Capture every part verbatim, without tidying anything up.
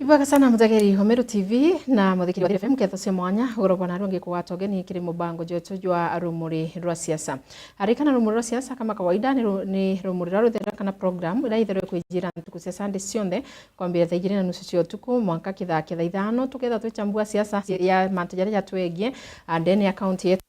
Ibwega sana mutegeri wa Meru T V na muthikiri wa Thiiri F M, nketho cia mwanya ugoro bwa narua ngikugwata ugeni kiri mubango jwetu jwa rumuri rwa siasa. Arikana rumuri rwa siasa kama kawaida ni ru-, ni rumuri rwa ruthera kana program ira itherwe kwijira ntuku cia Sunday cionthe kwambia thaa ijiri na nusu cia utuku mwanka kithaa kia thaa ithano, tuketha twichambua siasa ya mantu jaria jatwegie, a, ndene ya kaunti yetu,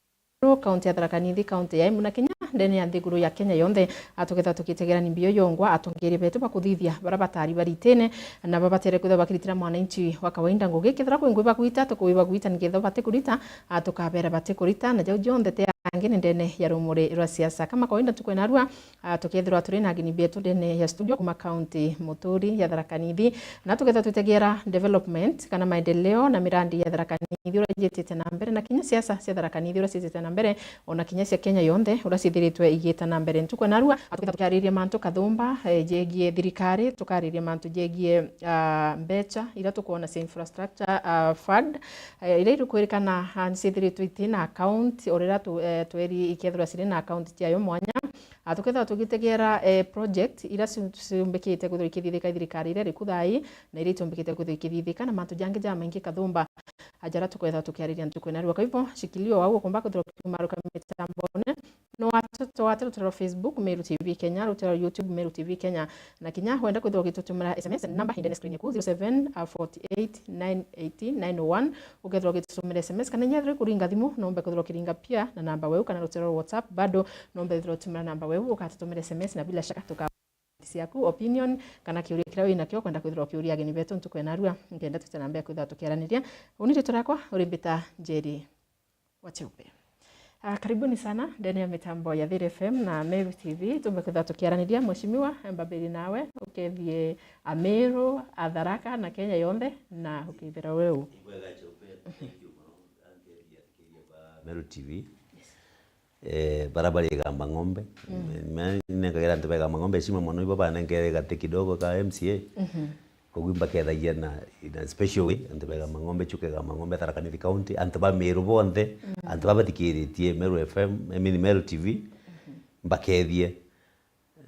kaunti ya Tharaka Nithi, kaunti ya Embu na kinya ndene ya nthiguru ya Kenya yonthe. A, tukethwa tukitegera ni mbio yongwa atongeria betu bakuthithia bara batari baritene na babatere kwithwa bakiritira mwananchi wa kawaida ngugi. Kethira kwi ngugi bagwita, tukuwi bagwita niketha batikurita, a, tukabera batikurita, na jau jonthe te angi ni ndene ya rumuri rwa siasa. Kama kawaida ntuku ya narua, a, tukethirwa turi na ageni betu ndene ya studio kuma kaunti muturi ya Tharaka Nithi, na tukethwa twitegera development kana maendeleo na mirandi ya Tharaka Nithi uria ijitite na mbere, na kinya siasa cia Tharaka Nithi uria ciitite na mbere, ona kinya cia Kenya yonthe uria cithiritwe igita na mbere. Ntuku ya narua, a, tukethwa tukiariria mantu kathumba, eh, jegie thirikari, tukariria mantu jegie, a, mbecha iria tukwona cia infrastructure, a, fund, eh, iria irikwirikana, a, nicithiritwe iti na account, o riria tu-, eh, tweri ikethirwa ciri na account ciayo mwanya. A, tukethirwa tugitegera, eh, project iria ci-, ciumbikite kwithirwa ikithithika i thirikari iria iriku thaa ii, na iria itumbikite kwithirwa ikithithika, na mantu jangi jamaingi kathumba, a, jaria tukwethirwa tukiariria ntuku ya narua. Kwa hivyo, shikilio wau ukumba kwithirwa ukiumaruka mitambone, no watu-, twate rutero rwa Facebook, Meru T V Kenya, rutero rwa YouTube, Meru T V Kenya, na kinya wenda kwithirwa ugitutumira S M S, namba indene screen yaku, zero seven forty eight nine eighty nine oh one. Ukethirwa ugitutumira S M S, kana inya ethirwa ikuringa thimu, no umbe kwithirwa ukiringa pia na namba weu, kana rutero rwa WhatsApp bado, no umbe kwithirwa utumira namba weu, ukatutumira S M S, na bila shaka tuka ciaku, opinion, kana kiuria kiria winakio kwenda kwithirwa ukiuria ageni betu ntuku ya narua, nkenda twite na mbere kwithirwa tukiaraniria. Uni ritwa riakwa uri mbita Njeri wa Cheupe. Ah, karibuni sana ndani ya mitambo ya Thiiri F M na Meru T V. Tumbe kwithirwa tukiaraniria, Mheshimiwa, mbambiri nawe, ukethie Ameru, Atharaka na Kenya yonthe, na ukithira weu. Ibwega Cheupe, thank you muno, angeria athikiria ba Meru T V. Yes. Eh, bara bari Igamba Ng'ombe. Mm. Me-, nenkagira antu ba Igamba Ng'ombe heshima mono, ibo banenkere gati kidogo ka M C A. Mhm. Koguo mbakethagia na, in a special way, antu ba Igamba Ng'ombe, chuka Igamba Ng'ombe, Tharaka Nithi County, antu ba Meru bonthe, mm, antu ba bathikiritie Meru F M, I mean Meru T V, mhm, mbakethie.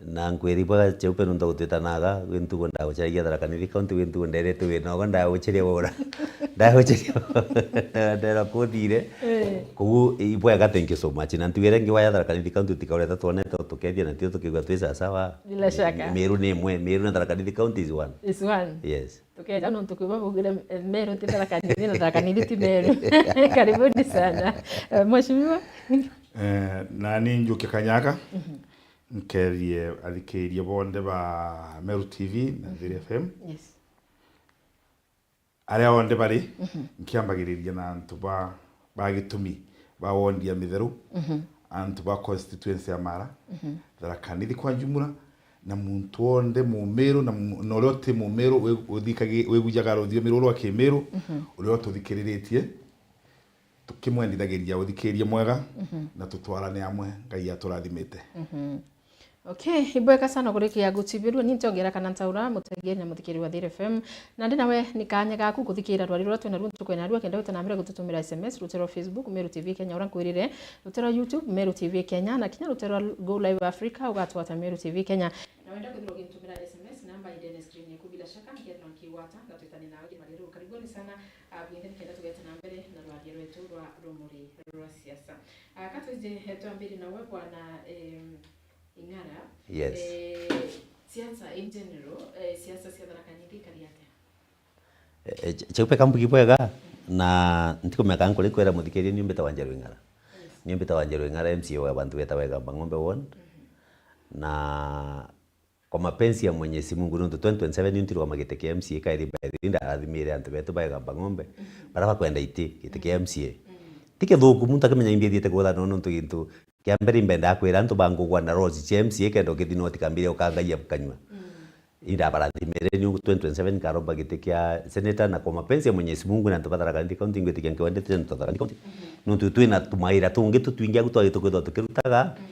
Na nkwira ibwega Cheupe nontu gutwitanaga, gwi ntugo ndagucaragia Tharaka Nithi County, gwi ntugo nderete wina ogo ndagucaria wora. Ndagucaria wora. Ndera kuthire. Eh. Koguo ibwega, thank you so much. Na ntugo iria ingi waya Tharaka Nithi County utikaureta twonete utukethia na tio tukigua twi sawa sawa. Bila shaka. Meru ni imwe, Meru na Tharaka Nithi County is one. Is one. Yes. Tukeja nontu kwi babugire, eh, Meru ti Tharaka Nithi na Tharaka Nithi ti Meru. Karibuni sana. Eh, Mheshimiwa. Eh, nani njuke kanyaka. Mhm. Nkethie athikiria bonthe ba Meru T V na, mhm, Thiiri F M. Yes. Aria onthe bari, mhm, nkiambagiriria na antu ba, ba Gitumi, ba wondi ya Mitheru, mhm, antu ba constituency ya Mara, mhm, Tharaka Nithi kwa jumla, na muntu wonthe Mumiru na mu-, na uria uti Mumiru wi-, uthikagi-, wigujaga ruthiomi ruru rwa Kimiru, mhm, uria ututhikiriritie. Tukimwendithagiria uthikiria mwega, mhm, na tutwarane amwe, Ngai aturathimite. Mhm. Okay, ibwega sana kurikia guchibirua, ni ntiongera kana ntaura mutegeri na muthikiri wa Thiiri F M. Na ndi nawe ni kanya gaku kuthikira rwari ruria twina ruo ntuku ya narua, kenda gwita na mbere gututumira S M S, rutero rwa Facebook, Meru T V Kenya, uria nkwirire, rutero rwa YouTube, Meru T V Kenya, na kinya rutero rwa Go Live Africa, ugatwata Meru T V Kenya. Na wenda kwithirwa ugintumira S M S, namba indene screen yaku, bila shaka, nkethirwa nkigwata, ngatwitania nawe kimariru. Karibuni sana, ah, bwinthe nikenda tugete na mbere na rwaria rwetu rwa rumuri rwa siasa. Ah, ka twije, eh, twambiri nawe bwana, em, Ing'ara. Yes. Eh, siasa in general, eh, siasa cia Tharaka Nithi ikari atia? Eh, eh, Ch-, Cheupe kambugi bwega, na ntikumeka nkuri kwira muthikiria ni umbite wa Njeru Ing'ara. Yes. Ni umbite wa Njeru Ing'ara, M C A wa bantu betawa Igamba Ng'ombe Ward. Mhm. Na kwa mapenzi ya Mwenyezi Mungu, nontu twenty twenty-seven ni ntirugama giti kia M C A, kairi by the way ndarathimire antu betu ba Igamba Ng'ombe, mhm, bara bakwenda iti giti kia M C A. Mhm. Ti kithuku, muntu akimenya imbi ithiite kutha, no nontu gintu kia mbere imbendaa kwira antu bangugwa na laws cia M C A, kenda ukithi no tikambire ukangaia kanyua. Mm. Indabarathimire ni twenty twenty-seven nkaromba giti kia senator, na kwa mapenzi ya Mwenyezi Mungu na antu ba Tharaka Nithi County, ngwitikia nkiwendete antu ba Tharaka Nithi County. Mhm. Nontu twina tumaira tungi tutwingi agu twagite kwithirwa tukirutaga. Mm.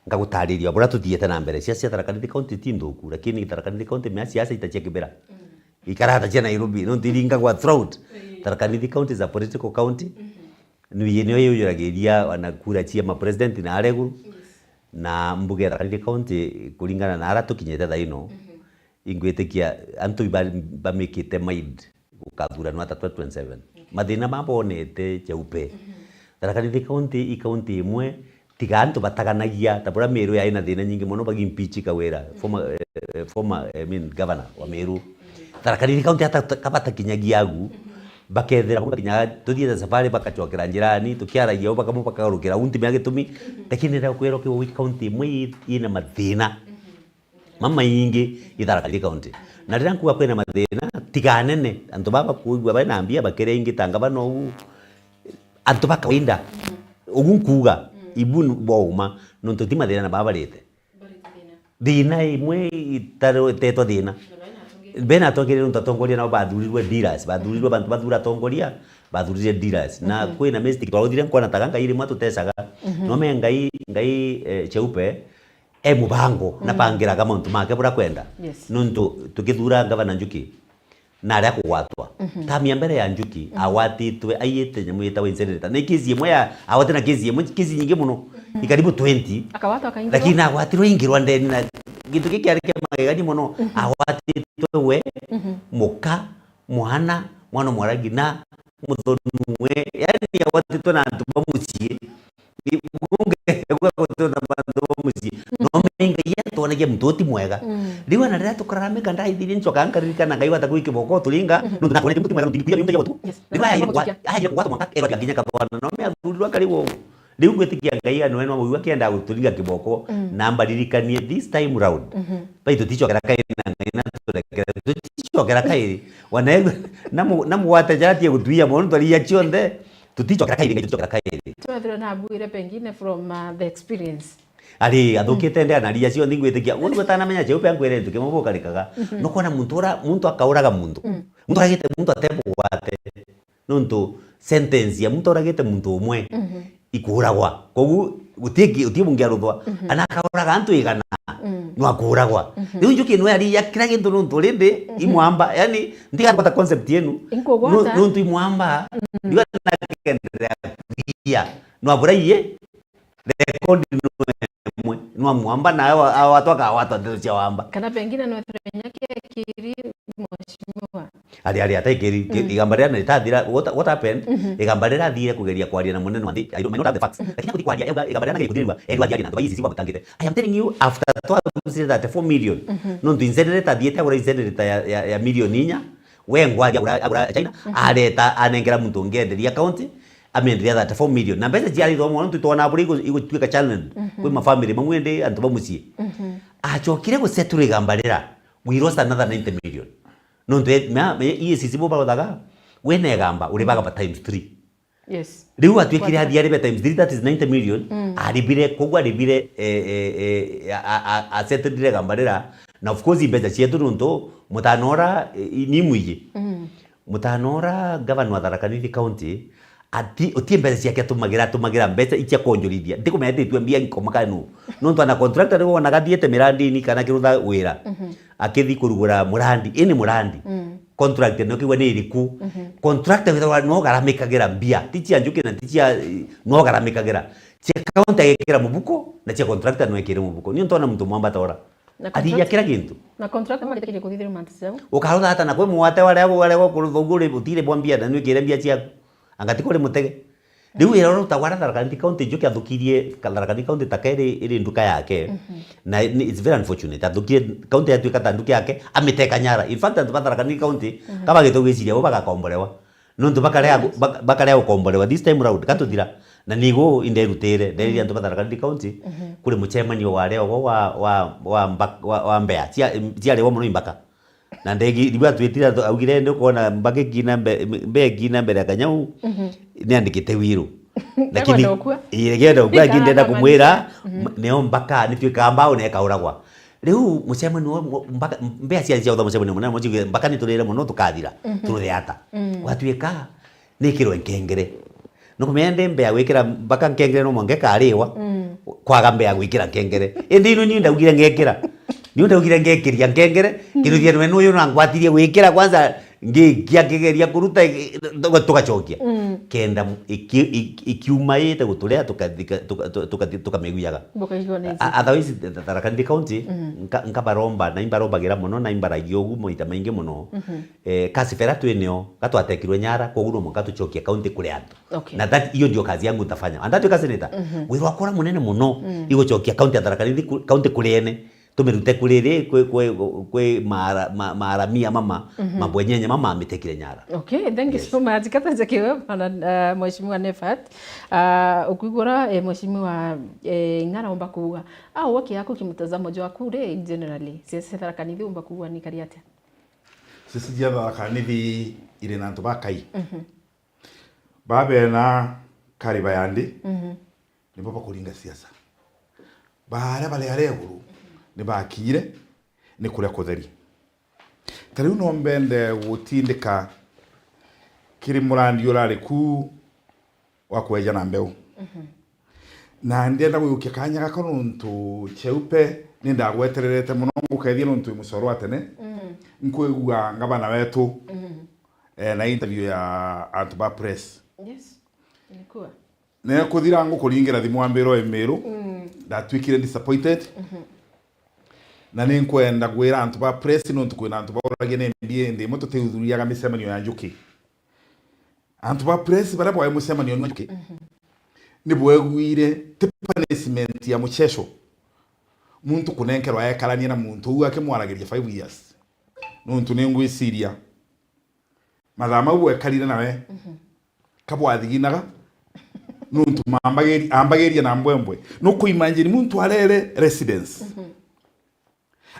Ngagutariria buria tuthiete na mbere. Siasa cia Tharaka Nithi County ti nthuku, lakini Tharaka Nithi County mea siasa ita cia kibera. Mm. Ikarata cia Nairobi, nontu iringagwa throughout. Mm. Tharaka Nithi County is a political county. Mhm. Nui-, nio yujuragiria ona kura cia ma president na aria iguru. Yes. Na mbuge ya Tharaka Nithi County, kuringana na aria tukinyite thaa ino, mhm, ingwitikia antu iba-, bamikite mind gukathuranwa ta twenty twenty-seven. Mathina mabonete Cheupe. Tharaka Nithi County i county imwe, tiga antu bataganagia, ta buria Meru yai na thina nyingi mono, bagimpeach Kawira, former, eh, eh, former, I mean, governor wa Meru. Tharaka Nithi County hata ta-, kabatakinyagia agu, bakethira bamwe bakinyaga, tuthiite safari, bakacokera njirani, tukiaragia u, baka-, bamwe bakagarukira u, ntimenya gitumi, lakini nenda kwirwa ki county imwe i-, ina mathina mamaingi i Tharaka Nithi County. Na riria nkuga kwina mathina, tiga anene, antu baba bakuigua bari na mbia bakiria ingi ta ngavana uu, antu ba kawaida, ugu nkuga, ibu ni bwauma, nontu ti mathina na baba barite. Thina imwe itaro-, itetwa thina. Bena atongeria nontu atongoria nabo bathurirwe dealers, bathurirwe bantu bathura atongoria, bathurire dealers. Na kwina mistake twaruthire nkona ta Ngai rimwe tutecaga. No me Ngai, Ngai, eh, Cheupe, e mubango na bangiraga mauntu make buria kwenda. Yes. Nontu tukithura Ngavana Njuki, na aria kugwatwa. Term ya mbere ya Njuki, agwatitwe aiyite nyamu yitagwa incinerator. Ni kesi imwe ya, agwatire na kesi imwe, kesi nyingi mono. I karibu twenty. Akagwatwa akaingirwa. Lakini agwatirwe aingirwa ndeni na gintu giki kiari kia magegania mono. Agwatitwe we, muka, mwana, mwana mwaragi na muthoni we. Yani agwatitwe na antu ba mucii. Ni bunge gwa gutona bantu ba mucii. No menga iya twonagia muntu uti mwega. Riu ana riria tukararamika ndaithirie ncoka nkaririkana Ngai wata kwi kiboko turinga, nontu nakwona muntu uti mwega, nontu ndikuya miunga ya watu. Yes. Riu aya, aya kugwatwa mwaka, erwa nginya kabwana, no me athurirwa kari wo. Riu ngwitikia Ngai ano eno mugwa kenda guturinga kiboko, na mbaririkanie this time round. Baitu ticokera kairi na Ngai na turekere, tuticokera kairi. Wana na mu-, na mugwate jara tie gutuia mono, twaria cionthe. Tuticokera kairi, Ngai, tuticokera kairi. Twethirwe na abuire pengine from, uh, the experience. Ari, athukite nde anaria cionthe ngwitikia. Uyu utanamenya Cheupe ankwire ntu kimwe bukarikaga. Nukwona muntu ura, muntu akauraga muntu. Muntu aragite muntu atebugwate. Nontu sentence ya muntu uragite muntu umwe ikuragwa. Koguo guti ki-, guti bungiaruthwa. Ana akauraga antu igana, no akuragwa. Riu Njuki nwe aria kira gintu nontu rindi imwamba, yani, ndiga kwata concept yenu. Inkugwata. No-, nontu imwamba, ndiga na kendelea kuria. No abura iye, record no emwe. No amwamba na awa, awa watu akawatwa ndeto cia wamba. Kana pengine no turenyake kiri mheshimiwa. Ari, ari, ataikiri, ki-, igamba riria ritathira, what, what happened? Igamba riria athire kugeria kwaria na munene wa nthi, I don't, I don't have the facts. Lakini akuthi kwaria, ega, igamba riria nageri kuthirwa, erwa athire na antu ba E A C C bagutangite. I am telling you, after twathusire thirty-four million, nontu incenerator athiite agura incenerator ya, ya, ya million inya, we ngwathi agura, agura China, areta, anengera muntu ungi enderia county, amenderia thirty-four million. Na mbeca ciari thoma, nontu twona buri igu-, igutuika challenge kwi mafamily mamwe ndi antu ba mucii. Acokire gusettle igamba rira, we lost another ninety million. Nontu e, ma, ma, E A C C bo barothaga, wina igamba, uribaga ba times three. Yes. Riu atuikire athi aribe times three, that is ninety million, aribire, koguo aribire, eh, eh, eh, a, a, a, asettlire igamba rira. Na of course, mbeca cietu nontu mutana ura, eh, ni mwiji. Mutana ura, gavana wa Tharaka Nithi County, ati, uti mbeca ciake atumagira, atumagira mbeca icia kwonjorithia. Ntikumenya ititue mbia nkoma kana nu. Nontu ana contractor ni wonaga athiete mirandini kana kirutha wira. Akithi kurugura murandi, ini murandi. Contract no kigwa ni iriku. Contractor withagwa no garamikagira mbia. Ti cia Njuki na ti cia, no garamikagira. Cia county agekira mubuko, na cia contractor no ekire mubuko. Ni ntona muntu mwamba tora. Na athiria contract-, kira gintu. Na contract marite kiri kuthithirwa mantu ciao. Ukarutha ata na kwi mwate waria, waria gwa kurutha uguo ri, utire bwa mbia na nwikire mbia ciaku. Anga ti kuri mutege. Riu wira uria urutagwa aria Tharaka Nithi County, Njuki athukirie ka-, Tharaka Nithi County ta keri iri nduka yake. Na ni, it's very unfortunate. Athukirie county yatuika ta nduka yake, amiteka nyara. In fact, antu ba Tharaka Nithi County, kaba gitu gwiciria bo bagakomborewa. Nontu bakarea, bak-, bakarea gukomborewa this time round, gatuthira. Na nigu inderutire, nderirie antu ba Tharaka Nithi County, kuri mucemanio wa riogo wa, wa, wa, mba-, wa, wa mbea, cia, ciarigwa mono imbaka. Na ndegi, riu atwitire atu-, augire, "Ndi ukwona mbaka ikina mbe-, mbea ikina mbere ya kanyau, niandikite wiru." Lakini, ii, ngenda ukua, lakini ndenda kumwira, nio mbaka, nitwikaga mbao na ikauragwa. Riu mucemanio wa, wa, mbaka, mbea cia, cia utha mucemanio munene, muciuge, "Mbaka niturire mono, tukathira, turuthe ata?" Gwatuika, nikirwe nkengere. Nukumenya ndi mbea gwikira mbaka nkengere no mwanka ikariwa, kwaga mbea gwikira nkengere. Indi ino ni ndaugire ngekira. Ni ndaugire ngekiria nkengere, kiruthia nwe nuyu na ngwatirie gwikira kwanza, ngi-, ngia-, ngigeria kuruta, i-, tuga-, tugacokia. Mm. Kenda mu-, iki-, iki-, ikiuma ite guturia, tukathika-, tuka-, tu-, tukathi-, tukamiguyaga. Bukaigua nezi. A-, otherwise, th-, th-, Tharaka Nithi County, Mm. nka-, nkabaromba, na imbarombagira mono, na imbaragia ugu maita maingi mono. Mhm. Eh, kasi fera twinio, gatwatekirwe nyara, koguo no mwanka tucokie county kuri antu. Okay. Na that, hiyo ndio kazi yangu nitafanya. And that, kasi nita, Mhm. wira wakwa uria munene mono, Mm. igucokia county ya Tharaka Nithi ku-, county kuri ene. Tumirute kuri ri, kwi, kwi, kwi mara-, ma-, maharamia mama, Mhm. mabwenyenye mama amitekire nyara. Okay, thank you Yes. so much. Kata njakiwe bana, uh, Mheshimiwa Nefat. Uh, ukwigura, eh, Mheshimiwa, eh, Ng'ara omba kuuga. Au wake yako kimtazamo jwaku ri, generally, siasa cia Tharaka Nithi omba kuuga ni kari atia? Siasa cia Tharaka Nithi iri na antu bakai. Mhm. Babena kariba ya ndi, Mhm. nibo bakuringa siasa. Baria bari aria iguru, ni bakinyire, ni kuria kutheri. Ta riu no mbende gutindika kiri murandi urari ku wa kweja na mbeu. Mhm. Na ndienda gwiukia kanya gaka nontu Cheupe ni ndagwetererete mono ngukethia nontu wi mucoro wa tene. Mm. Nkwigua ngavana wetu, Mhm. eh, na interview ya antu ba press. Yes. Nikuwa. Ne kuthira ngukuringira thimu wambira wi Miru, Mm. ndatwikire disappointed. Mhm. Na ni nkwenda gwira antu ba press nontu kwina antu bauragia ni mbi indi imwe tutihudhuriaga micemanio ya Njuki. Antu ba press baria bwae mucemanio ni wa Njuki, Mhm. ni bwegwire ti punishment ya muchecho muntu kunenkerwa ekarania na muntu uu akimwaragiria five years. Nontu ni ngwiciria mathaa mau bwekarire nawe, Mhm. kabwathiginaga, nontu mambagiri-, ambagiria na mbwembwe. Nukuimagine muntu arere residence, Mhm.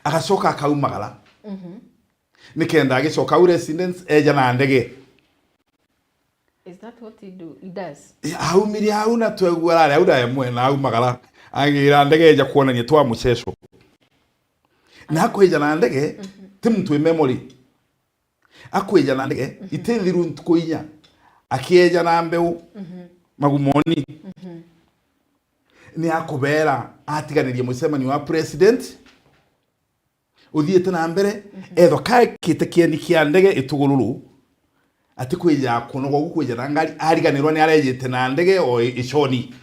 agacoka akaumagara, Mhm. nikenda agicoka au residence eja na ndege. Is that what he do? He does? E, aumire au na twegua arari au na emwe na aumagara, agira ndege eja kuonania twa muchecho. Na akwija na ndege, Mhm. ti muntu wi memory. Akwija na ndege, Mhm. itithiru ntuku inya, akieja na mbeu, Mhm. magumoni. Mhm. Ni akubera atiganirie mucemanio wa president, uthiite na mbere, Mhm. ethwa kaekite kieni kia ndege itugururu, atikwija kunoga ugu kwija na ngari, ariganirwa ni arejite na ndege o i-, iconi.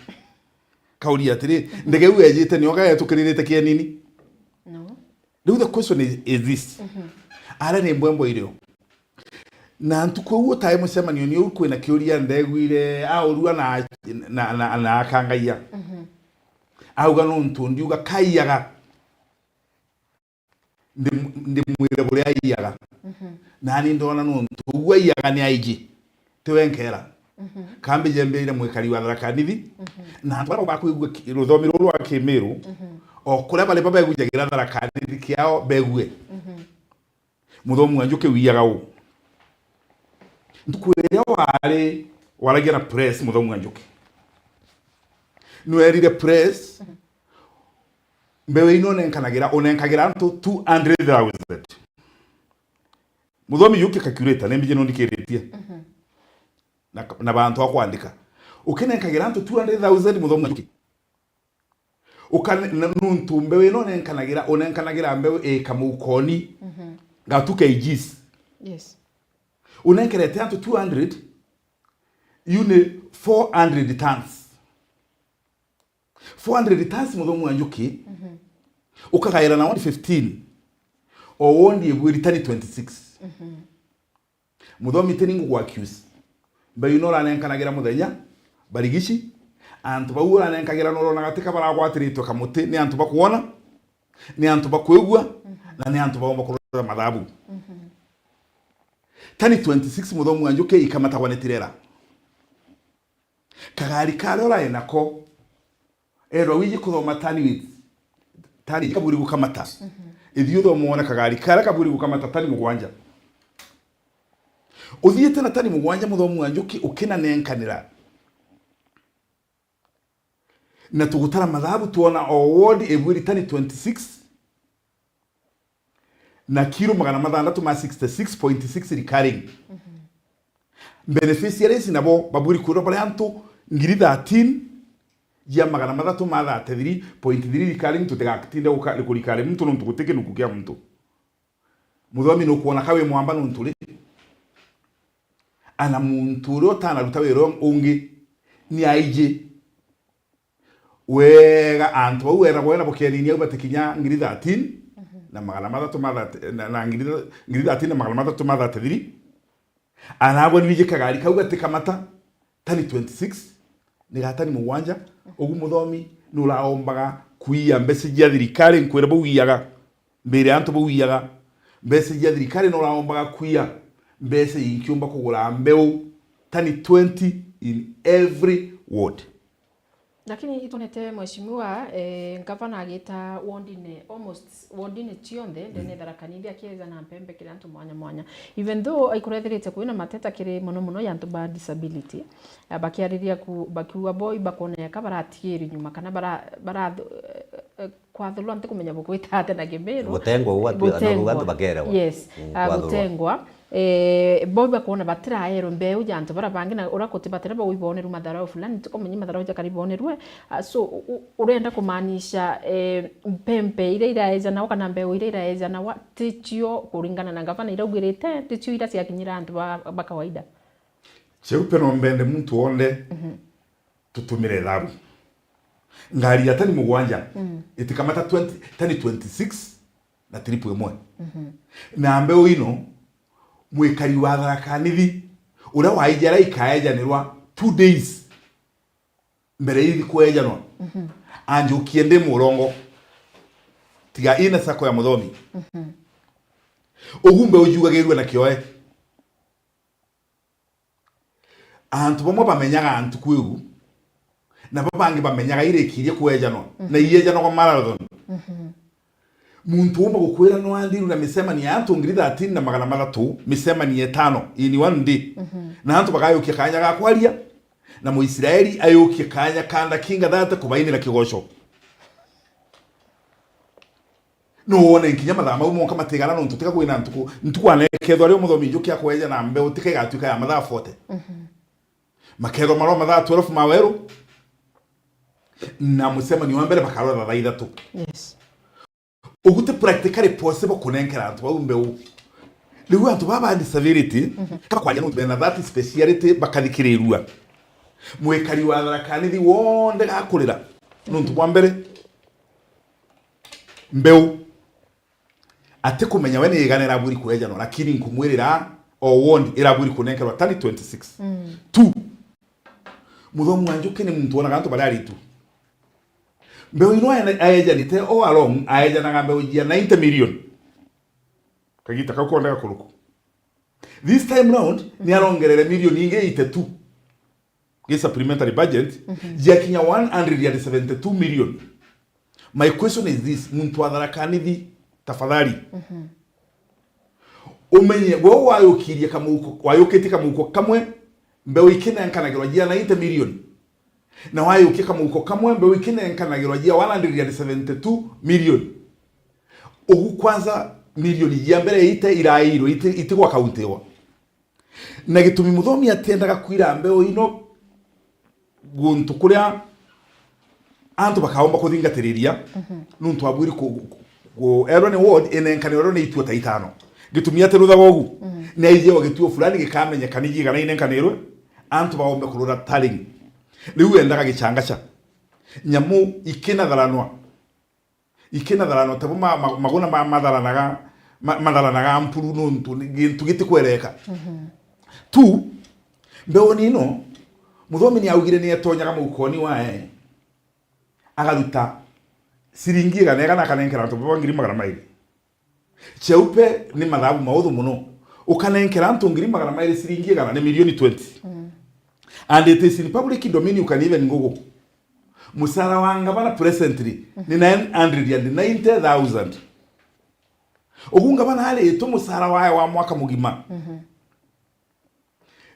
Kauria atiri, Mhm. ndege iu ejite nio gaetukiririte kienini? No. Riu the question is, is this. Mhm. Aria ni mbwembwe irio. Na ntuku iu utae mucemanio ni uu kwina kiuria ndegwire aurua na, na, na, na akangaia. Mhm. Auga nontu ndiuga kaiyaga. Ndi, ndimwire buria aiyaga. Mhm. Nani ndona nontu ugu aiyaga ni aiji. Tiwe nkera. Mhm. Kambi jembeire mwikari wa Tharaka Nithi. Mhm. Na antu baria bakwigua ki-, ruthomi ruru rwa Kimiru, Mhm. o kuria bari babegujagira Tharaka Nithi kiao begue. Mhm. Muthomi wa Njuki wiyaga uu. Ntuku iria wari, waragia na press, Muthomi wa Njuki, nwerire press, Mhm. mbeu ino nenkanagira, unenkagira antu two hundred thousand. Muthomi Njuki calculator, ni mbiji nundikiritie. Mhm. Na, na bantu a kwandika. Ukinenkagira antu two hundred thousand, Muthomi wa Njuki. Ukane-, na nuntu mbeu ino nenkanagira, unenkanagira mbeu ika muukoni, Mhm. gatu kgs. Yes. Unenkerete antu two hundred, iu ni four hundred tons. Four hundred tons, Muthomi wa Njuki, Mhm. ukagaira na ward fifteen. O ward ibwiri tani twenty-six. Mhm. Muthomi, tini ngugu accuse. Mbeu ino uranenkanagira muthenya, barigici, antu bau uranenkagira nurona gatika baragwatiritwe kamuti, ni antu bakwona, ni antu bakwigua, Mhm. na ni antu baumba kurora mathabu. Mhm. Tani twenty-six, Muthomi wa Njuki, ikamatagwa ni tirera. Kagari karia urai nako, ethwa wiji kuthoma tani with, tani kaburi gukamata. Mhm. Ithi uthoma wona kagari karia kaburi gukamata tani mugwanja. Uthiite na tani mugwanja, Muthomi wa Njuki, ukinanenkanira. Na tugutara mathabu, twona o ward ibwiri tani twenty-six. Na kiro magana mathandatu ma sixty-six point six recurring. Mhm. Beneficiaries nabo babwiri kwirwa bari antu ngiri thirteen ya magana mathatu ma thirty-three point three recurring, tutigatinde guka-, kurikari muntu nontu guti kinuku kia muntu. Muthomi nukwona ka wi mwamba nontu ri? Ana muntu uria utanaruta wira ungi ni aiji. Wega, antu bau wera gwena bukianini au batikinya ngiri thirteen na magana mathatu ma thirty, na, na ngiri, ngiri thirteen na magana mathatu ma thirty-three. Anagwe ni wiji kagari kau gatikamata tani twenty-six, ni ga tani mugwanja. Ugu muthomi nuraombaga kuia mbeca cia thirikari, nkwira bau wiaga. Mbere antu bau wiaga mbeca cia thirikari, nuraombaga kuia mbeca inkiumba kugura mbeu tani twenty in every ward. Lakini itwonete mheshimiwa, eh, ngavana agita wardine, almost wardine cionthe ndene Tharaka Nithi akieja na mpembe kiri antu mwanya mwanya. Even though aikurethirite kwina mateta kiri mono mono ya antu ba disability, ah, bakiariria ku, bakiuga bo ibakoneka baratigiri nyuma kana bara, bara, eh, eh, kwathurwa, ntikumenya bukwita atia na Kimiru. Gutengwa, uu atu-, Gutengwa. Antu bakerewa. Yes. Mm, ah, kwathurwa. Gutengwa. Eh, bo bakwona batiraerwa mbeu ja antu bara bangi, na uria kuti batira bau ibonerwe matharau fulani, ntikumenya matharau jakari ibonerwe. Ah, so, u-, u-, urenda kumaanisha, eh, mpempe iria iraejanagwa kana mbeu iria iraejanagwa ticio kuringana na ngavana iraugirite, ticio iria ciakinyira antu ba, ba kawaida? Cheupe, no mbende muntu wonthe tutumire thabu. Ngari ya tani mugwanja, mm, itikamata twenty, tani twenty-six na triple imwe. Mhm. Na mbeu ino, mwikari wa Tharaka Nithi, uria waiji aria ikaejanirwa two days mbere ithi kwejanwa, mhm, anjukie ndi murongo, tiga ina sacco ya muthomi. Mhm. Ugu mbeu jugagirue na kioe. Antu bamwe bamenyaga ntuku iu, na babangi bamenyaga irikirie kwejanwa, mhm, na iejanagwa marathon. Mhm. Muntu umba gukwira no athiru na micemanio ya antu ngiri thirteen na magana mathatu, micemanio itano in one day. Mhm. Na antu bagayukia kanya ga kwaria, na Muisraeli ayukie kanya ka ndakinga thate kubainira kigoco. No wone nkinya mathaa mau monka matigana, nontu tiga kwina ntuku, ntuku anekethwa rio muthomi njuki akweja na mbeu tika igatuika ya mathaa forty. Mhm. Makethwa marwa mathaa twelve ma weru, na mucemanio wa mbere bakarwa thaa ithatu. Yes. Ugu ti practically possible kunenkera antu bau mbeu. Riu antu baba ba disability, mhm, kaba kwaria nontu bena that speciality bakathikirirua. Mwikari wa Tharaka Nithi wonthe gakurira. Nontu bwa mbere, mbeu. Atikumenya we ni igana irabwiri kwejanwa, lakini nkumwirira o ward irabwiri kunenkerwa tani twenty-six. Mm. Two, muthomi wa njuki ni muntu wonaga antu baria aritu. Mbeu ino aene-, aejanite all along, aejanaga mbeu jia ninety million. Kagita kau konde gakuruku. This time round, ni arongerere million ingi eighty-two. Gi supplementary budget, mhm, jiakinya one hundred and seventy-two million. My question is this, muntu wa Tharaka Nithi, tafadhali. Mhm. Umenye, we wayukirie kamuuko, wayukitie kamuuko kamwe, mbeu ikinenkanagirwa jia ninety million. Na wayukia kamuuko kamwe, mbeu ikinenkanagirwa jia one hundred and seventy-two million. Ugu kwanza, million jia mbere ite irairwe, ite, itigwa kauntiwa. Na gitumi muthomi atiendaga kwira mbeu ino guntu kuria antu bakaomba kuthingatiriria, mhm, nuntu abwiri ku, ku, ku, erwa ni ward inenkanirwe ni itua ta itano. Gitumi atiruthaga ugu, mhm, ni aijagwa gituo fulani gikamenyeka ni jigana inenkanirwe, antu baombe kurura tallying. Riu endaga gichangacha. Nyamu ikinatharanwa. Ikinatharanwa, tabo ma, ma, maguna ma, matharanaga, ma, matharanaga mpuru nontu ni gintu gitikwereka. Mhm. Tu, mbeuni ino, muthomi ni augire ni etonyaga muukoni wae, agaruta ciringi igana igana akanenkera antu baba ngiri magana mairi. Cheupe ni mathabu mauthu muno. Ukanenkera antu ngiri magana mairi ciringi igana ni milioni twenty. Mm. And it is in public domain, you can even Google. Mucara wa ngavana presently, mhm, ni nine hundred and ninety thousand. Ugu ngavana aritwe mucara wae wa mwaka mugima, mhm,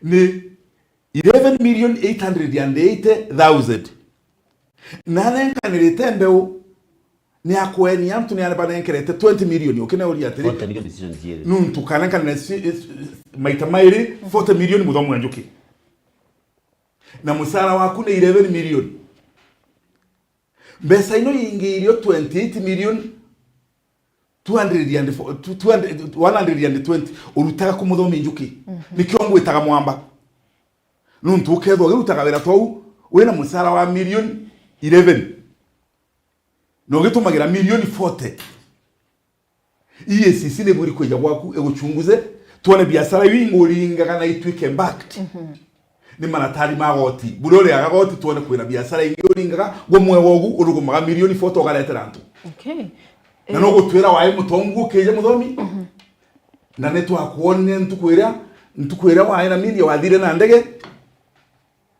ni eleven million eight hundred and eighty thousand. Na anenkanirite mbeu, ni akweni antu ni banenkerete twenty million. Ukineuria atiri, forty million decision ciiri. Nuntu kanenkanire ci-, ci-, maita mairi, forty million muthomi wa njuki. Na mucara waku ni eleven million. Mbeca ino ingi irio twenty-eight million two hundred and four, two hundred, one hundred and twenty, urutaga ku muthomi njuki. Mhm. Nikio ngwitaga mwamba. Nontu ukethwa ugirutaga wira twau, wina mucara wa milioni eleven, na ugitumagira milioni forty, E A C C ni bwiri kwija gwaku iguchunguze, twone biashara iu inguringaga na ituike embarked ni maratari ma goti. Buria uriaga goti, twone kwina biashara ingi uringaga, gwe mwe wogu urugumaga milioni forty ukaretera antu. Okay. Na no gutwira wai mutongu ukija muthomi. Na ni twakwonire ntuku iria, ntuku iria wai na media wathire na ndege,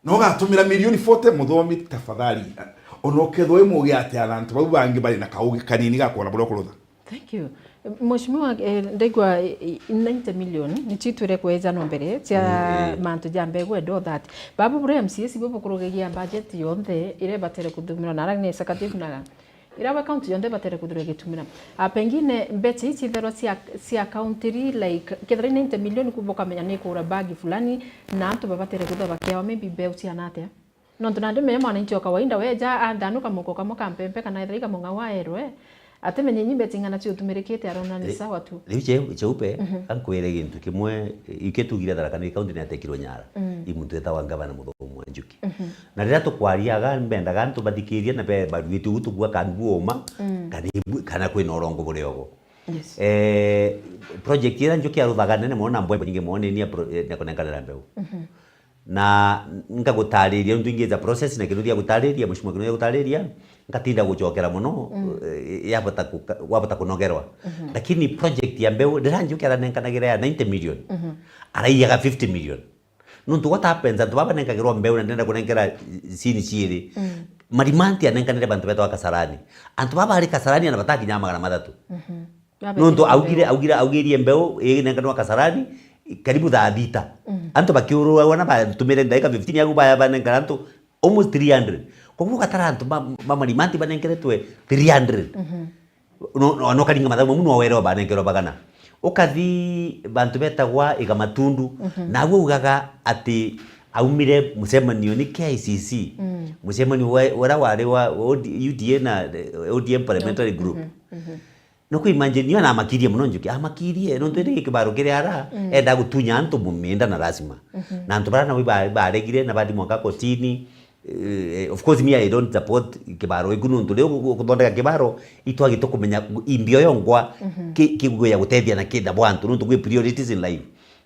na ugatumira milioni forty, muthomi, tafadhali. Ona ukethwa wi mugi atia na antu bau bangi bari na kaugi kanini ga kwona buria ukurutha. Thank you. Mheshimiwa, eh, ndaigua, eh, ninety million, ni citwire kweja no mbere cia mantu ja mbegu and all that. Babu buria M C As ibo bukurugagia budget yonthe iria ibatere kuthumirwa na ara ni executive na Ira we county yonthe batere kwithirwa igitumira. Ah, pengine mbecha ici itherwa cia, cia county ri, like, kethira ninety million kuba ukamenya ni kugura bag fulani, na antu babatere kwithirwa bakewa maybe mbeu ciana atia? Nontu nandi menya mwananchi o kawaida weja athanuka muko kamwe ka mpempe kana ethira ikamung'au aerwe, atimenye inyi mbecha ing'ana ciutumirikite arona ni sawa tu. Riu che-, cheupe, ankwire gintu kimwe, iketugire Tharaka Nithi county ni yatekirwe nyara. I muntu etagwa Ngavana Muthomi wa Njuki. Na riria tukwaria aga, mbendaga antu bathikirie na be baruite ugu tugua kana ibu uma, kana ibu, kana kwina urongo buria ugo. Yes. Eh, project ira Njuki aruthaga nene mono na mbwembo nyingi mono ni ya pro-, eh, ya kunenkanira mbeu. Na nkagutariria untu ingi ja process na kindu gia gutariria, mheshimiwa kindu gia gutariria, ngatinda gucokera mono, eh, yabota kuka-, wabota kunogerwa. Lakini project ya mbeu, riria Njuki aranenkanagira ya ninety million, araiyaga fifty million. Nontu what happens, antu baba banenkagirwa mbeu na ndenda kunenkera cini ciiri. Marimanti anenkanire bantu betagwa Kasarani. Antu baba bari Kasarani na batakinya magana mathatu. Nontu augire, augire, augirie mbeu inenkanirwa Kasarani karibu thaa thita. Antu bakiururagwa na batumire ndagika fifteen agu baya banenkana antu almost three hundred. Koguo ugatara antu ba, ba Marimanti banenkeretwe three hundred. No, no, no karinga mathabu mamu no were banenkerwa bagana. Ukathi bantu betagwa Igamatundu, nawe ugaga ati aumire mucemanio ni K I C C. Mucemanio wa, ura wari wa O D, U D A na, eh, O D M parliamentary group. No ku imagine, yo namakirie mono Njuki, amakirie, nontu indi kibaro kiri ara, enda gutunya antu muminda na lazima. Na antu bara nabo ba-, baregire na bathi mwanka kotini, Eh, of course, me, I don't support kibaro iku, nontu riu gu-, guthondeka kibaro, itwagi tukumenya imbio yongwa ki-, kigwija gutethia na kida bwa antu, nontu gwi priorities in life.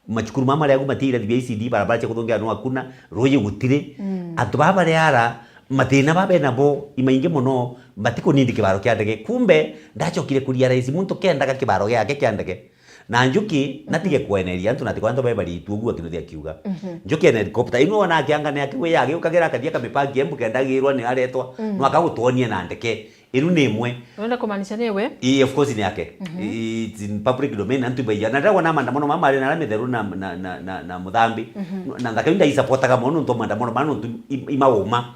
Macukuru mama maria agu mati irathi bia E C D, barabara cia kuthongea no hakuna, ruuji gutiri. Antu baba bari ara, mathina baba bena bo, imaingi mono, batikunindi kibaro kia ndege. Kumbe, ndachokire kurealize muntu kendaga kibaro giake kia ndege. Na Njuki, natige kweneria antu, na ati kwa antu bae baritu uguo kindu gia kiuga. Njuki ena helicopter. Inu ona akianga ni akiwe ya, agiukagira akathia kamipaki embu kenda agirwa ni aretwa. No akagutwonie na ndeke. Inu ni imwe. Urenda kumaanisha ni we? Ii, of course ni yake. It's in public domain, antu baija. Na ndagwa na maandamano mama ari na mitheru na, na, na, na, na muthambi. Na nthaka inda isapotaga mono ntu maandamano mano ntu i-, imauma.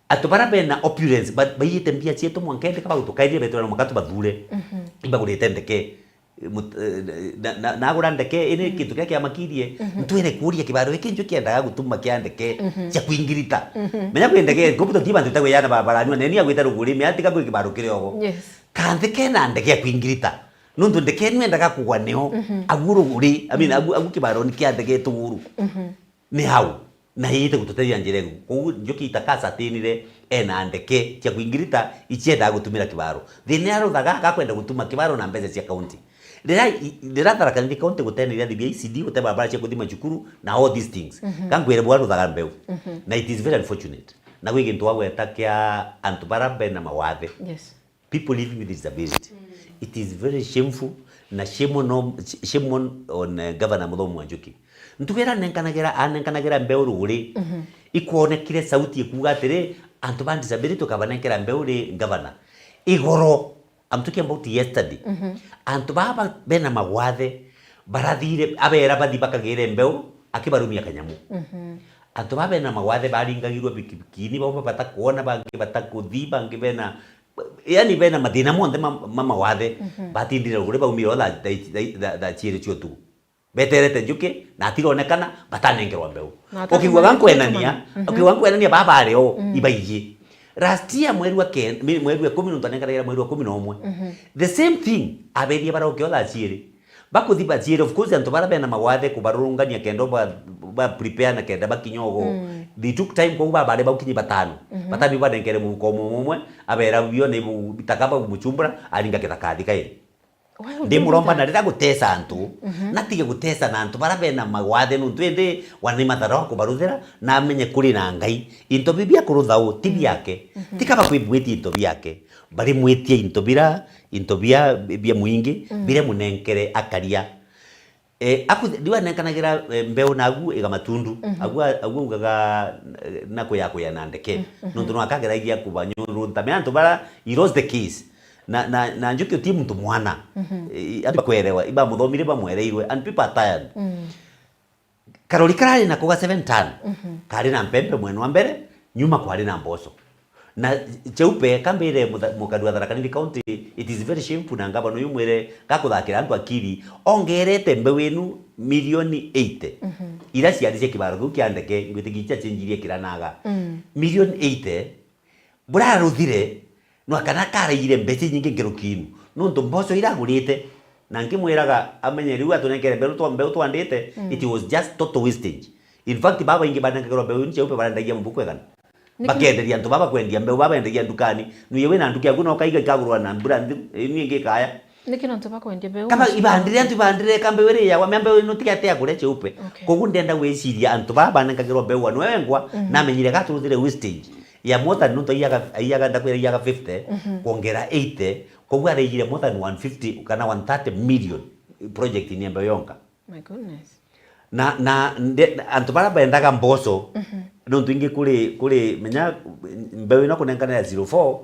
Antu bara bena opulence, ba-, baiyite mbia cietu mwanka indi kabagutukaithia betu na mwanka tubathure. Ibagurite ndeke. Mut-, eh, na, na, na agura ndeke, ini kintu kiria kiamakirie, ntwire kuuria kibaro giki nju kiendaga gutuma kia ndeke cia kuingirita. Menya kwi ndeke, kubuta ti bantu tagwe yana ba-, baranyua, neni agwita ruguri, me atiga kwi kibaro kiri ogo. Yes. Kanthi kena ndeke ya kuingirita. Nontu ndeke ino endaga kugwa nio, agu ruguri, I mean, agu, agu kibaro ni kia ndeke tuguru. Ni hau. Na iite gututethia njira igu. Koguo Njuki itakasatinire ena ndeke cia kuingirita iciendaga gutumira kibaro. Thina aruthaga akakwenda gutuma kibaro na mbeca cia kaunti. Riria i-, riria Tharaka Nithi kaunti gutena irathi bia E C D, gute barabara cia kuthima cukuru na all these things. Kankwire bwa ruthaga mbeu. Na it is very unfortunate. Na gwi gintu wagweta kia antu bara bena mawathe. Yes. People living with disability. It is very shameful, na shame on, shame on, on, eh, Governor Muthomi wa Njuki. Ntuku iria anenkanagira, anenkanagira mbeu ruguri, ikwonekire sauti ikuuga atiri, antu ba disability ukabanenkera mbeu ri governor. Igoro, I'm talking about yesterday. Antu baba bena magwathe, barathire, abera bathi bakagire mbeu, akibarumia kanyamu. Antu baba bena magwathe baringagirwe bikibikini, bamwe batakwona, bangi batakuthi, bangi bena Yani, bena mathina monthe ma, ma mawathe, batindire ruguri baumire o thaa, thaa, thaa, thaa ciiri cia utuku. Beterete Njuki, na atironekana, batanengerwa mbeu. Na ukigua gankwenania, ukigua gankwenania baba ari o, ibaiji. Last year mweri wa ken-, mi-, mweri wa ikumi nontu anenkanagira mweri wa ikumi na umwe. The same thing, aberie baroke o thaa ciiri. Bakuthi baciere, of course, antu bara bena mawathe kubarurungania kenda ba, ba prepare na kenda bakinya ugo. Mm. They took time, koguo babare baukinyi batano. Mhm. Batano banenkere muhuko umwe umwe, abera bio ni bu-, bitaka bau muchumbura, aringa kithaka athi kairi. Why would you do that? Ndimuromba na riria gutesa antu, mhm, natige gutesa na antu bara bena mawathe nuntu indi wana ni mathara wa kubaruthira, na amenye kuri na Ngai. Into biu bia kurutha u, ti, mm, biake. Mhm. Ti kaba kwibwitia into biake. Bari mwitie into bira, into bia, bia mwingi, mm, bire munenkere akaria. Eh, aku, riu anenkanagira, eh, mbeu na agu iga matundu. Mhm. Agu, agu augaga, eh, na kuya kuya na ndeke. Mm, mhm. Nuntu no akageragia kubanyuruntamia antu bara, he lost the case. Na, na, na njuki uti muntu mwana. Mhm. Eh, antu bakwerewa, ibamuthomire bamwereirwe, and people are tired. Mm. Karori karari nako ga seven ton, mhm, kari na mpempe mwena wa mbere, nyuma kwari na mboco. Na Cheupe, kambire mutha-, mukari wa Tharaka Nithi County, it is very shameful, na ngavana uyu mwire gakuthakira antu akiri, ongerete mbeu inu milioni eighty. Mhm. Ira ciari cia kibaro kiu kia ndeke, ngwitikia cia cenjirie kira naga. Mm. Milioni eighty, buraruthire, no kana karaigire mbeca inyingi nkuruki inu. Nuntu mboco iragurite, na nkimwiraga amenye riu atunenkere mbeu twa, mbeu twandite, mm, it was just total wastage. In fact, babaingi banengagirwa mbeu inu Cheupe barendagia mubuku igana. Niki? Bakenderia antu baba kwendia mbeu, babendagia ndukani. Nuye wina nduka yaku na ukaiga ikagurwa na mbura nthiru, inu ingi ikaya. Niki nontu bakwendia mbeu? Kaba ibandire antu ibandire ka mbeu iri yawa, mea mbeu ino tiga tia kuria Cheupe. Okay. Koguo ndenda gwiciria antu baba banengagirwa mbeu anu engwa, mhm, namenyire gaturuthire wastage ya more than nuntu aiyaga, aiyaga ndakwira aiyaga fifty, mhm, kwongera eighty, koguo araigire more than one fifty kana one thirty million project ni mbeu yonka. My goodness. Na, na nde-, antu bara bendaga mboco, mhm, nuntu ingi kuri, kuri menya mbeu ino kunenkanira zero four,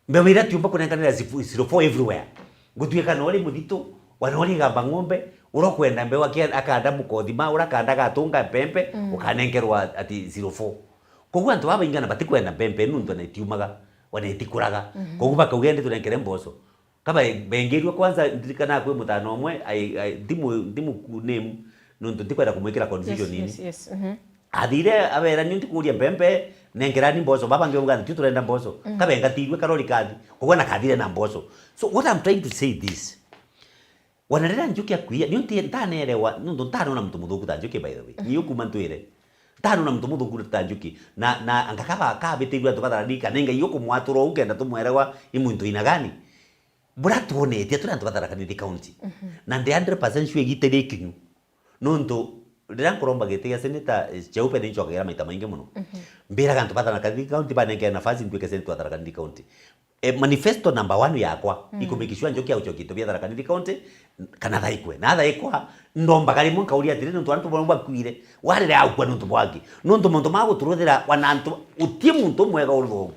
mbeu iria tiumba kunenkanira zifu-, zero four everywhere. Gutuika no ri muthitu, wana uri gamba ng'ombe, ura ukwenda mbeu akia-, akanda mukothima, ura akanda gatunga mpempe, mm, ukanenkerwa ati zero four. Koguo antu baba baingana batikwenda mpempe nuntu wana itiumaga, wana itikuraga. Mhm. Koguo bakauga indi tunenkere mboco. Kaba bengirue kwanza, ndirikana kwi mutana umwe, ai, ai, ndimu, ndimu ku-, name, nuntu ntikwenda kumwikira confusion ini. Yes, yes, yes. Mhm. Athire, abera, "Ni ntikuria mpempe, nenkerani mboco." Baba ngiuga, "Nti turenda mboco." Mm. Kabengatirue karori kathi, koguo na kathire na mboco. So what I'm trying to say this, wana riria Njuki akuia, ni nti-, ntanerewa, nuntu ntanona muntu muthuku ta Njuki, by the way. Mhm. Ni ukuma ntwire. Ntanona muntu muthuku ta Njuki. Na, na anga kaba kabitirue antu batharani, kana Ngai ukumwatura uu kenda tumwerewa i muntu aina gani? Bura twonetie turi antu ba Tharaka Nithi County. Mhm. Na ndi hundred percent sure igita rikinyu. Nuntu riria nkuromba giti gia senator, eh, Cheupe ni ncokagira maita maingi muno. Mhm. Mbiraga antu ba Tharaka Nithi County banenkere nafasi ntuike senator wa Tharaka Nithi County. Eh, manifesto number one yakwa, mm, ikumake sure Njuki aucokia into bia Tharaka Nithi County, kana thaikwe. Na thaikwa, ndombaga rimwe nkauria atiri, nuntu antu bamwe bakuire, warire aukua nuntu bwaki? Nuntu muntu ma guturuthira wana antu, uti muntu mwega uri thongu.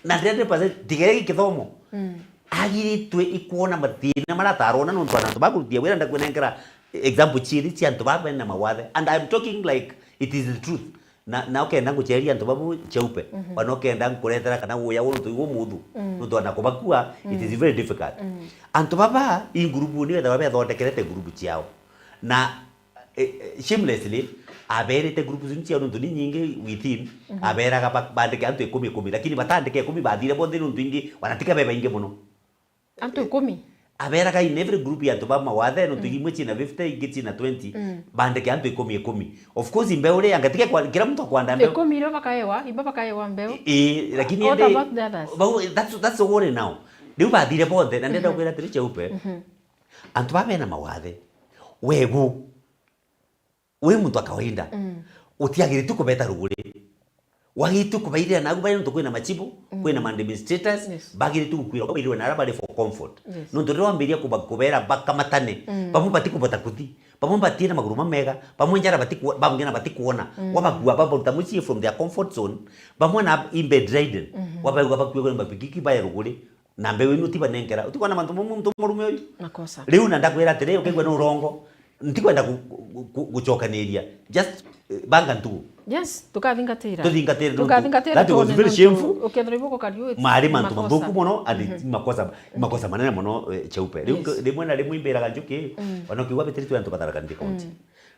Na hundred percent tigere gikithomo. Mm. Agiritwe ikwona mathina maria atarona nuntu wana antu bakurutia wira. Ndakwinenkera example ciiri cia antu baba bena mawathe. And I'm talking like it is the truth. Na, na ukenda ngucheria antu babu Cheupe, mhm, wana ukenda nkuretera kana guya guntu igu muthu, mm, nuntu wana kubakua, it is, mm, very difficult. Mm. Antu baba i ngurubu ni wethagwa bethondekerete ngurubu ciao. Na, eh, eh, shamelessly, aberite ngurubu ciu ciao nuntu ni nyingi within, mhm, aberaga ba-, bandike antu ikumi ikumi, lakini batandike ikumi bathire bonthe nuntu ingi, wana tika be baingi muno. Antu ikumi? Aberaga in every group ya antu ba mawathe, nuntu, mm, imwe ciina fifty, ingi ciina twenty, mm, bandike antu ikumi ikumi. Of course, mbeu ri anga tige kwa, kila mtu akwanda mbeu. Ikumi irio bakaewa, ibo bakaewa mbeu. I, i, lakini what ende, about the others? Bau, that's, that's the worry now. Riu bathire bonthe, na ndenda, mhm, kwira atiri Cheupe, mhm, antu ba bena mawathe, wegu, wi muntu wa kawaida, mm, utiagiritu kubeta ruguri. Wagiritu kubairira nagu bari nontu kwina machibu, mm, kwina ma administrators, yes, bagiritu gukwira bairwe nara bari for comfort. Yes. Nontu riria wambiria kuba-, kubera bakamatane, mm, bamwe batikubota kuthi, bamwe batina maguru mamega, bamwe njara batiku-, bamwe na batikuona, mm, wabakua babaruta mucii from their comfort zone, bamwe na in bedridden, mhm, wabauga bakue kwina mabikiki bae ruguri. Na mbeu inu utibanenkera. Utikwona mantu mau muntu murume uyu? Makosa. Riu na ndakwira atiri, ukaigua ni urongo. Ntikwenda gu-, gu-, gu-, gucokaniria. Just, eh, banga ntugu. Yes, tukathingatira. Tuthingatire nontu. Tukathingatira that was tuone very nontu shameful. Ukethira ibo gukariu, it's makosa. Mari mantu mathuku muno, and, mhm, makosa, makosa manene muno, eh, Cheupe. Riu, yes, rimwe na rimwe imbiraga Njuki, mm, wana ukiigua abitiritwe antu ba Tharaka Nithi County. Mm.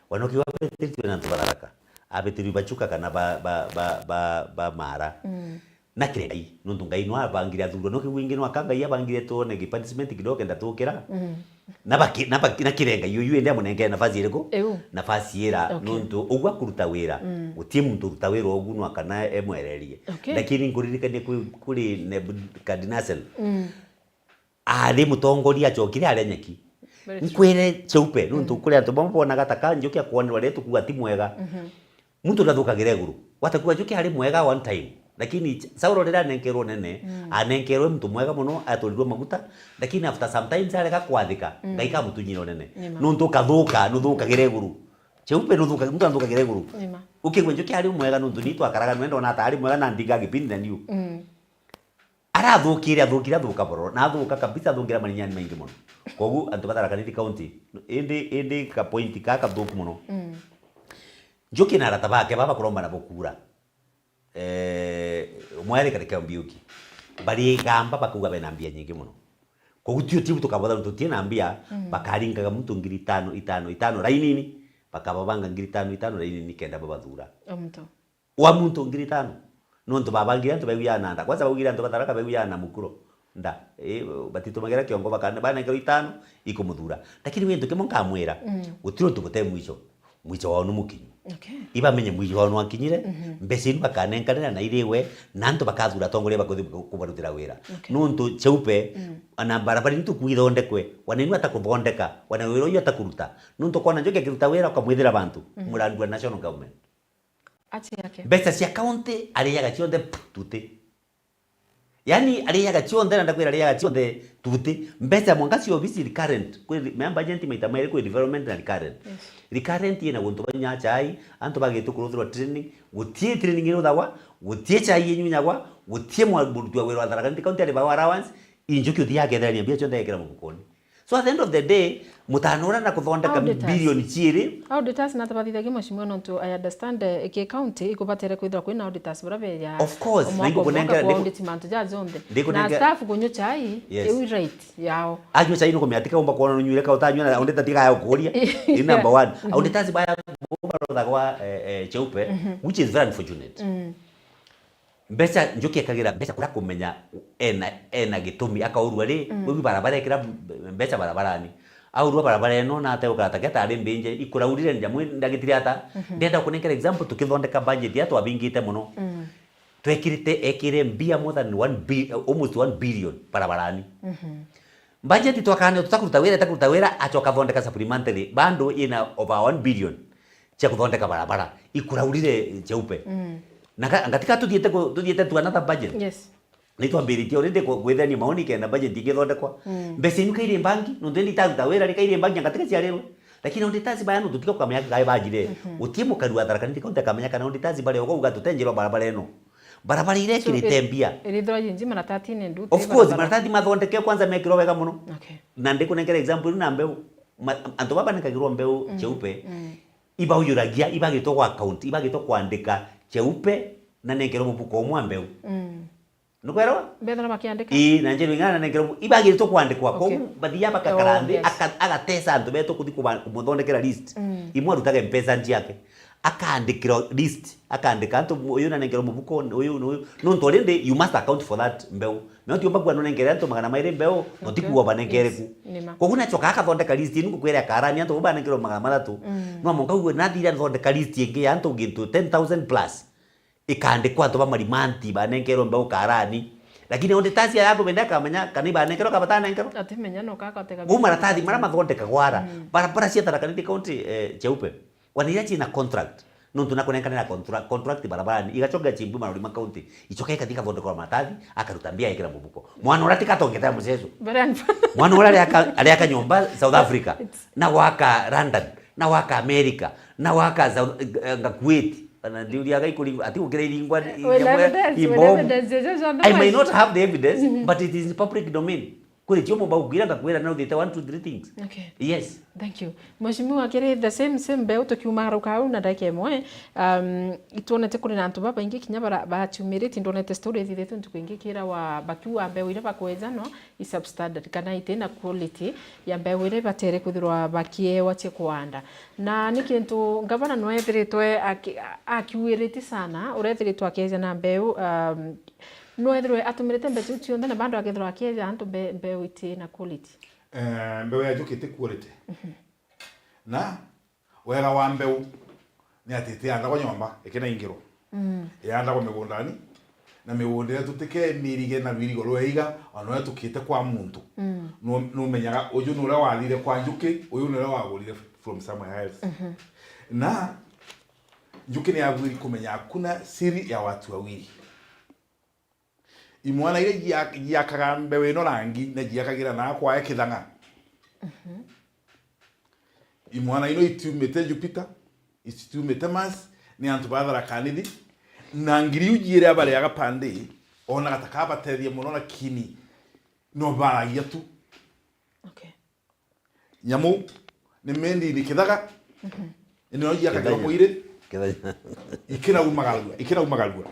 Wana ukiigua abitiritwe antu ba Tharaka. Abitirwe ba Chuka kana ba, ba, ba, ba, ba Mara. Mm. Na kire Ngai, nontu Ngai no abangire athurwa. No kiu ingi no aka Ngai abangire twone gipunishment kidogo kenda tukira. Mm. Na baki-, na baki-, na kire Ngai uyu indi amunenkere nafasi iriku? Iu. Nafasi ira, okay, nontu ugu akuruta wira. Mm. Gutie muntu uruta wira ugu no akana emwererie. Okay. Lakini nkuririkanie kwi, kuri Nebukadnezar. Mm. Ari mutongoria, acokire aria nyeki. Very true. Nkwire Cheupe, nontu, mm, kuri antu bamwe bonaga ta ka njuki akwonirwa riria tukuga ti mwega. Mhm. Muntu ndathukagire iguru. Watakuga njuki ari mwega one time. Lakini Ch-, Sauro riria anenkerwe unene, mm, anenkerwe muntu mwega mono, aturirwe maguta, lakini after sometimes arega kwathika, mm, Ngai kamutunyire unene. Ni ma. Nontu ukathuka, nuthukagire iguru. Cheupe nuthuka-, muntu athukagire iguru. Ni ma. Ukigua njuki ari mwega nontu ni twakaraga nwenda ona ata ari mwega na ndinga gipindi na niu. Mm. Arathukire, athukire, athuka bororo, na athuka kabisa, athukira marinyani maingi mono. Kogu antu ba Tharaka Nithi County, indi, indi ka point ka kathuku mono. Mm. Njuki na arata bake baba kuromba nabo kura. Eh, umwe ari katika Mbiuki. Bari igamba bakauga bena mbia nyingi mono. Kogu tio tiu tukabotha tutie na mbia, mm, bakaringaga muntu ngiri itano, itano, itano rainini, bakababanga ngiri itano, itano rainini kenda babathura. O muntu. Wa muntu ngiri itano. Nontu babangire antu baigu ya nanda. Kwanza baugire antu ba Tharaka baigu ya na mukuro. Nda. Eh, batitumagira kiongo bakane-, banenkerwa itano, ikumuthura. Lakini wi ntu kimwe nkamwira, mm, gutiri untu bute mwisho. Mwisho wao ni mukinyu. Okay. Ibamenye mwisho wao nwakinyire, mhm, mbeca inu bakanenkanira na iriwe, na antu bakathura atongoria bakuthi ku-, kubarutira wira. Okay. Nontu Cheupe, mm, ana barabara nitu kuithondekwe, wana inu atakuthondeka, wana wira uyu atakuruta. Nontu kwana njuki akiruta wira ukamwithira bantu, mhm, murandu wa national government. Achi yake. Mbeca cia county ariaga cionthe, pff, tuti. Yani, ariaga cionthe, na ndakwira ariaga cionthe, tuti. Mbeca mwanka cia obisi recurrent. Kwi re-, mea budget maita mairi kwi development na recurrent. Yes. Recurrent ina guntu banywa chai, antu bagitu kuruthirwa training, gutie training iruthagwa, gutie chai inyunyagwa, gutie mwa-, muruti wa wira wa Tharaka Nithi County aribawa allowance, injuki uthia agetherania mbia cionthe ekira mufukoni. So at the end of the day, mutano uria na kuthondeka auditors, bilioni ciiri. Auditors na tabathithagia mheshimiwa nontu I understand, eh, ki county ikubatere kwithirwa kwina auditors baria beja. Of course, na mwaka o mwaka ikukunengera, kwa ndiku-, audit mantu ja jonthe. Na ndikunengera staff kunywa chai, yes, iu right yao. Anywa chai nukumia tika umba kuona nunyuire ka utanywa na auditor tika ya ukuria. Ni number one. Mhm. Auditors baya bo barothaga, eh, eh, Cheupe, mhm, which is very unfortunate. Mm. Mbeca, njuki ekagira mbeca kuria kumenya ena, ena gitumi, akaurua ri, mm, wigu barabara ekira mbeca barabarani. Aurua barabara eno na ateukara ta keta ari mbinje, ikuraurire njamu ndagitire ata. Mhm. Ndenda kunenkera example, tukithondeka budget ya twabingite mono. Mm. Twekirite, ekire mbia more than one bi-, almost one billion barabarani. Mhm. Budget twakane tutakuruta wira, itakuruta wira, acoka thondeka supplementary, bado ina over one billion. Cia kuthondeka barabara, ikuraurire Cheupe. Mm. Na ka-, ngatika tuthiete ku-, tuthiete to another budget. Yes. Ni twambiritie already ku-, gwithania maoni kenda budget igithondekwa. Mm. Mbeca inu kairi mbangi, nontu indi itaruta wira ri kairi mbangi, ngatika ciarirwe. Lakini auditors baya nontu tika kukamenya kai bajire. Mhm. Gutie mukari wa Tharaka Nithi County akamenya kana auditors bari ogo uga tutenjirwa barabara ino. Barabara iria so, ikirite mbia. Irithirwa jinji maratathi-ini ndu. Of course, barabara. Maratathi mathondeke kwanza mekirwo wega mono. Okay. Na ndikunenkera example inu na mbeu. Ma-, antu baba nekagirwo mbeu, mm, Cheupe. Mm. Ibaujuragia, ibagitwo gwa account, ibagitwo kwandika Cheupe na nenkerwo mubuko umwe wa mbeu. Mm. Nukwelewa? Mbethana bakiandika? Ii, na njeri ing'ana na nenkerwo mu-, ibagitwo kwandikwa. Okay. Kogu bathia bakakara nthi, yes, aka-, agatesa antu betu kuthi kuba-, kumuthondekera list. Mm. Imwe arutaga mpesa nji yake. Akaandikirwa list, akaandika antu uyu na nenkerwo mubuko uyu na uyu. Nontu already you must account for that mbeu. No ti umba kuga nunenkere antu magana mairi mbeu, no ti kuga ubanenkere ku. Yes. Ni ma. Koguo nachoka akathondeka list inu ngukwira akarani antu bo banenkerwo magana mathatu. Mm. No mwanka ugue nathire nthondeka list ingi ya antu gintu ten thousand plus. Ikandikwa antu ba Marimanti banenkerwo mbeu karani. Lakini auditors aya antu bende akamenya kana ibanenkerwo kana batanenkerwo. Atimenya no kaka atega. Koguo maratathi maria mathondekagwa ara. Mm. Barabara cia Tharaka Nithi County, eh, Cheupe. Wana iria ciina contract. Nontu na kunenkanira contra-, contract barabarani, igacoka igachimbu marori ma county, icoka ikathi ikathondekwa maratathi, akaruta mbia ekira mubuko. Mwana uria tika tongete ya muceco. Very unfair. Mwana uria ariaka, ariaka nyomba South Africa, it's na gwaka London, na gwaka America, na gwaka South, eh, nga Kuwait. Na ndiuria ga ikuri-, ati gukira iringwa, eh, wina evidence, wina imbomu. Evidence, yes, yes, I may otherwise not have the evidence, mhm, but it is in public domain. Kuri cio mumba gukwira ngakwira na uthite one, two, three things. Okay. Yes. Thank you. Mheshimiwa, kiri the same, same mbeu tukiumaruka au na ndagika imwe, um, itwonete kuri na antu babaingi kinya bara-, baciumiritie, ndonete story ithithitwe ntuku ingi kirawa bakiuga mbeu iria bakweja no i substandard kana iti na quality ya mbeu iria ibatere kwithirwa bakiewa cia kuanda. Na ni kintu ngavana no ethiritwe aki-, akiuiritie sana, urethiritwe akieja na mbeu, um, No ethirwe atumirite mbeca iu cionthe na bado akethirwa akieja antu mbe-, mbeu iti na quality. Eh, mbeu ya njuki iti quality. Na wega wa mbeu ni ati itiandagwa nyomba, ikinaingirwa. Iandagwa migundani, na migunda iria tutikemirige na rwirigo rwa iga, ona uria tukite kwa muntu. Nu-, numenyaga uju ni uria wathire kwa njuki, uyu ni uria wagurire from somewhere else. Na njuki ni yabwiri kumenya hakuna siri ya watu wawili. Imwana iria ijia-, ijiakaga mbeu ino rangi, na ijiakagira na kwae kithang'a. Imwana ino itiumite Jupiter, itiumite Mars, ni antu ba Tharaka Nithi. Na ngiri iu jiiri abariaga pande, ona gatakabatethia mono, lakini no baragia tu. Okay. Nyamu ni mendi ni kithaga. Ni no jiakagirwa mwiri. Kithaga. Ikinaumagarua, ikinaumagarua.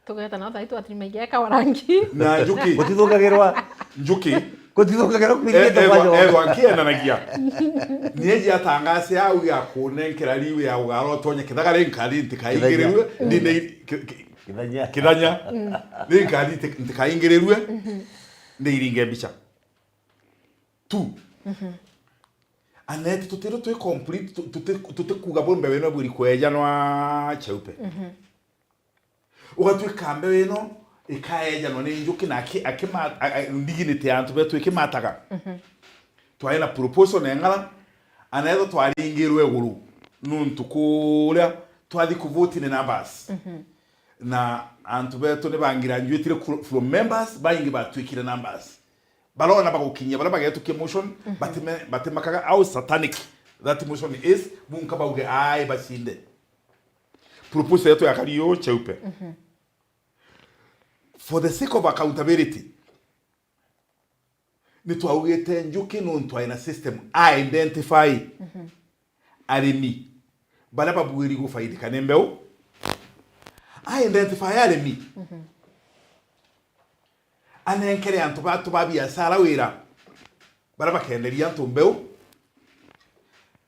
Tugeta nao thai twatirima igeka warangi. Na njuki. Gutithukagirwa. Njuki. Gutithukagirwa kuringitwo kwayo. Erwa nkienanagia. Ni eji atangase au ya kunenkera riu ya ugaro tonye kithaga rinkari ntikaingirirwe. Ni, ni, ki-, ki-, kithanya. Kithanya. Rinkari nti-, ntikaingirirwe. Ndiringe mbica. Tu. Aneti tutiro twi complete, tu-, tuti-, tutikuga bumbe wino bwiri kwejanwa cheupe. Ugatwika mbeu ino ikaejanwa ni njuki na aki-, akima-, a-, a-, dignity ya antu betu ikimataga. Twari na proposal na eng'ara, anetho twaringirwe iguru nuntu kuria twathi kuvoti ni numbers. Na antu betu ni bangiranjuitire ku-, from members, baingi batwikire numbers. Barona bagukinyia, baria bagetukia motion, batime-, batimakaga how satanic that motion is, bunka bauge, "Ai, bacinde." Proposal yetu yakari uu cheupe. For the sake of accountability, ni twaugite njuki nuntu aina system a identify arimi baria babwiri gufaidika ni mbeu. A identify arimi. Anenkere antu batu ba biashara wira baria bakenderia antu mbeu.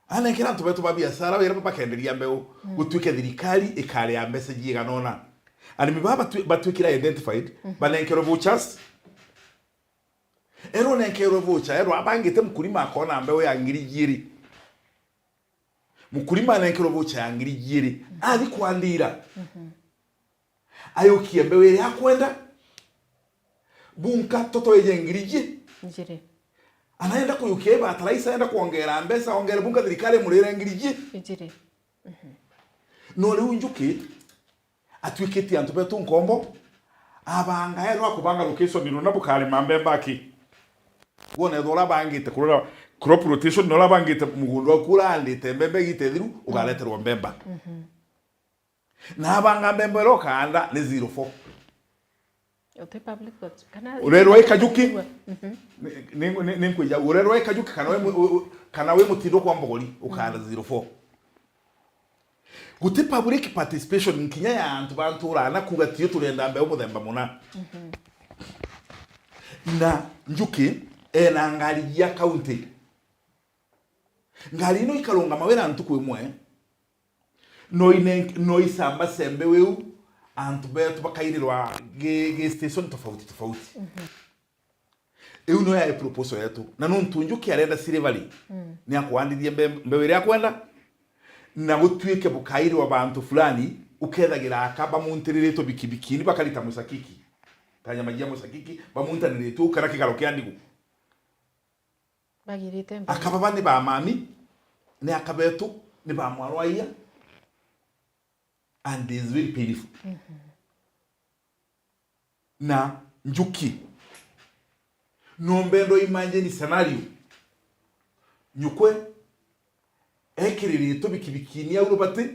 Anenkere antu betu ba biashara wira bakenderia mbeu. Gutwike thirikari ikaria mbeca jiigana ona. Arimi baba batwi-, batwikira identified, banenkerwe vouchers. Erwa nenkerwe voucher, erwa abangite mkulima akona mbeu ya ngiri ijiiri. Mkulima anenkerwe voucher ya ngiri ijiiri. Athi kwandira. Ayukie mbeu iria akwenda. Bunka toto ije ngiri iji. Ijiiri. Anaenda kuyukia ibataraisa, aenda kwongera mbeca, ongere bunka thirikari imurire ngiri iji. Ijiiri. No riu njuki atwikitie antu betu nkombo, abanga erwa akubanga location runa bukarima mbemba aki. Wona ethwa uria abangite kurora crop rotation, na uria abangite mugunda waku uraandite mbemba igita ithiru, ugareterwa mbemba. Na abanga mbemba iria ukaanda ni zero four. Uti public, but kana urerwa i Kajuki? Ni, ni, ni, ni nkwija, urerwa i Kajuki kana wi mu-, u-, u-, kana wi mutindo kwa mbogori, ukaanda zero four. Guti public participation nkinya ya antu ba ntura na kuuga, "Tio turenda mbeu muthemba muna." Na njuki ena ngari ya county. Ngari ino ikarungama wira ntuku imwe, no ine-, no icamba cembe wiu, antu betu bakairirwa gi, gi station tofauti tofauti. Iu niyo yae proposal yetu. Na nuntu njuki arenda slavery, ni akuandithia mbe-, mbeu iria akwenda, na gutwike bukairwa bantu fulani, ukethagira aka bamuntiriritwe bikibikini, bakarita mucakiki. Ta nyama jia mucakiki, bamuntaniritwe u kana kigaro kia ndigu. Bagirite mbeu. Aka baba ni ba mami, ni aka betu, ni ba mwarwa iya, and it is very painful. Na njuki. No mbendo imagine scenario. Nyukwe ekiriritwe bikibikini au rubati.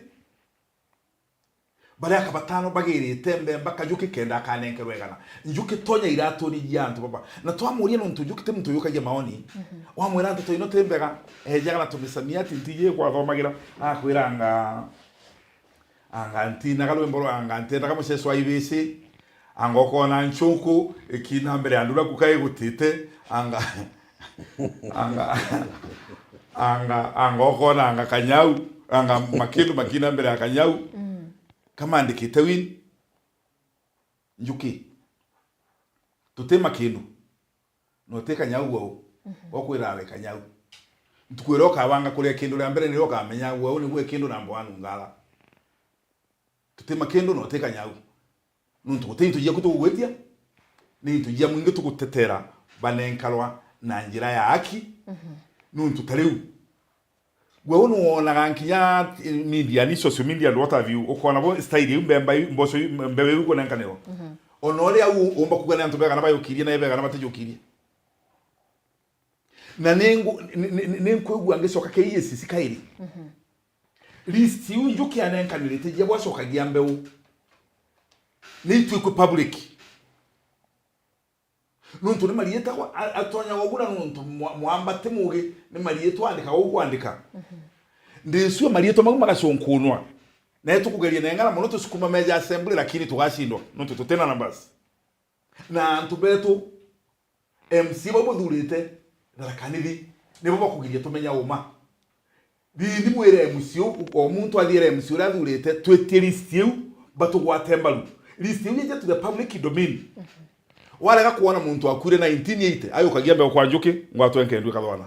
Baria aka batano bagirite mbemba Kajuki kenda akanenkerwa igana. Njuki tonya iratuni jia antu baba. Na twamuria nuntu Njuki ti muntu yukagia maoni. Wamwira nteto ino ti mbega, ejaga na tumisamia ati ntiji kwathomagira. Akwira anga Anga ntinaga rwimbo rwa, anga ntiendaga muceco wa ibici, anga ukona nchuku ikina mbere ya ndura kuka igutite, anga, anga, anga, anga ukona anga kanyau, anga makindu makina mbere ya kanyau. Kamandikite win. Njuki. Tuti makindu. Na uti kanyau gwau. Mhm. Okwira awe kanyau. Ntuku iria ukabanga kuria kindu ria mbere nirio ukamenya gwau nigwe kindu namba one ungala. Tuti makindu na uti kanyau. Nuntu guti into ciaku tugugwitia, ni into cia mwingi tugutetera banenkarwa na njira ya haki. Mhm. Nuntu ta riu, gwe uu niwonaga nkinya media, ni social media and what have you, ukona bo style iu mbemba iu, mboco iu, mbeu iu kunenkanirwa. Mhm. Ona uria u-, umba kuga ni antu begana bayukirie na ebegana batijukirie. Na ni ngu-, ni, ni, ni, ni nkwigua ngicoka K E A C C kairi. Mhm. List iu Njuki anenkanirite cia bwacokagia mbeu. Ni itwikwe public. Nuntu ni mariitwa a-, atonyaga uguo na nuntu mwa-, mwamba ti mugi, ni mariitwa andika ugu kwandika. Mhm. Ndicua mariitwa mau magacunkunwa. Na itukugeria na eng'ana mono tucukuma meja assembly, lakini tugacindwa, nuntu tutina numbers. Na antu betu, M C A bau buthurite Tharaka Nithi, nibo bakugiria tumenya uma. Thithi mwire M C A u, o muntu athiire M C A uria athurite, twitie list iu, batugwate mbaru. List iu yeje to the public domain. Mhm. Warega kwona muntu akuire nineteen eighty, ayukagia mbeu kwa Njuki, ngwatwe nkendwe kathwana.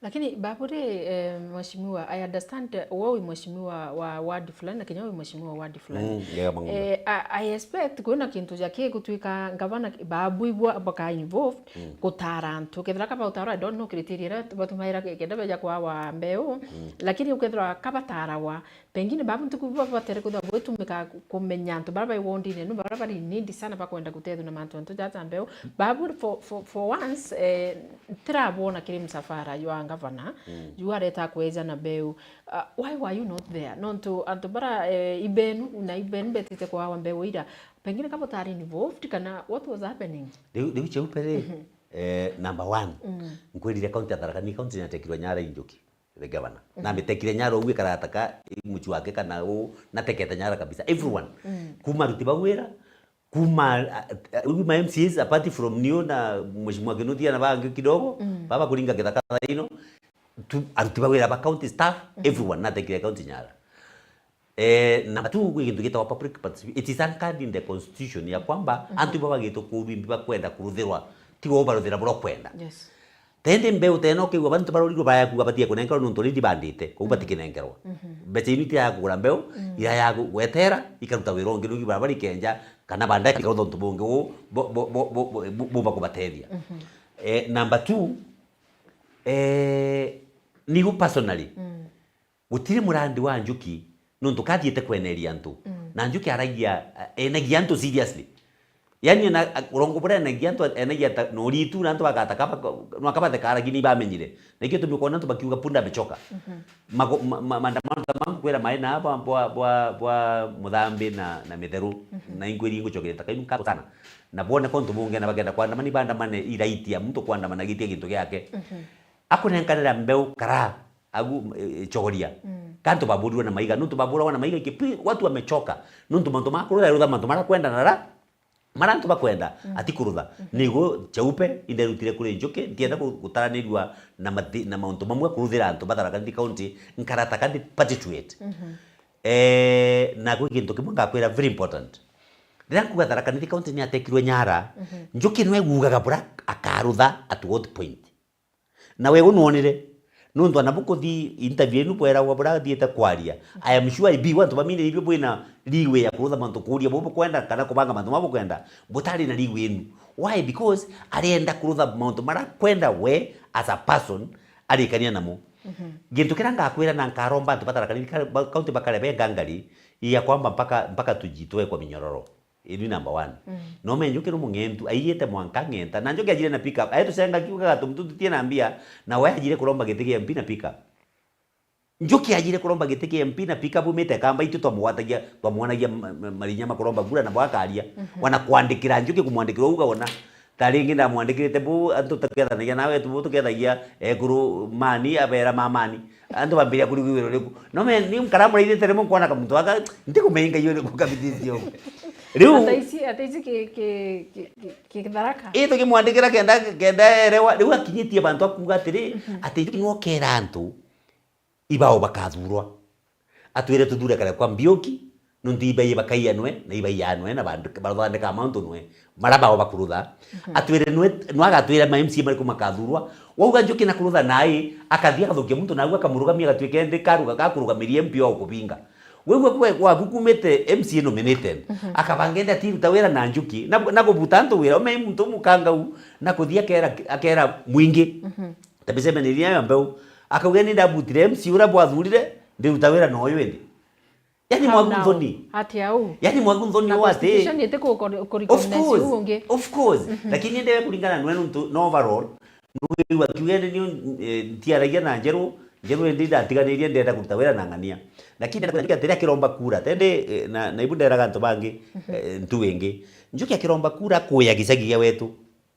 Lakini babu ri, eh, mheshimiwa, I understand, eh, we wi mheshimiwa wa ward fulani na kinya wi mheshimiwa wa ward fulani. Mm, yeah, mang'ombe. Eh, I, I expect kwina kintu ja kigutwika ngavana, babu ibwa baka involved, mm, gutara antu. Kethira kaba utara, I don't know criteria iria batumaira ke-, kenda beja kwawa mbeu, mm, lakini ukethira kabatarawa, pengine babu ntuku babatere kwithirwa bwitumika ku-, kumenya antu baria bai wondine, nu baria bari in need sana bakwenda gutethua na mantu, antu jaja mbeu. Babu, for, for, for once, eh, ntirabona kiri msafara jwa ngavana, mm, ju areta kweja na mbeu. Uh, why were you not there? Nontu antu bara, eh, ibenu, na ibenu betite kwawa mbeu ira, pengine kabo tari involved, kana what was happening? Riu, riu Cheupe ri, mhm, eh, number one, mm, nkwirire county ya Tharaka Nithi, county inatekirwe nyara i Njuki, the governor. Mhm. Na mitekire nyara ugu ikarataka, i muchu wake kana u, natekete nyara kabisa. Everyone. Mm. Kuma aruti ba wira, kuma, a, a, ma M C As, apart from niu na Mheshimiwa Kinuthia na bangi kidogo, mm, baba kuringa githaka thaa ino, tu, aruti ba wira ba county staff, mhm, everyone, natekire county nyara. Eh, number two, gwi gintu gitagwa public participation. It is anchored in the constitution ya kwamba, mhm, antu ibo bagitwe kuurwa imbi bakwenda kuruthirwa, tiga ubaruthira buria ukwenda. Yes. Tendi mbeu tena ukigua bantu barorirwe baya kuga batie kunenkerwa nontu already bandite, kou, mm, batikinenkerwa. Mhm. Mbeca inu itiaga kugura mbeu, mm, iraya gwetera, ikaruta wira ungi, rugi barabara ikenja, kana baadaye ikarutha untu bungi u, bu, bu, buba kubatethia. Mhm. Eh, number two, eh, niu personally, mm, gutiri murandi wa Njuki, nontu kathiite kweneria antu. Mm. Na Njuki aragia, enagia antu seriously. Yaani, ena, a, urongo buria enagia antu, enagia ta, na uritu, na antu bagataka, bak-, no akabatheka, lakini ibamenyire. Na ikio tumi ukona antu bakiuga, "Punda amechoka." Mhm. Mago-, ma, ma, maandamano ta mangu kwira mai na bwa, bwa, bwa, bwa Muthambi na, na Mitheru, mhm, na inkwiri inguchokire ta kainu nkatho sana. Na bwone kontu bungi na bagenda kwandamana, ibandamane, i right ya muntu kwandamana gitie gintu giake. Mhm. Akunenkanira mbeu kara, agu, e, e, chogoria. Mm. Kantu baburwa na maiga, nuntu baburwa na maiga, iki, pi, watu wamechoka. Nuntu mantu ma kurutha, rutha mantu mara kwenda na ra, mara antu bakwenda, mm, ati kurutha. Mhm. Nigo Cheupe, inderutire kuri Njuki, ntienda ku-, gutaranirua na mathi-, na mauntu mamwe kuruthira antu ba Tharaka Nithi County, nkarata kandi perpetuate. Mhm. Eh, na kwi gintu kimwe ngakwira very important. Riria nkuga Tharaka Nithi County ni atekirwe nyara, mhm, Njuki nwe gugaga bura akarutha at what point. Na we unwonire, nontu ana bukuthi interview inu bweragwa burathiite kwaria. I am sure ibi wantu bamine ibio bwina leeway ya kurutha mantu kuuria bubu bukwenda kana kubanga mantu mabu bukwenda, butari na leeway inu. Why? Because arienda kurutha mantu mara kwenda we as a person arikania namo. Mhm. Gintu kiria ngakwira na nkaromba antu ba Tharaka Nithi ka-, ba-, county bakare be ngangari ya kwamba mpaka, mpaka tujitoe kwa minyororo. Iri number one. Mm. No me Njuki ni mung'entu, aiyite mwanka ang'enta. Na Njuki ajire na pick up. Aye tusenga kiuga gato mtu tutie na mbia, na we ajire kuromba giti kia M P na pick up. Njuki ajire kuromba giti kia M P na pick up, umite kamba itu twamugwatagia, twamwonagia ma-, ma-, marinya ma kuromba kura na bwakaria. Mhm. Wana kwandikira Njuki, kumwandikira uga ona. Ta ringi ndamwandikirite bu, antu tukethanagia nawe, tu-, bu tukethagia ekuru mani, abera mamani. Antu bambiria kurigwa iwiro riku. No me, ni nkara muraithite rimwe nkona kamuntu aka, ntikumenya ngai uriku kabitithio. Riu ata ici, ata ici ki, ki, ki, ki, ki Tharaka. Ii tukimwandikira kenda, kenda erewa, riu akinyitie bantu akuga atiri, mhm, ati Njuki nwokera antu ibao bakathurwa. Atwire tuthure kare kwa Mbiuki, Nontu ibai bakaia nwe, na ibai ya nwe, na bandu, bathandika mauntu nwe, mara bao bakurutha. Mhm. Atwire nwe, nwe agatwira ma M C A mariku makathurwa. Wauga Njuki na kurutha nai, akathia agathukia muntu, na au akamurugamia, agatuika endi karuga, gakurugamiria M P wa ukubinga. Wigua kwe gwaku kumite M C A nominated. Mhm. Akabanga endi atiruta wira na Njuki, na, na kubuta antu wira, ume muntu mukangau, na kuthia akera, akera mwingi. Mhm. Ta micemeni iria ya mbeu. Akauga, "Ni ndabutire M C A uria bwathurire, ndiruta wira na uyu indi." Yani, How mwagu now? Nthoni. Ati au? Yani, mwagu nthoni. Na wa ati constitution iti ku-, ku-, ku-, of recognize course, uu ungi. Of course. Mhm. Lakini ende we kuringana nwe nuntu, no overall, nwiwa kiuga ende ni, eh, ntiaragia na Njeru, Njeru ende ndatiganirie, ndenda kuruta wira na ng'ania. Lakini ndenda kuruta atiri akiromba kura, tende, eh, na, na ibu nderaga antu bangi, mhm, eh, ntu ingi. Njuki akiromba kura kuya gicagi gia wetu.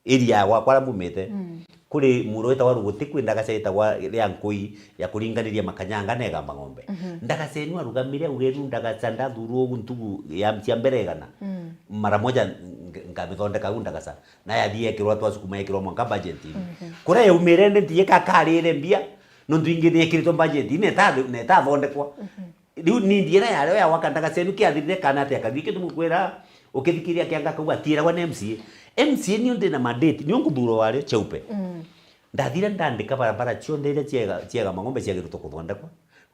Area ya gwakwa aria mbumite, mm, kuri muro witagwa Ruguti, kwi ndagaca itagwa ria Nkui ya kuringaniria makanyanga na igamba ng'ombe. Mhm. Ndagaca enu arugamire auga enu ndagaca ndathurwo ugu ntugu ya, cia mbere igana. Mm. Mara moja ng-, nkamithondeka au ndagaca. Na yathie yekirwa twasukuma yekirwa mwanka budget-ini. Mhm. Kuria yaumire ndi ntiye ka karire mbia, nontu ingi ni yekiritwe budget-ini na ita-, na itathondekwa. Mhm. Riu ni ndiira yario ya gwaka ndagaca enu kiathirire kana atia kathii, kitu mukwira ukithikiria kianga kau atiiragwa ni M C A. M C A niu ndina mandate, niu nkuthurwa wario Cheupe. Mm. Ndathire ndandika barabara cionthe iria ciega, ciega mang'ombe ciagirite kuthondekwa.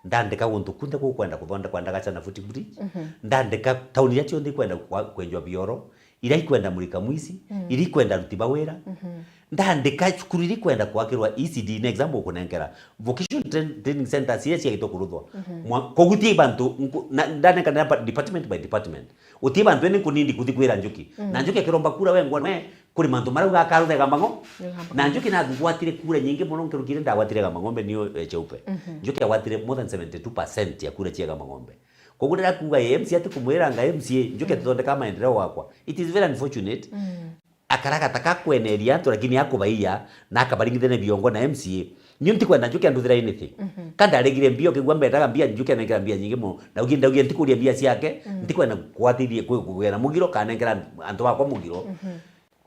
Ndandika guntu kunthe gukwenda kuthondekwa ndagaca na footbridge. Mhm. Ndandika tauni iria cionthe ikwenda kwa-, kwenjwa bioro. Iria ikwenda murika mwisi, mm, iria ikwenda aruti ba wira. Mhm. Ndandika cukuru iria ikwenda kwakirwa E C D, ni example ukunenkera. Vocation train-, training centers iria ciagitwe kuruthwa. Mhm. Mwa-, koguo ti bantu nku-, na, ndanenkanira pa-, department by department. Uti bantu ene nkunindi kuthi kwira Njuki. Mm. Na Njuki akiromba kura we ngwa, we, kuri mantu maria uga akarutha Igamba Ng'ombe. Igamba Ng'ombe. Na Njuki nathugwatire kura nyingi mono nkuruki iria ndagwatire Igamba Ng'ombe niyo, eh, Cheupe. Mhm. Njuki agwatire more than seventy-two percent ya kura cia Igamba Ng'ombe. Koguo ndirakuga ye M C A atikumwira anga M C A, Njuki, mm, atithondeka maendeleo gwakwa. It is very unfortunate. Mm. Akaraga ta kakweneria antu, lakini akubaiya, na akabaringithania biongo na M C A. Niu ntikwenda Njuki anduthira anything. Mhm. Ka ndaregire mbia, ukigua mbendaga mbia, Njuki anenkera mbia nyingi mono. Na ugi ndaugia ntikuria mbia ciake, mm, ntikwenda kugwatithia kwi-, kugea na mugiro, kanenkera antu bakwa mugiro. Mhm.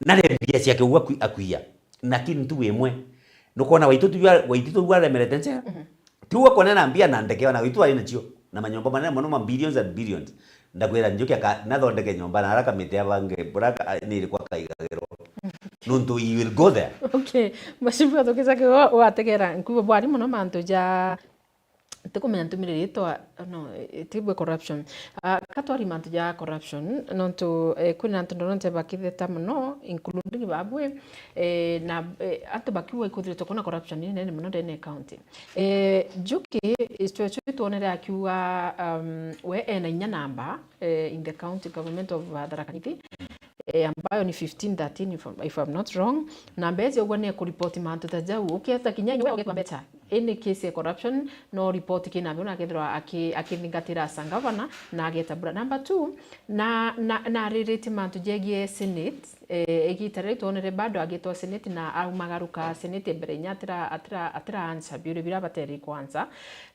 Nare mbia ciake uu akwi-, akwiya. Lakini ntugu imwe, nukwona Waititu jwa-, Waititu jwaremerete njega? Mhm. Ti uu akonena mbia na ndege, ona Waititu ari nacio, na manyomba manene mono ma billions and billions. Ndakwira Njuki aka-, nathondeke nyomba na ara kamiti abange, bura ka-, ni iriku akaigagirwo. Mhm. Nuntu he will go there. Okay. Mashifu athukica kigo, wategera, nkubo bwari mono mantu ja Ntikumenya ntumire ritwa, no, itibwe corruption. Ah, ka twari mantu ja corruption, nontu, eh, kwina antu ndonete bakitheta mono, including babwe, eh, na, eh, antu bakiuga ikwithiritwe kwina corruption inene mono ndene ya county. Eh, Njuki, icio twonere akiuga, um, we ena inya namba, eh, in the county government of, uh, Tharaka Nithi. Eh, ambayo ni fifteen thirteen, if, if I'm not wrong. Na mbeca ugwe ni kuripoti mantu ta jau. Uketa kinya inya we ugekwa mbeca. Any case ya corruption, no report kina mbere na akethirwa aki-, akithingatira as a governor, na ageta bura. Number two, na, na, na aririte mantu jegie Senate, eh, igita riu twonere bado agitwa Senate na aumagaruka Senate mbere inya atira, atira, atira answer biuria bira batere kwanza.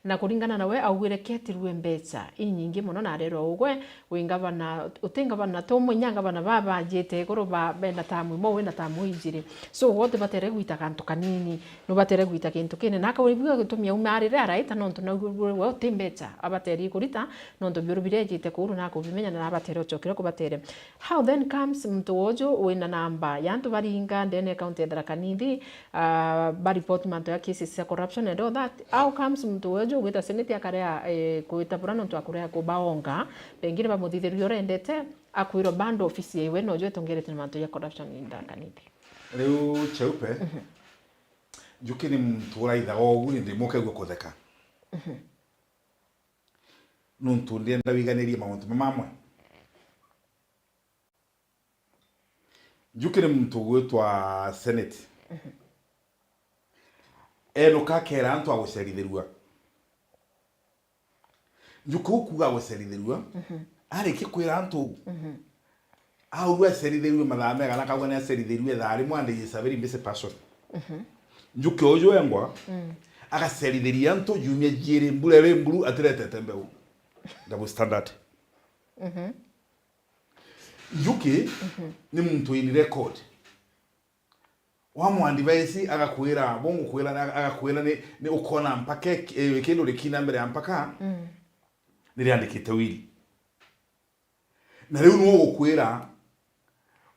Na kuringana na we, augwire ketirwe mbeca inyingi mono na arerwa ugwe, wi ngavana, uti ngavana, to mwe inya ngavana babanjite iguru ba, bena tamu imwe, wina tamu injiri. So, wote batere gwita gantu kanini, no batere gwita gintu kinene. Na akaigua gitumi auma arire araita, nontu na we uti mbeca abatere kurita, nontu biuru birejite kuru na kubimenya na abatere ucokire kubatere. How then comes muntu woju wina namba ya antu baringa ndene ya county ya Tharaka Nithi, ah, ba report mantu ya cases cia corruption and all that. How comes muntu woju gwita senate akarea, eh, kwita bura nontu akurea kubaonga, pengine bamuthithiria urendete, akwirwa bando ofisi ya iwe noju itongerete na mantu ya corruption in Tharaka Nithi? Riu Cheupe, mhm, Njuki ni muntu uraithaga ugu, indi mukaigua kutheka. Mhm. Nuntu ndienda wiganirie mauntu mamwe. Njuki ni muntu ugwitwa Senate. Mhm. Enuka akera antu agucerithirua. Njuki ukuuga agucerithirua, mhm, arikia kwira antu uu, mhm, aurua acerithirue mathaa megana, akauga ni acerithirue thaa rimwe, and he is a very busy person. Mhm. Njuki uju engwa, mm, agacerithiria antu jumia jiiri, mbura iri mburu, atiretete mbeu. Double standard. Mhm. Njuki, mhm, ni muntu in record. Wamwadvise agakwira, bo ngukwira, agakwira ni, ni ukona mpaka eki-, eh, kindu rikina mbere ya mpaka, mm, niriandikite wili. Na riu nu ugukwira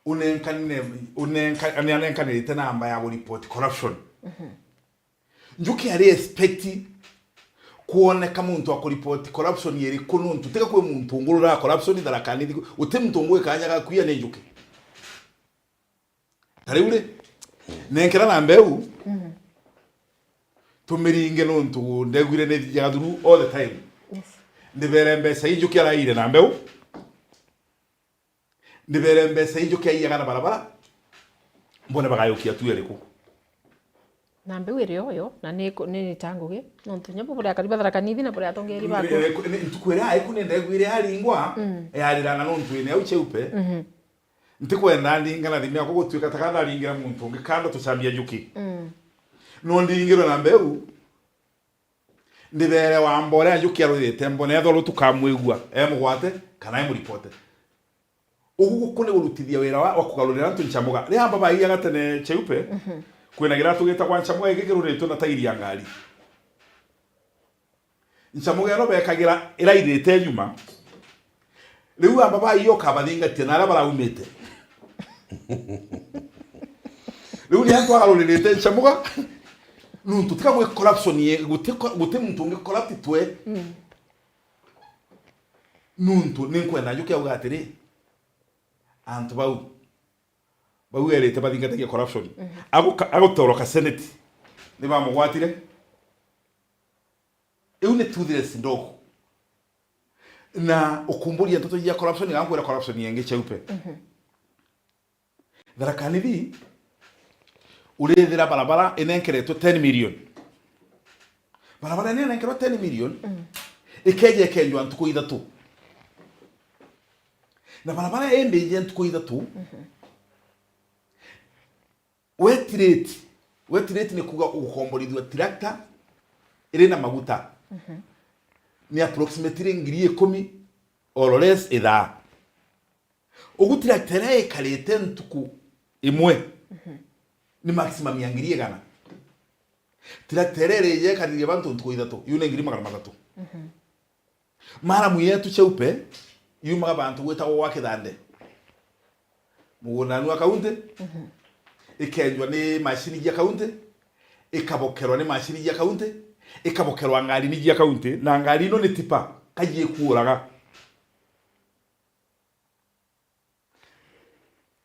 unenkanire, unenka-, ni anenkanirite namba ya kuripoti corruption. Njuki ari expect kwoneka muntu wa kuripoti corruption iriku, nuntu tiga kwi muntu ungurura corruption Tharaka Nithi, uti muntu ungu ikanyaga kuia ni Njuki. Ta riu ri, nenkera namba iu, tumiringe nuntu ndegwire ni thiaga through all the time. Yes. Ndibere mbeca ii Njuki araire namba iu. Ndibere mbeca ii Njuki aiyaga na barabara. Mbone bagayukia tu iriku. Na mbeu iri oyo, na ni ku-, ni ta ngugi, nontu nyobo buri akari ba Tharaka Nithi na buri atongeri baku. Ni, ni, ntuku iria aiku ni ndegwire aringwa, yarira na nontu ine au Cheupe. Ntikwenda ndinga na thimi yakwa gutuika ta kana aringira muntu ungi kando tucambia Njuki. No ndingirwe na mbeu, ndibere wamba uria Njuki arwirite mbone ethwa rutukamwigua, e mugwate, kana e muripote. Ugu guku ni gurutithia wira wa, wa kugarurira antu nchamuga. Riria amba baiyaga tene Cheupe, kwina kiratu gitagwa nchamuga giki kiruritwe na tairi ya ngari. Nchamuga ino bekagira irairite nyuma. Riu amba baiya ukabathingatia na aria baraumite. Riu ni antu agaruririte nchamuga. Nuntu tiga gwi corruption ye, guti co-, guti muntu ungi corrupt twe. Nuntu ni nkwenda Njuki auga atiri, antu bau, bau erite bathingatagia corruption. Aguka-, agutoroka Senate, ni bamugwatire. Iu ni toothless ndogo. Na ukumburia nteto cia corruption, gankwira corruption yengi Cheupe. Tharaka Nithi, urithira barabara inenkeretwe ten million. Barabara ino inenkerwa ten million, ikeja ikenjwa ntuku ithatu. Na barabara indi ije ntuku ithatu, wet rate, wet rate ni kuuga ugukomborithua tractor iri na maguta. Ni approximately ngiri ikumi or less ithaa. Ugu tractor iria ikarite ntuku imwe ni maximum ya ngiri igana. Tractor iria irije ikaririe bantu ntuku ithatu, iu ni ngiri magana mathatu. Maramu yetu Cheupe yumaga bantu gwitagwa gwa Kithande. Mugundani wa kaunti, ikenjwa ni macini cia kaunti, ikabokerwa ni macini cia kaunti, ikabokerwa ngarini cia kaunti, na ngari ino ni tipa, kaji ikuuraga.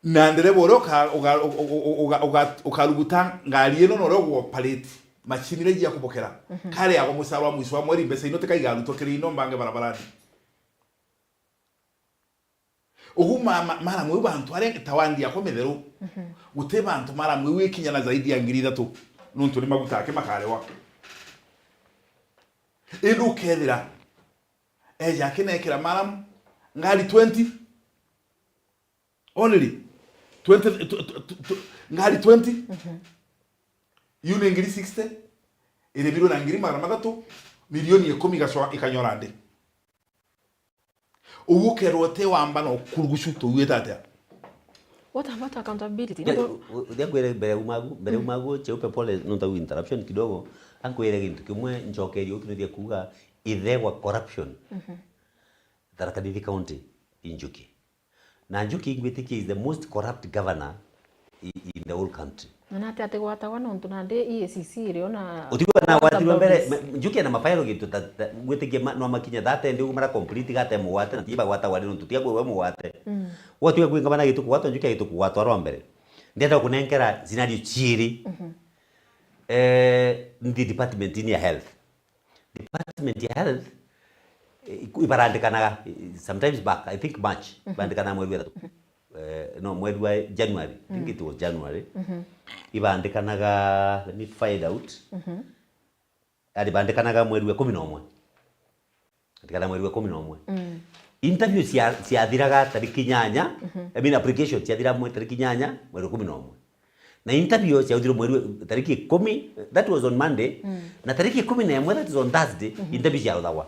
Na ndereba uria uka-, uga-, uga-, uga-, uga-, ukaruguta ngari ino na uria ugu operate macini iria ijia kubokera, kariagwa mucara wa mwisho wa mweri, mbeca ino tikaigarutwa kiri ino mbange barabarani. Ugu ma-, ma-, maramu iu bantu aria ta wandi yakwa mitheru, guti bantu maramu iu ikinya na zaidi ya ngiri ithatu, nuntu ni maguta ake makarewa. Indi ukethira eja akinekera maramu ngari twenty. Only twenty, tu-, tu-, tu-, tu-, ngari twenty. Iu ni ngiri sixty, iribirwe na ngiri magana mathatu, milioni ikumi igacoa ikanyora ndi. Ugu ukerwa uti wamba na ukurugucu, tuuite atia? What about accountability? Ndio, ndio kwere mbere umagu, mbere umagu, Cheupe, pole, nontu interruption kidogo. Ankwire gintu kimwe, ncokerie ukinithia kuuga, ithe wa corruption. Tharaka Nithi County, i Njuki. Na Njuki ingwitikia is the most corrupt governor i-, in the whole country. Na nati atigwatagwa nontu nandi E A C C irio na utigwa na gwatirwe mbere, ma-, Njuki ena mafailo gintu ta, ta, gwitikia ma-, no makinya thirty ndi ugu mara complete gate mugwate, na tiba gwata wari nontu tiga gwe mugwate. Gwatiga kwinga bana gitu kugwatwa, Njuki agitu kugwatwa rwa mbere. Ndienda kunenkera scenario ciiri. Eh, nthi department ni ya health. Department ya health, eh, iku-, ibarandikanaga, eh, sometimes back, I think March, ibarandikanaga mweri wa ithatu. Eh, no, mweri wa January, I think it was January. Ibarandikanaga, let me find out. Yaani, barandikanaga mweri wa ikumi na umwe. Barandikanaga mweri wa ikumi na umwe. Interview cia-, ciathiraga tariki inyanya, I mean, application ciathira mwe-, tariki inyanya, mweri wa ikumi na umwe. Na interview ciauthirwe mweri wa, tariki ikumi, that was on Monday, na tariki ikumi na imwe, that is on Thursday, interview ciaruthagwa.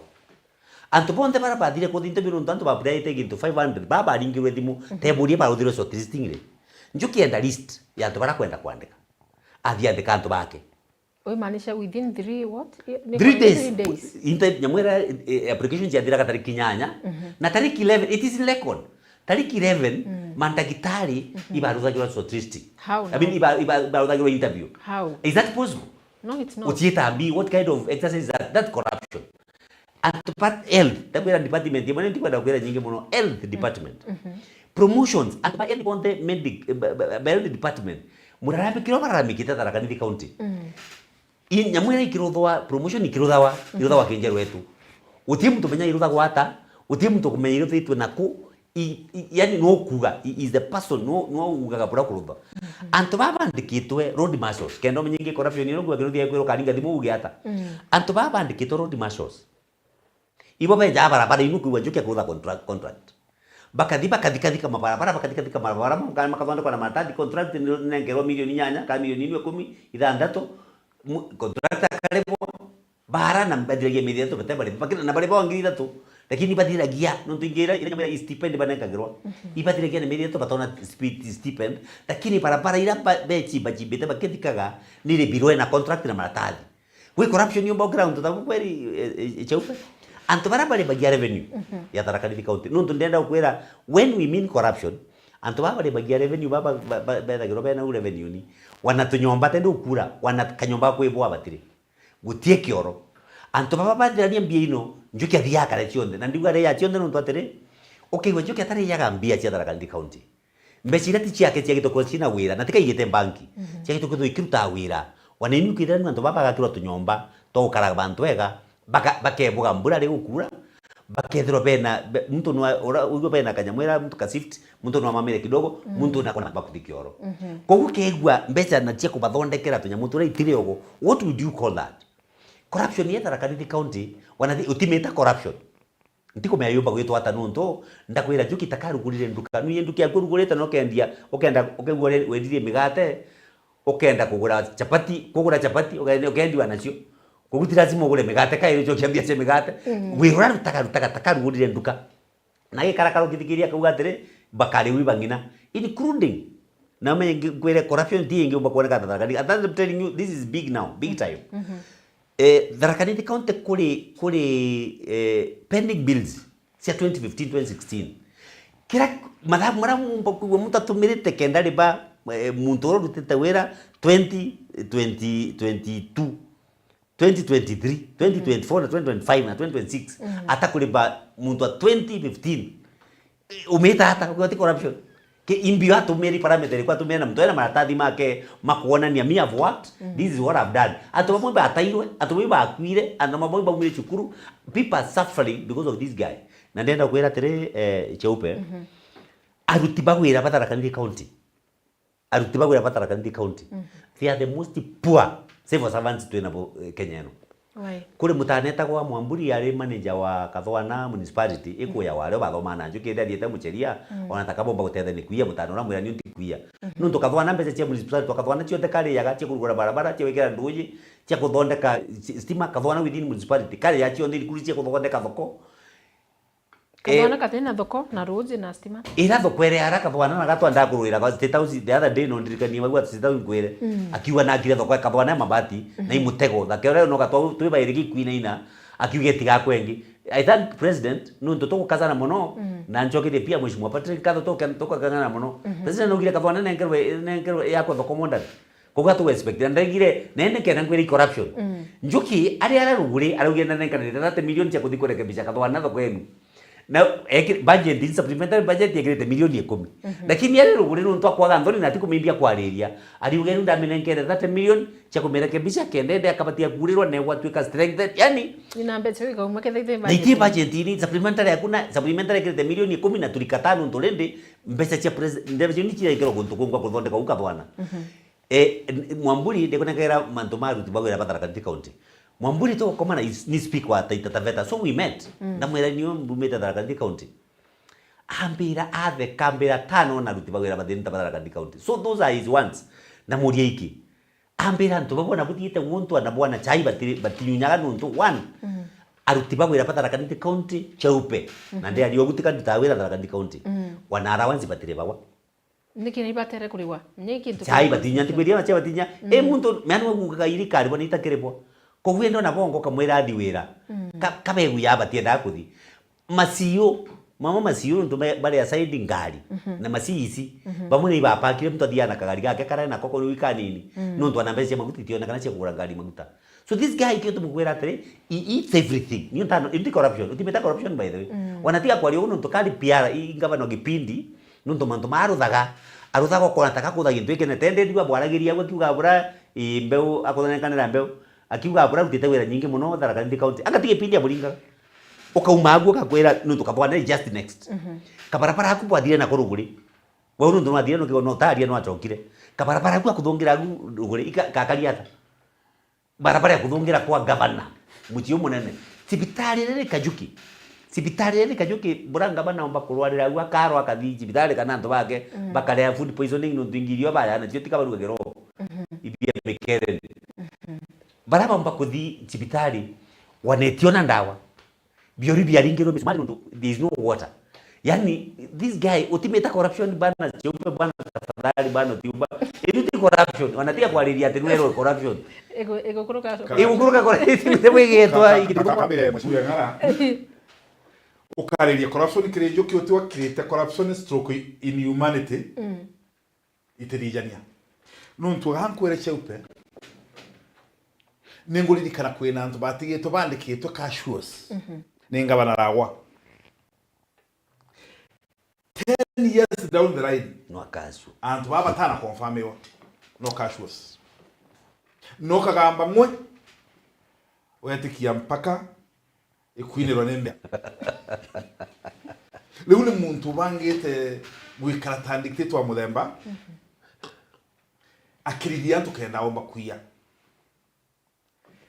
Antu bonthe bara bathire kuthi interview nontu antu ba apply-ite gintu five hundred, baba baringirwe thimu, teburie baruthirwe shortlisting ri. Njuki enda list ya antu bara kwenda kwandika. Athi andika antu bake. Uimaanisha within three what? Ni three kwa days. Three days. Inte-, nyamu iria, eh, application ciathiraga tariki inyanya, na tariki eleven, it is in record. Tariki eleven, mm, mandagitari, mhm, ibaruthagirwa shortlist. How I mean, now? Iba-, iba-, ibaruthagirwa interview. How? Is that possible? No, it's not. Uciita mbi, what kind of exercise is that? That's corruption. Antu ba health, ndakwira department imwe, ndikwenda kwira nyingi muno, health department. Mhm. Promotions, antu ba health bonthe, medic-, eh, ba, ba, ba health department, murarambikirwa bararamikite Tharaka Nithi County. Mm. I nyamu iria ikiruthwa, promotion ikiruthwa, iruthwa kinjeru wetu. Uti muntu umenya iruthagwa ata, uti muntu kumenya iruthitwe naku, i, i, yani no kuga, he is the person, no, no ugaga bura kuruthwa. Mhm. Antu baba bandikitwe road marshals, kenda umenye ingi corruption ino kuga kiruthi ya kwirwo karinga thimu uge ata. Mm. Antu baba bandikitwe road marshals. Ibo beja barabara inu kwigua njukia kurutha contract, contract. Bakathi, bakathikathika mabarabara, bakathikathika mabarabara, maka-, makathondekwa na maratathi, contract ni-, nengerwa milioni inyanya, kana milioni inu, ikumi, ithanthatu, mu-, contractor akaribwa, bara na bathiragia mieri ithatu bate bari, baki-, na bari ba ngiri ithatu, lakini bathiragia, nontu ingi ira, ira nyamira stipend banenkagirwa, mhm, ibathiragia na mieri ithatu batona spi-, stipend, lakini barabara ira ba-, bechimba chimbite bakithikaga, ni ribirwe na contract na maratathi. Gwi corruption yumba ukira untu tabu kweri, e, e, e, Cheupe? Antu bara baribagia revenue, mhm, ya Tharaka Nithi County. Nuntu ndenda gukwira, when we mean corruption, antu bara baribagia revenue, baba, ba, ba, bethagirwa bena u revenue ni, wana tunyomba tende ukura, wana kanyomba kwibwa batiri. Gutie kioro. Antu baba bathirania mbia ino, njukia thiakare cionthe. Na ndiuga ria cionthe nuntu atiri, ukaigua njukia tarijaga mbia cia Tharaka Nithi County. Mbeca iria ti ciake ciagitwe kwithirwa ciina wira, na tikaigite mbanki. Mhm. Ciagitwe kwithirwa ikirutaa wira. Wana inu kwithirwa ni antu baba bagakirwa tunyomba twa gukaraga bantu ega, baka-, bakebuga mbura ri gukura, bakethirwa bena, be-, muntu nwa, ura, uigua bena kanyamu ira muntu ka shift, muntu nwa mamire kidogo, mm, muntu na kona bakuthi kioro. Mhm. Koguo kegua mbeca na cia kubathondekera tunyamu turia itiri ogo, what would you call that? Corruption ya Tharaka Nithi County, wana thi-, utimita corruption. Ntikumenya yumba gwitwa ata nuntu, ndakwira njuki takarugurire nduka. Nui nduka yaku urugurite na ukendia, ukenda, ukaigua ure-, wendirie migate, ukenda kugura chapati, kugura chapati, uke-, ukendiwa nacio. Koguo ti lazima ugure migate kairi ucokia mbia cia migate. Mm. Wira uria rutaga, rutaga, takarugurire nduka. Na gikarakara ukithikiria akauga atiri, bakari wi bang'ina. Including, na umenye ngi-, ngwire corruption ti ingiumba kuoneka ta Tharaka Nithi. And I'm telling you, this is big now, big time. Mhm. Eh, Tharaka Nithi County kuri, kuri, eh, pending bills cia twenty fifteen, twenty sixteen. Kira mathabu maria mumba kwigua muntu atumirite kenda riba, eh, muntu uria urutite wira twenty, twenty, twenty-two, twenty twenty-three, twenty twenty-four na twenty twenty-five na twenty twenty-six, mhm, atakuriba muntu wa twenty fifteen. Umita ata? Ukiuga ti corruption. Ke imbio atumiri parameter iriku atumire na muntu ena maratathi make makuonania, "Me have worked, mhm, this is what I've done." Antu bamwe batairwe, antu bamwe bakuire, antu bamwe baumire cukuru. People are suffering because of this guy. Na ndenda kwira atiri, eh, Cheupe, mhm, aruti ba wira ba Tharaka Nithi County, aruti ba wira ba Tharaka Nithi County, mhm, they are the most poor civil servants twinabo, eh, Kenya ino. Why? Kuri mutana etagwa Mwamburi, ari manager wa Kathwana Municipality, ikuya wario bathomaa na njuki, indi athiite mucheria, mm, ona takabomba gutethania kuia mutana uria mwira niu ntikuia. Mhm. Nuntu Kathwana mbeca cia municipality twa Kathwana cionthe kariaga, cia kurugura barabara, cia gwikira nduji, cia kuthondeka sti-, stima, Kathwana within municipality, kariaga cionthe, include cia kuthondeka thoko. Kathwana, eh, katina thoko na ruji na stima. Ira thoko ere ara Kathwana na gatwa ndakurwira kwa State House the other day, no ndirikanie wau at State House nkwire. Mm. Akiuga na akire thoko ya Kathwana ya mabati, mhm, na imutego. Thake ore no gatwa twi bairi gikuinaina. Akiuga itiga kwengi. I thank President, nuntu tukukazana muno, mm, na ncokerie pia Mheshimiwa Patrick, katho tuke-, tukukazana muno. Mhm. President augire Kathwana nenkerwe, nenkerwe yakwa thoko modern. Koguo atu expect, na ndaigire, na indi nkenda nkwire corruption. Mm. Njuki, ari ara ruguri, araugire na nenkanire thirty million cia kuthi kurekebisha Kathwana thoko yenu. Na eki-, budget, in supplementary budget yekirite milioni ikumi. Mhm. Lakini ari ruguri nuntu akwaga nthoni na atikumimbia kwariria, ariuga riu ndaminenkere thirty million cia kumirekebisha kenda ende akabatia kuurirwa na gwatuika strengthened. Yani, ina mbeca ikauma kethaithe na iti budget. Budget ini, supplementary yaku na, supplementary yekirite milioni ikumi na tulika tano ntu rindi, mbeca cia pres-, mbeca iu ni cirekirwo guntu kungwa kuthondeka u Kathwana. Mhm. Eh, n-, Mwamburi ndikunengera mantu ma aruti ba wira ba Tharaka Nithi County. Mwamburi tugukoma na is-, ni speaker wa Taita Taveta. So we met. Mm. Ndamwira niwe mbumite Tharaka Nithi County. Ambira atheka, ambira tano na aruti ba wira bathini ta ba Tharaka Nithi County. So those are his wants. Ndamuria iki. Ambira antu babo na buthiite guntu ana bwana chai batiri-, batinyunyaga nuntu one. Mm. Aruti ba wira ba Tharaka Nithi County, Cheupe. Na, mhm, ndi ari ogutika ndutaga wira Tharaka Nithi County. Mm. Wana allowance batiri bawa. Niki ni batere kurigwa? Ni kintu chai batinya, ntikwiria na chai batinya. Mm. E muntu, meani wagukaga iri karibwa ni itakiribwa. Koguo endo na bongo kamwira athi wira. Mm. Ka-, kabegu ya batiendaga kuthi. Macio, Mama Maciu nontu me-, bari assigned ngari, na maciici, bamwe ni ibapakire, muntu athiaga na kagari gake karia nako kau ni kanini, nontu ana mbeca cia maguta itionekana cia kugura ngari maguta. So this guy, kio tumukwira atiri, he eats everything. Ni untano, nti corruption, utimeta corruption, by the way. Wanatiga kwaria uguo nontu kari P R, i, i ngavana wa kipindi, nontu mantu maruthaga, aruthaga ukona ta gakutha gintu giki na tende riu abwaragiria agwe akiuga bura, i, mbeu, akuthanenkanira mbeu, akiuga bura arutite wira nyingi muno Tharaka Nithi County. Agatiga kipindi amuringaga. Ukauma aguo gakwira nontu kabwana is just next. Kabarabara aku bwathire na kuruguri. Wau nontu nwathire nukigo no taria nwachokire. Kabarabara aku akuthungira agu ruguri, ika-, kakari ata? Barabara ya kuthungira kwa gavana, mucii umunene. Cibitari riri Kajuki. Cibitari riri Kajuki, bura gavana omba kurwarira au, akarwa akathi cibitari kana antu bake, bakarea food poisoning nontu ingi irio baya nacio tika barugagirwo. Ibia mikereni. Bara baumba kuthi cibitari, wanetio na ndawa. Biori biaringirwe misumari nontu there is no water. Yani, this guy, utimeta corruption bana, ciumbe bana, tafadhali bana, utiumba. Ithi ti corruption, wanatiga kwariria ati nwerwe corruption. Igu-, igukuruka. Igukuruka corruption, te bwigetwa, Ka-, ka-, ikitukuruka. Kamire, Mheshimiwa Ng'ara, ukariria corruption kiri Njuki, uti wakirite corruption stroke inhumanity. Itithijania. Nontu gankwire Cheupe, ninguririkana kwina antu batigitwe bandikitwe cashiers ni ngavana Ragwa. Ten years down the line, no cashier. Antu baba batana confirmiwa, no cashiers. No kagamba ng'we, wetikia mpaka ikwinirwa ni mbea. Riu ni muntu ubangite gwikara ta dictator wa muthemba, akiriria antu kenda omba kuiya.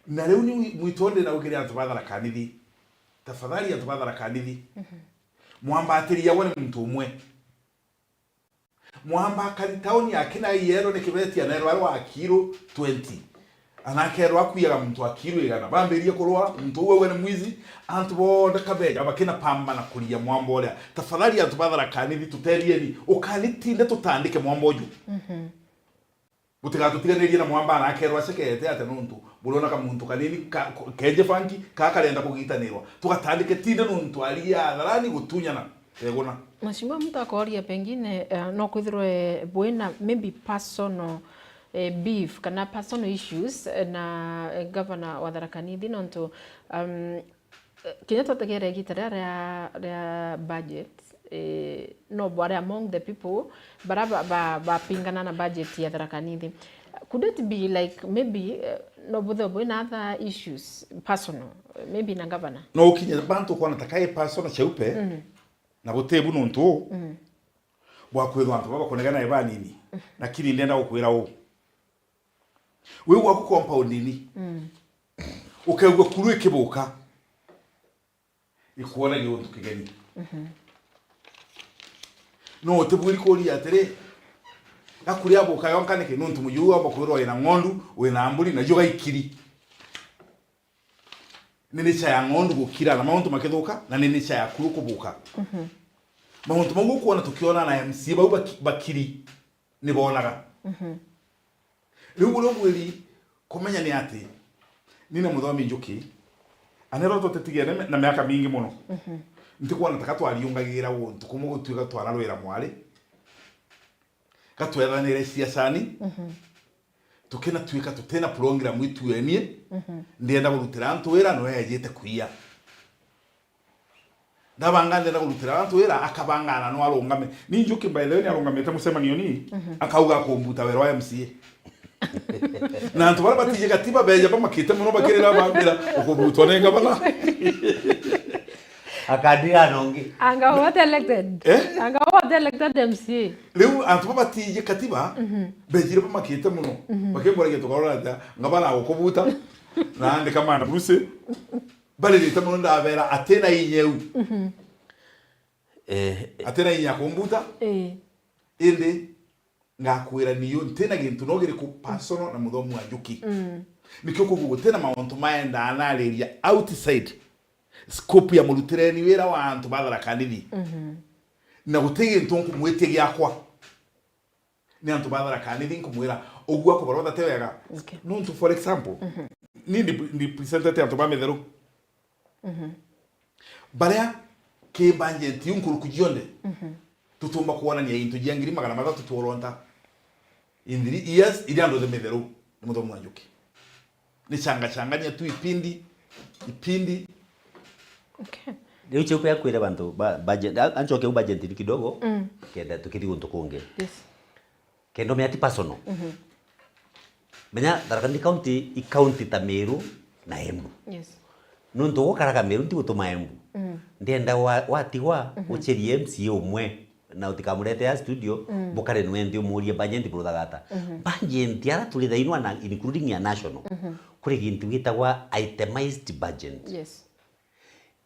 Na riu ni mwitonde na ukiri antu ba Tharaka Nithi. Tafadhali antu ba Tharaka Nithi. Mwambatiria gwa ni muntu umwe. Mwamba akari tauni akina iyero ni kibeti anerwa arwa akiru twenty. Anakerwa akuyaga muntu akiru igana. Bambirie kurwa muntu uwe we ni mwizi. Antu bonthe kabeja bakina pamba na kuria mwamba uria. Tafadhali antu ba Tharaka Nithi tuterieni. Ukanitinde tutandike mwamba uju. Butigatutiganirie na mwamba anakerwa acekete atia nontu buriona kamuntu kanini ka-, ko-, kenje banki, ka karenda kugitanirwa. Tugatandike tinde nontu aria atharani gutunyana teguna. Mheshimiwa, muntu akoria pengine, eh, no kwithirwe bwina maybe personal, eh, beef kana personal issues, eh, na, eh, governor wa Tharaka Nithi nontu, um, Eh, kinya twategere igita riria ria, ria budget, eh, no bwari among the people bara ba, ba, bapingana na budget ya Tharaka Nithi. Could it be like maybe, eh, no buthe bwina other issues personal, eh, maybe na governor? No ukinye bantu kwona ta kai personal Cheupe, na butebu nontu bwa kwithwa antu baba kunegana ibanini. Lakini ndenda gukwira uu. Wi gwaku compound-ini. Ukaigua kuru ikibuka. Ikwona giuntu kigeni. No utibwiri kuria atiri, gakuri abuka yonka niki? Nontu muyu uu aumba kwirwa wina ng'ondu, wina mburi, na yo gaikiri. Ni nature ya ng'ondu gukira na mauntu makithuka, na ni nature ya kuru kubuka. Mauntu mau ukwona tukiona na M C A bau baki-, bakiri ni bonaga. Riu buria ubwiri kumenya ni ati, ni na Muthomi Njuki, anero tutitigene na miaka mingi muno. Ntikwona ta gatwariungagira untu kumwe gutuika twararwira mwari, gatwethanire ciacani, tukinatuika tutina program ituenie, ndienda kurutira antu wira, no ejite kuiya. Ndabanga ndenda kurutira antu wira, akabanga na no arungame. Ni Njuki, by the way, ni arungamite mucemanioni, akauga akumbuta wira wa M C A. Na antu baria batiji gatiba beja bamakite muno bakirira bambira ukubutwa ni ngavana. Akandira nongi. Anga what elected? Eh? Anga what elected M C A? Riu antu babatiji katiba, bejire bamakite muno. Bakimboragia tukarora atia, ngavana gukubuta, na andika mana Bruce. Baririte muno ndabera atina inya iu. Eh, eh. Atina inya kumbuta. Eh. Indi ngakwira niyo ntina gintu no giriku personal na Muthomi wa Njuki. Nikio kugu gutina mauntu maendaa nariria outside scope ya murutireni wira wa antu ba Tharaka Nithi. Na guti gintu nkumwitia giakwa. Ni antu ba Tharaka Nithi nkumwira, uguo akubarotha ti wega. Okay. Nontu, for example, ni ndi, ndi presentete antu ba Mitheru. Baria ki budget iu nkuruku cionthe, tutumba kwonania into cia ngiri magana mathatu tworonta in three years, iria andu the mitheru ni Muthomi wa Njuki. Ni changa changania tu ipindi, ipindi. Okay. Riu chiupe akwire bantu ba budget, a- anchoke u budget ni kidogo, kenda tukithi guntu kungi. Yes. Kenda umea ti personal. Menya Tharaka Nithi County i county ta Meru na Embu. Yes. Nuntu gukaraga Meru nti gutuma Embu. Ndienda wa- watigwa ucherie M C A umwe na utikamurete ya studio, bukare nwe nthi umurie budget buruthaga ata. Budget ara turi thainwa na including ya national. Kuri gintu gitagwa itemized budget. Yes.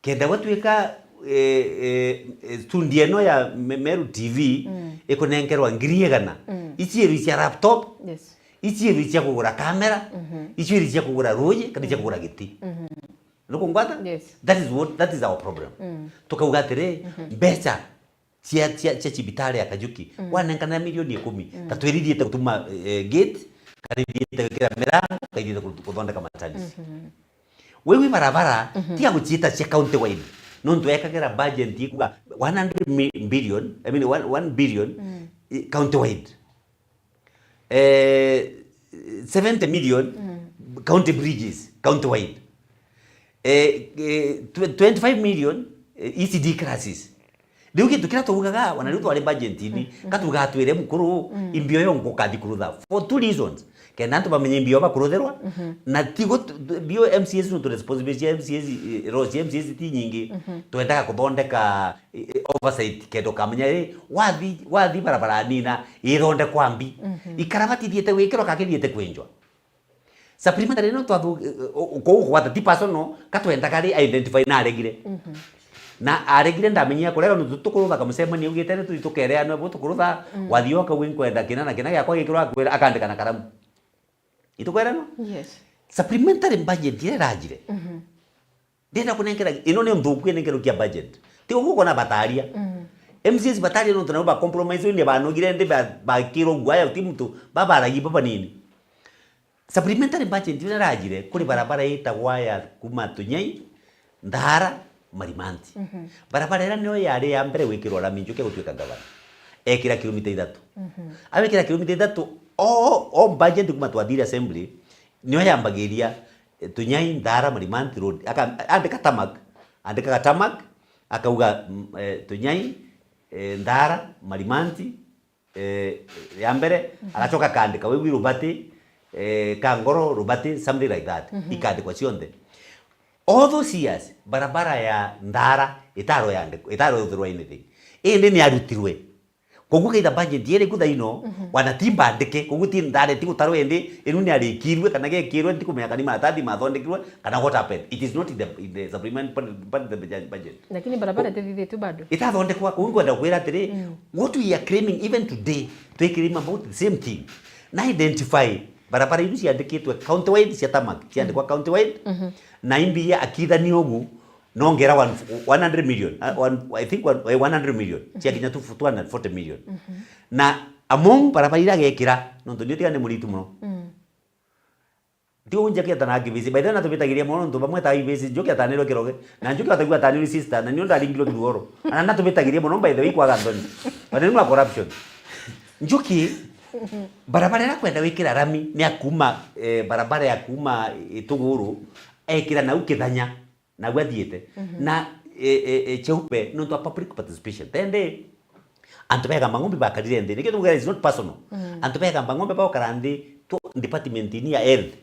Kenda gwatuika eh, eh, eh, studio ino ya Me- Meru T V ikunenkerwa ngiri igana, iciiri cia laptop, Yes. iciiri cia kugura kamera, iciiri cia kugura ruuji, kana cia kugura giti. Nukungwata? Yes. That is what, that is our problem. Tukauga atiri, mbeca cia, cia, cia cibitari ya Kajuki, wanenkanira milioni ikumi, ta twirithite gutuma eh, gate, kana ithiite gwikira mirango, kana ithiite kuthondeka matandisi. Wewe barabara, tiga guciita cia county wide. Nontu ekagira budget ikuga one hundred mi- billion, I mean one, one billion eh, county wide. Eh, seventy million county bridges, county wide. Eh, eh, tw- twenty-five million eh, E C D classes. Riu gintu kiria twaugaga, wana riu twari budget-ini, katuga twire mukuru, imbio yo nkukathi kurutha. For two reasons. Kenda antu bamenye imbio bakuruthirwa, na tigo tu- tu- bio M C As nontu responsibility cia M C As, eh, roles cia M C As ti nyingi. Twendaga kuthondeka eh, eh, oversight kenda ukamenya ri, wathi, wathi barabarani na ithondekwa mbi. Ikarabati ithiite gwikirwa kana kithiite kwenjwa. Supplementary ino twathu kou kugwata ti personal, ka twendaga ri identify na aregire. Na aregire ndamenyia kurega nontu tukurutha kamucemania augite ni tuthi tukereanwe bu tukurutha, wathi oka wi nkwenda kina na kina giakwa gikirwa akwira akandika na karamu. Itukwerana? Yes. Supplementary budget iria irajire. Ndenda kunenkera ino ni nthuku inenkerwo kia budget. Ti uguo ukona bataria. M C As bataria nontu nabo ba compromise ni banogire ndi ba- bakirwo guaya ti muntu babaragi babanini. Supplementary budget iria irajire kuri barabara itagwa ya kuma Tunyai, Ndara, Marimanti. Barabara iria niyo yari ya mbere gwikirwa rami Njuki gutuika gavana. Ekira kilomita ithatu. Awikira kilomita ithatu, o, o budget kuma twathire assembly, niyo yambagiria eh, Tunyai, Ndara, Marimanti road. Aka- Andika tarmac, andikaga tarmac, akauga mm, eh, Tunyai, eh, Ndara, Marimanti, eh, ya mbere, agacoka akandika wigwi Rubati, eh, Kangoro, Rubati, something like that. Ikandikwa cionthe. All those years, barabara ya Ndara itaro yandikwa, itaro yuthirwa anything. Indi ni arutirwe. Koguo kaitha budget yeri kutha ino, wana ti mbandike, koguo ti Ndara ti gutarwa indi, inu ni arikirwe kana gekirwe, ntikumenya kana ni maratathi mathondekirwe, kana what happened. It is not in the, in the supplementary budget. Lakini barabara itithithitue bado. Itathondekwa, kuu nkwenda kwira atiri, what we are claiming even today, twi claim about the same thing. Na identify barabara iria ciandikitwe county wide cia tarmac, ciandikwa county wide, na imbia akithania ugu, nongera one, one hundred million, uh, one, I think one, eh, one hundred million, ciakinya tu two hundred forty million. Na among barabara iria agekira, nontu ndio tiga ni muritu muno. Ndio unjakia tana kibisi. By the way, natubitagiria mono ntu bamwe ta ibisi, Njuki atanirwe kiroge. Na Njuki ataigua atanirwe sister, na nio ndaringirwe kiruoro. Ana natubitagiria mono by the way kwaga nthoni. But ni ma corruption. Njuki, barabara ira kwenda wikira rami, ni akuma, eh, barabara ya kuma Ituguru, ekira nau Kithanya, nau athiite. Na, eh, eh, eh, Cheupe, nontu wa public participation. Tende, antu begamba ng'ombe bakarire nthi. Nikio tukuga it's not personal. Antu begamba ng'ombe bagukara nthi, tu department-ini ya health.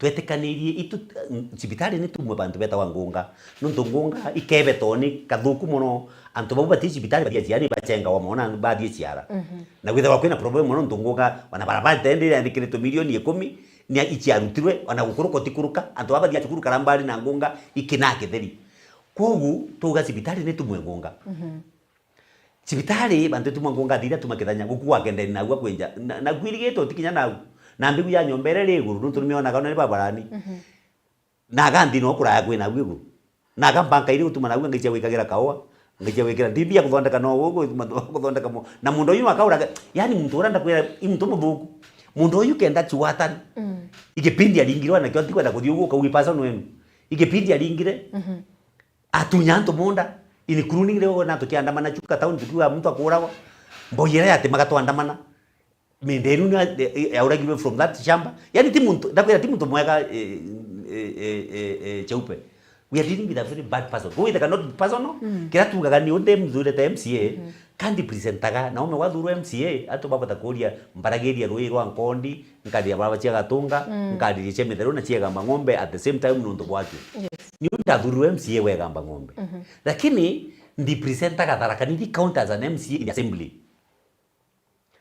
Twetikanirie itu, mm, cibitari ni tumwe bantu betagwa ngunga. Nontu ngunga ikebe toni kathuku mono. Antu bau bathi cibitari bathie ciara ni bachengawa mono na bathie ciara. Na withagwa kwina problem mono nontu ngunga, ona barabara tende iriandikiritwe milioni ikumi, ni iciarutirwe, ona gukuruka utikuruka, antu baba bathie cukuru karambari na ngunga ikina kitheri. Kwogu, tuga cibitari ni tumwe ngunga. Cibitari, bantu tumwe ngunga thira tuma Kithanya, guku gwakendeni nagua kwinja. Na, na kwirigitwe utikinya nau. Na mbigu ya nyomba iria iri iguru, nontu nimionaga ona ni babarani. Na aga nthi no kuraya kwina nagu iguru. Na aga mbanka iri gutuma nagu ngaicia gwikagira kaua, ngaicia gwikira ndimbi ya kuthondeka no guku, ituma kuthondeka mo. Na mundu uyu no akauraga, yani muntu uria ndakwira, i muntu muthuku. Mundu uyu kenda chuatani. Igipindi aringirwe nakio, ntikwenda kuthii uguo, ukauga personal wenu. Igipindi aringire, atunya antu munda, Including riu na tukiandamana Chuka town tukiuga muntu akuragwa. Mboi iria yatimaga twandamana. Mindenu ni ya-, yauragirwe from that shamba. Yani ti muntu, ndakwira ti muntu mwega, eh, eh, eh, eh, eh, Chaupe. We are dealing with a very bad person. Gwithaga not personal, mm, kiria tugaga ni undi mthurite M C A, mm-hmm, kandi presentaga, na ume wathurwa M C A, antu babota kuria mbaragiria rui rwa Nkondi, nkariria barabara cia Gatunga, mm, nkariria cia Mitheru na cia Igamba Ng'ombe at the same time nontu bwatu. Yes. Ni undi athurirwe M C A wa Igamba Ng'ombe. Mm-hmm. Lakini ndi presentaga Tharaka Nithi County as an M C A in the assembly.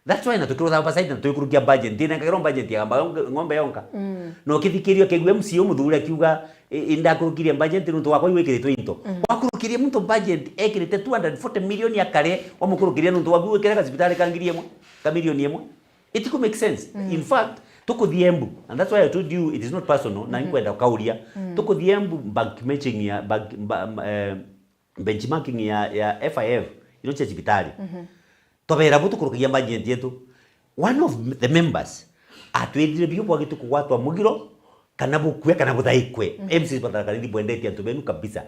That's why na tukirutha oversight na twikurukia budget, ndinengagirwo budget ya Igamba Ng'ombe yonka. Mm. Na ukithikiria ukigua M C A umuthuri akiuga, "I-, indakurukirie budget nontu wakwa iwikiritwe into." Mm. Wakurukirie muntu budget ekirite two hundred forty million ya kare, wamukurukiria nontu waku wikire gacibitari ka ngiri imwe, ka milioni imwe. It could make sense. Mm. In fact, tukuthii Embu, and that's why I told you it is not personal, na, mm-hmm, inkwenda ukauria. Mm. Tukuthii Embu bank matching ya, bank, ba-, eh, benchmarking ya, ya F I F, ino cia cibitari. Mhm. Twabera bo tukurukagia budget yetu. One of the members atwirire biu bwagite kugwatwa mugiro kana bukue kana buthaikwe. Mhm. M Cs ba Tharaka Nithi bwendetie antu benu kabisa.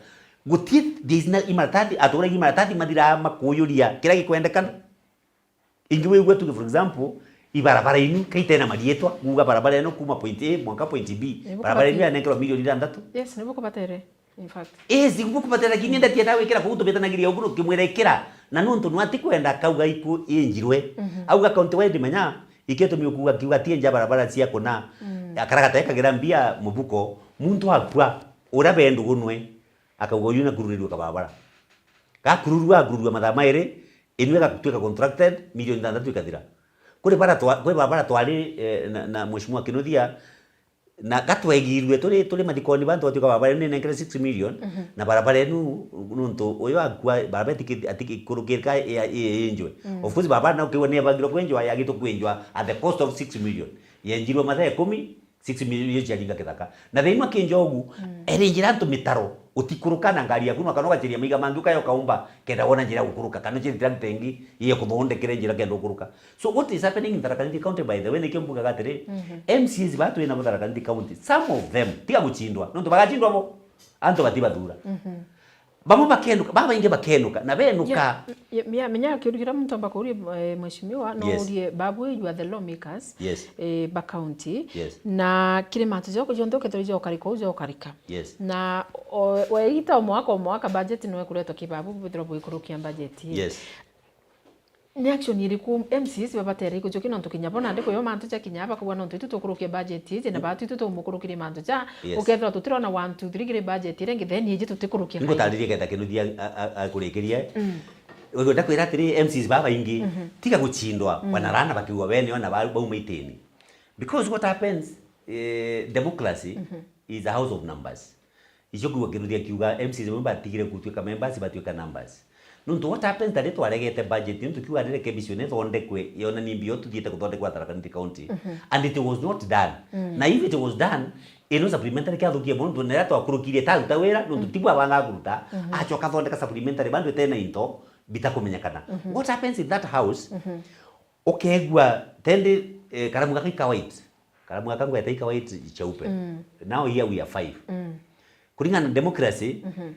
Gutie, there is no, imaratathi, aturagia imaratathi mathira makuyuria kira gikwendekana. Ingi wigua tuge, for example, ibarabara inu kaitena marietwa, kuuga barabara ino kuma point A mwanka point B. Ni barabara inu bukubati- yanenkerwa milioni ithanthatu. Yes, ni bukubatere, in fact. Yes, ni bukubatere, lakini ndatienda gwikira kuu tubitanagiria uguo kimwira ikira. Na nontu nwa atikwenda akauga iku injirwe. Mhm. Auga county wide menya, iketumi ukuuga kiuga tie nja barabara cia kuna. Mm. Akaragata ekagira mbia mubuko, muntu akua, uria bendu gunwe. Akauga, "Uyu nakururirue kabarabara." Gakururua, akururua mathaa mairi, inu igatwika contracted, milioni ithanthatu ikathira. Kuri bara twa-, kuri barabara twari, eh, na, na Mheshimiwa Kinuthia, na gatwegirue turi, turi mathikoni bantu batwika barabara inu ninenkere six million, mhm, na barabara inu nontu uyu akua, barabara atiki-, atikikurukirika i-, i-, injwe. Mm. Of course, barabara na ukiwa ni ebagirwe kwenjwa, yagitwe kwenjwa at the cost of six million. Yenjirwe mathaa ikumi, six million ciaringa kithaka. Na thina kinjogu, mm, eri njira antu mitaro, utikuruka na ngari yaku, no kana ugachiria maiga mangi, ukaya ukaumba, kenda wona njira ya gukuruka, kana uchirie tractor ingi, iye kuthondekere njira kenda ukuruka. So what is happening in Tharaka Nithi County, by the way, nikio mbugaga atiri, mhm, M Cs batu ina Tharaka Nithi County, some of them, tiga guchindwa, nontu bagachindwa bo, antu batibathura. Mhm. Bamwe bakenuka, babaingi bakenuka, na benuka. Yeah, yeah, yeah, menya kiuria kiria muntu amba kuuria, eh, mheshimiwa, no, yes, urie babu, you are the lawmakers, yes, eh, ba county. Yes. Na kiri mantu joko jonthe ukethirwa jokarika u jokarika. Yes. Na o, weita o mwaka o mwaka budget no ekuretwa ki babu, bwithirwa bwikurukia budget. Yes. Ni action iriku M Cs babatere ikujukia nontu kinya bo nandi kuyo mantu ja kinya bakauga nontu itu tukurukia budget iji na batu itu tumukurukirie mantu ja, yes, ukethirwa tutirona one, two, three kiri budget iria ingi, then iji tutikurukia kairi. Ngutaririe kenda Kinuthia a, a, a, akurikirie. Mm. Uyu ndakwira atiri, M Cs babaingi, mhm, tiga guchindwa, mm, wanarana bakiuga we nio na ba-, bauma itini. Because what happens, eh, democracy, mhm, is a house of numbers. Icio kiuga Kinuthia akiuga M Cs bamwe batigire gutwika members, batwika numbers. Nontu what happens, tari twaregete budget, nontu kiuga rirekebishwe ni thondekwe, yona ni mbio tuthiite kuthondekwa Tharaka Nithi County. Mhm. And it was not done. Mm. Na if it was done, ino supplementary kiathukie mono, nontu niria twakurukirie taruta wira, nontu, mm, tibu abangaga kuruta, mhm, acoka athondeka supplementary, bandu itena into bitakumenyekana. Mhm. What happens in that house? Mhm. Ukegua, tendi, eh, karamu gaka ika white. Karamu gaka ngweta ika white cheupe. Mm. Now here we are five. Mm. Kuringana na democracy, mhm,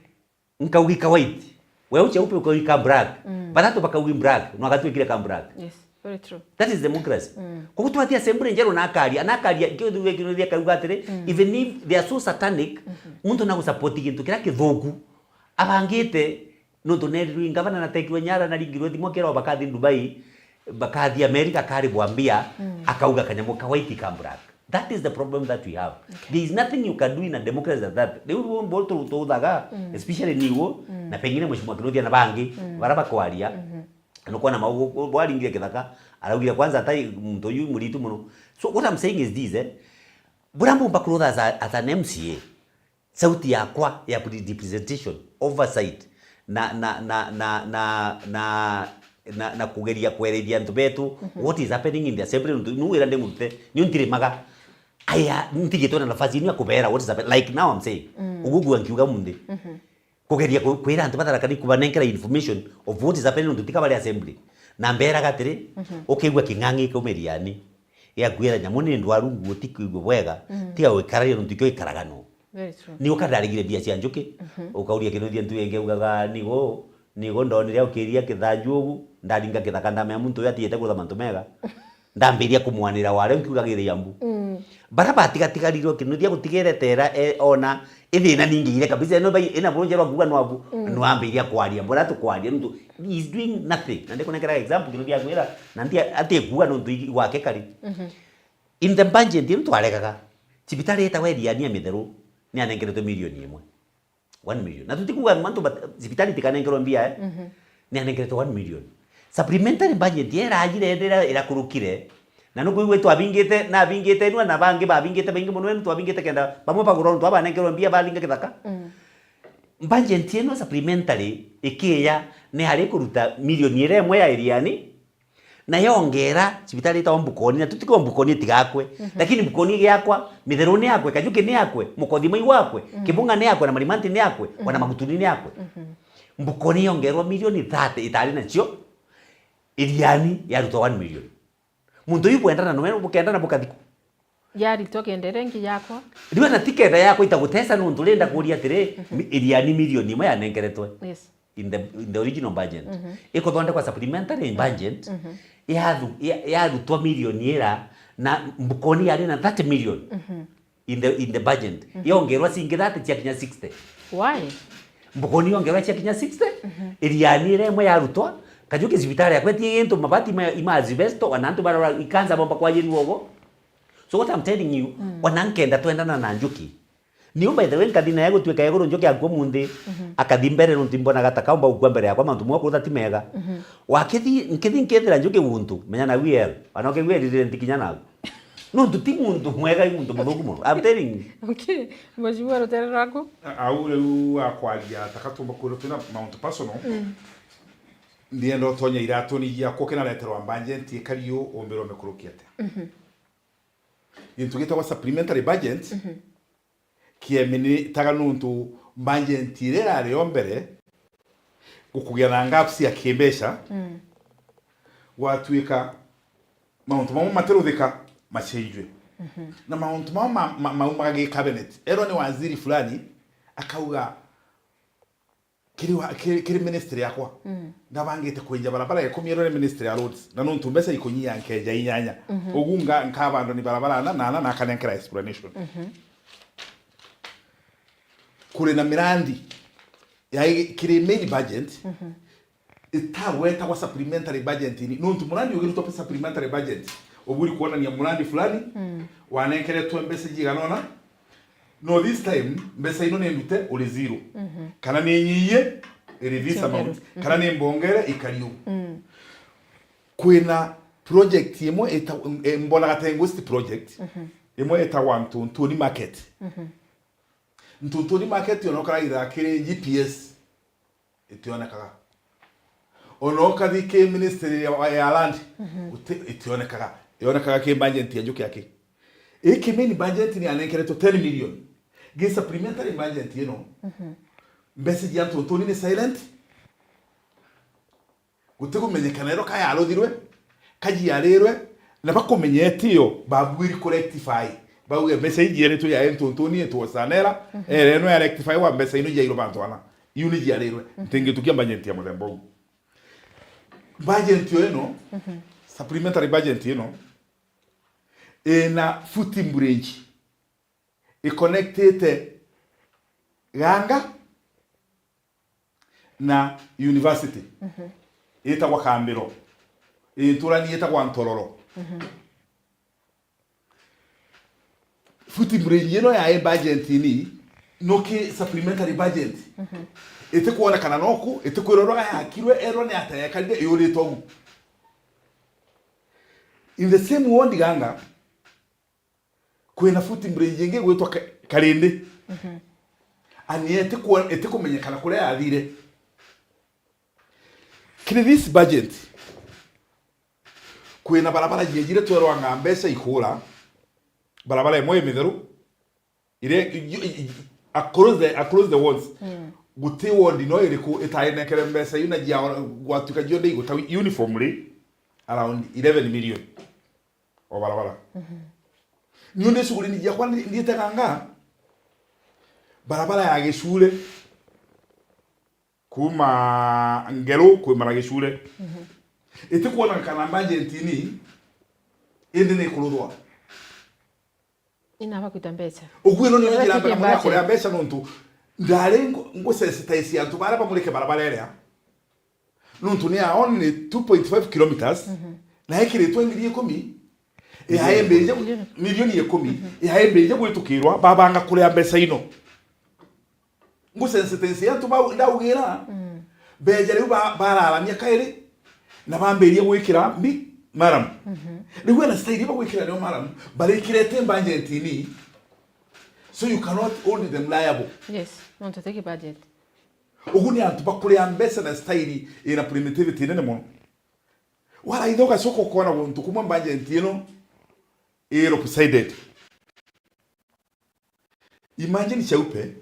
nkauga ika white. Wewe cheupe ukauga ika black. Mm. Bathatu bakauga black. No agatwikire ka black. Yes, very true. That is democracy. Mm. Koguo twatia assembly njeru na akaria, na akaria, kio thuwe kino ria kauga atiri, mm, even if they are so satanic, mhm, muntu na gusupport gintu kiria kithuku, abangite Nontu nerirwe i ngavana, natekirwe nyara, naringirwe thimu, akerwa bakathi Dubai, bakathi America, akaribwa mbia, mm, akauga kanyamu ka white ka black. That is the problem that we have. Okay. There is nothing you can do in a democracy than that. Riu ruo mbo tu-, tuthaga, mm, especially niwo, mm, na pengine Mheshimiwa Kinuthia na bangi, mm, bara bakwaria, mm-hmm, nukwona mau gu-, gu-, bwaringire kithaka, araugire kwanza atai muntu uyu muritu muno. So what I'm saying is this, eh? Bura mumba kurutha as a, as an M C A, sauti yakwa ya pre-, representation, oversight, na, na, na kugeria kwerethia antu betu, mhm, what is happening in the assembly, nontu nu wira ndimurute, niu ntirimaga. Aya, ntigitwe na nafasi inu ya kubera what is happening, like now I'm saying, mm, uguo ngiuga munthi. Mhm. Kugeria ku-, kwira antu ba Tharaka Nithi, kubanenkera information of what is happening, nontu tika bari assembly. Na mberaga atiri, mhm, ukigua king'ang'i kiumiriani, giakwira nyamu ni ndwaru, nguo ti kuigua bwega, mhm, tiga gwikara rio, nontu ikio ikaraga no. Very true. Ni ukandarigire mbia cia njuki, mhm, ukauria Kinuthia ntu ingi ugaga nigo, Nigo ndonire aukiria kithanju ugu, ndaringa kithaka, ndamenya muntu uyu atiete kurutha mantu mega. Ndambiria kumwanira ware nkiuga giri ya mbu. Mm. Bara batigatigarirwe kinuthia gutigere tera, e, ona ithina ningiire kabisa. Ino bai, ina burunje rwa kuuga nwabu, mm, nwambiria kwaria, mbona tukwaria, ntu, he is doing nothing. Na ndikunengera example kinuthia kwira, na ndia, ati kuuga nuntu igi-, gwake kari. Mhm. In the budget, ino twaregaga, cibitari itagwa Iriani ya Mitheru, ni anengeretwe milioni imwe. One million. Na tutikuga mantu bat-, cibitari tikanengerwe mbia, eh? Mhm. Ni anengeretwe one million. Supplementary budget ya irajire ethira irakurukire. Na nukwigua twabingite, nabingite nua na bangi babingite baingi mono, enu twabingite kenda bamwe bagura untu abanengerwe mbia baringa kithaka. Mm. Budget ino supplementary ikiya ni hari kuruta milioni ira imwe ya Iriani, na yongera cibitari itagwa Mbukoni, na tutiko Mbukoni itigakwe, mhm, lakini Mbukoni igiakwa, Mitheruni yakwe, Kajuki ni yakwe, Mukothima igwakwe, mhm, Kibunga ni yakwe, na Marimanti ni yakwe, mhm, ona Magutuni ni yakwe. Mhm. Mbukoni yongerwa milioni thirty itari nacio, Iriani yarutwa one million. Muntu uyu bwendana nowe bukendana bukathiku. Yaritwa kenda iria ingi yakwa. Riu na ti kenda yakwa itagutesa nuntu rinda kuria atiri, mhm, mi-, Iriani milioni imwe yanengeretwe. Yes. In the, in the original budget. Mhm. Ikuthondekwa supplementary budget, mhm, yathu-, ya-, yarutwa milioni ira na Mbukoni yari na thirty million, mhm, in the, in the budget. Mhm. Yongerwa cingi thirty ciakinya sixty. Why? Mbukoni yongerwa ciakinya sixty, mhm, Iriani ira imwe yarutwa, Kajuki cibitari yakwa iti gintu, mabati ma, ima asbesto, ona antu barora ikanza bomba kwajirua ugo. So what I'm telling you, mm, ona nkenda twendana na Njuki. Niu by the way nkathi naye gutuika iguru Njuki akua munthi, mhm, akathi mbere nuntu imbonaga ta kaumba gukua mbere yakwa, mantu mwa kurutha ti mega. Mhm. Wakithi, nkithi nkethira Njuki guntu, menya na wiel, ona ukigua eririre nthi kinya naku. Nuntu ti muntu mwega, i muntu muthuku mono. I'm telling you. Okay, mheshimiwa, rutere rwaku? A-, au riu akwaria taka tumba kwirwo twina mauntu personal. Mm. Ndienda utonya iratuni ciakwa ukinareterwa budget ikari uu umbirwe mikuruki atia. Mhm. Gintu gitagwa supplementary budget, mhm, kieminitaga nuntu budget iria irari o mbere, gukugia na gaps ya kimbeca, mm, gwatuika mauntu mamwe matiruthika macenjue. Mhm. Na mauntu mamwe ma-, ma-, maumaga gi cabinet. Erwa ni waziri fulani, akauga, kiri wa-, kiri, kiri ministry yakwa, mm, ndabangite kwenja barabara ya ikumi erwa ni ministry ya roads, na nuntu mbeca ikunyia nkenja inyanya. Mhm. Ugu nga-, nkabandwa ni barabara ana na ana na akanenkera explanation. Mhm. Kuri na mirandi ya i-, kiri main budget, mhm, itagwetagwa supplementary budget ini. Nuntu murandi ugirutwa pe supplementary budget, uburi kuonania murandi fulani, mm, wanenkeretwe mbeca jigana ona, no this time, mbeca ino ni ndute, uri zero. Mhm. Kana ni nyiyie, iri this amount. Kana ni mbongere, ikari uu. Mm. Kwina project imwe ita-, e, mbonaga ta waste project, mhm, imwe itagwa Ntuntuni Market. Mhm. Ntuntuni Market ona ukaragira kiri G P S, itionekaga. Ona ukathi ki ministry ya, ya land, mhm, uti-, itionekaga. Yonekaga ki budget ya Njuki aki. Iki main budget ni anenkeretwo ten million. Gi supplementary budget ino, mhm, mbeca cia Ntuntuni ni silent. Gutikumenyekana ero ka yaruthirwe, ka jiarirwe, na bakumenya etio babwiri ku rectify. Bauge mbeca iji yeritwe ya Ntuntuni, it was an error, mhm, error ino ya rectify wa mbeca ino jairwe bantu ana. Iu ni jiarirwe. Mhm. Ntingitukia budget ya muthemba uu. Budget yo ino, mhm, supplementary budget ino, ina footbridge iconnectite Ganga na university. Mhm. Itagwa Kambiro. Inturani itagwa Ntororo. Mhm. Footbridge ino ya budget ini, no ki supplementary budget. Mhm. Itikwonekana noku, itikwirorwa yakirwe, erwa ni ata yekarire, yuritwe ugu. In the same ward Ganga, kwina footbridge ingi gwitwa Ka-, Karindi. Mhm. Ani itiku-, itikumenyekana kuria yathire. Kiri this budget, kwina barabara jiejire twerwa nga mbeca ikura, barabara imwe imetheru, ire, i-, i-, i-, across the, across the wards. Mm. Guti ward no iriku itaenekere mbeca iu na jia, gwatuika jionthe igutau uniformly around eleven million. O barabara. Mhm. Niu ndi shughuli ni jiakwa ndi-, ndiite Ganga. Barabara ya Gicure. kuuma Ngeru kwimara Gicure. Mhm. Itikwoneka kana budget ni, indi ni ikuruthwa. Inaba kwita mbeca. Uguo no ni Ura njira mbega muno ya budget. Kuria mbeca nontu ndari ngu-, ngusensitize antu baria bamurike barabara iria. Nontu ni ya only two point five kilometers, mhm, na ikiritwe ngiri ikumi, ya milioni ikumi. Milioni ikumi, mhm, ya imbirije gwitukirwa, babanga kuria mbeca ino. Ngusensitize antu bau ndaugira, mm, beja riu ba-, bararamia kairi, na bambirie gwikira mbi maram. Mhm. Riu ena style bagwikira niyo maram, barikirete budget ni, so you cannot hold them liable. Yes, nontu tiki budget. Ugu ni antu bakuria mbeca na style ina primitivity nene mono. Waraitha ugacoka ukona guntu kumwe budget ino i lopsided. Imagine Chaupe,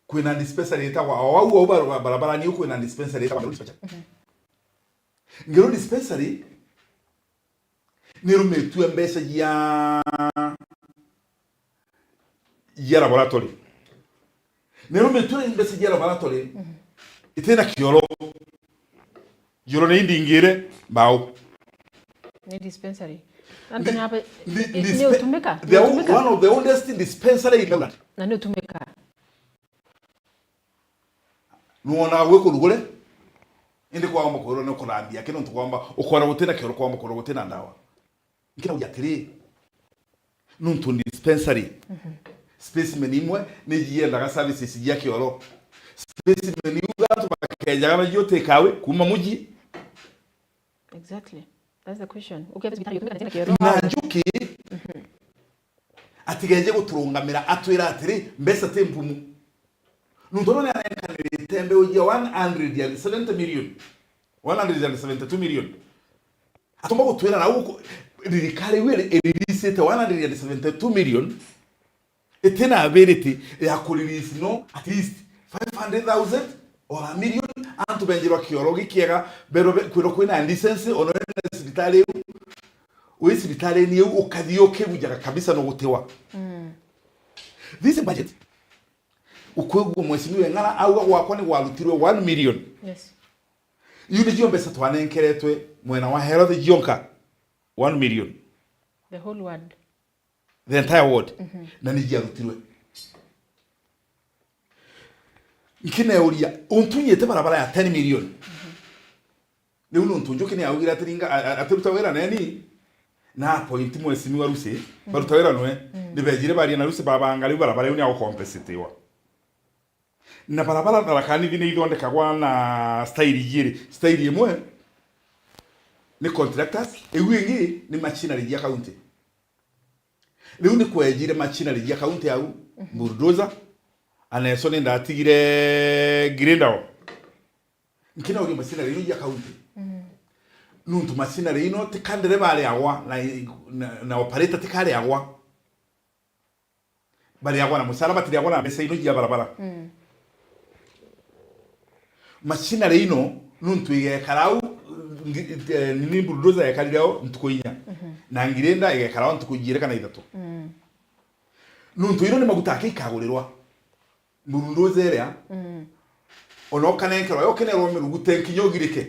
kwina dispensary itagwa, o au, au bara-, bara-, barabarani u kwina dispensary itagwa Ngeru Dispensary. Mhm. Ngeru Dispensary nirumitue mbeca cia, cia laboratory. Nirumitue mbeca cia laboratory, mhm, itina kioro. Kioro ni indingire mbao. Ni dispensary. Antu ni, ni abe-, ni, ni, ni dispe-, utumika? The Ni o-, utumika? One of the oldest dispensary in England. Na ni utumika? Nuona gwi kurugure, indi kwamba kwirwo ni kurambia, ki nontu kwamba ukona gutina kioro, kwamba kwirwo gutina ndawa. Nkirauria atiri, nontu dispensary, mhm, specimen imwe ni jiendaga services jia kioro. Specimen iu antu bakejaga na jio take away kuma muji. Exactly. That's the question. Ukethira cibitari yutumika na jina kioro. Na Njuki, mhm, atigeje guturungamira atwira atiri, mbeca ti mpumu. Nontu uria ni anenkanirite mbeu jia one hundred and seventy million. One hundred and seventy-two million. Atumba gutwira na uku, thirikari iu iri-, iriricite one hundred and seventy-two million. Itina ability ya kurelease no at least five hundred thousand or a million, antu benjirwa kioro gikiega, berwe be-, kwirwo kwina decency, ono wina cibitari iu, wi cibitari-ini iu, ukathi ukibujaga kabisa no gutiwa. Mm. This budget, ukwigua mheshimiwa Eng'ara auga gwakwa ni gwarutirwe one million. Yes. Iu nicio mbeca twanenkeretwe mwena wa health cionka, one million. The whole ward. The entire ward. Mhm. Na ni jiarutirwe. Nkineuria, untu nyite barabara ya ten million. Mhm. Riu nontu Njuki ni augire atiringa, a-, a-, atiruta wira neni, na appoint mheshimiwa Rusi, mhm, baruta wira nwe, mhm, ni bejire baria na Rusi babanga riu barabara iu ni agucompensatiwa. Na barabara Tharaka Nithi ni ithondekagwa na style ijiiri. Style imwe ni contractors, iu ingi ni machinery jia county. Riu ni kwejire machinery jia county au, mhm, bulldozer, aneso ni ndatigire grinder o. Nkinauria machinery ino jia county. Mhm. Nontu machinery ino ti ka ndereba ariagwa na, na, na operator ti ka ariagwa. Bariagwa na mucara, batiriagwa na mbeca ino jia barabara. Mm. Machinery ino, nontu igekara au, ngi-, eh, nini bulldozer yekarire au ntuku inya. Mhm. Na ngirenda igekara au ntuku ijiiri kana ithatu. Mm. Nontu ino ni maguta ake ikagurirwa. Bulldozer iria, mm, ona ukanenkerwa, yo ukenerwa mirugute nkinya ugirike.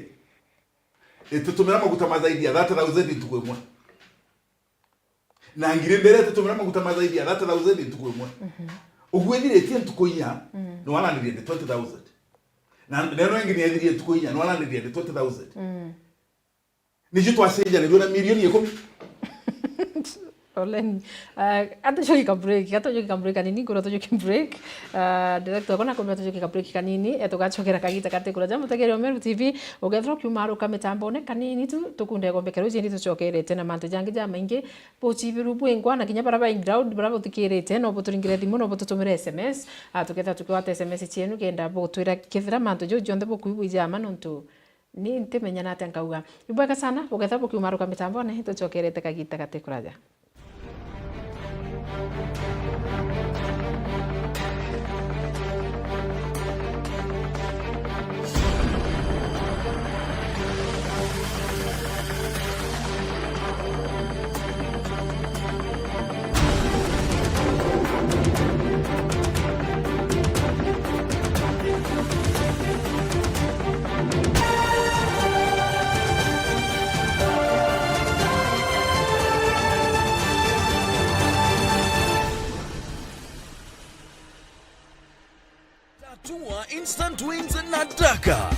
Ititumira maguta ma zaidi ya thirty thousand ntuku imwe. Na ngiri mbere ititumira maguta ma zaidi ya thirty thousand ntuku imwe. Mhm. Uguo ithiritie ntuku inya, mm, ni one hundred and twenty thousand. Na, na ino ingi ni ethirie ntuku inya, ni one hundred and twenty thousand. Mm. Nicio twacenjanirue na milioni ikumi. Poleni. Ah, atucoki ka break, atucoki ka break kanini, ngwira tucoki break. Ah, director, kona kumbe tucoki ka break kanini, eh, tugacokera kagita kati kuraja. Mutegeri wa Meru T V, ugethirwa ukiuma aruka mitambone kanini tu, tukunde gombe keru jindi tucokerete na mantu jangi jamaingi. Bucibiru bwingwa na kinya bara ba in ground, bara buthikirite, no buturingire thimu, no bututumire S M S. Ah, tukethira tukiwata S M S cienu, kenda butwira kethira mantu jau jonthe bukwigua ijama nontu ni ntimenya natia nkauga. Ibwega sana, bukethira bukiuma aruka mitambone, tucokerete kagita gati kuraja. Wins na Daka.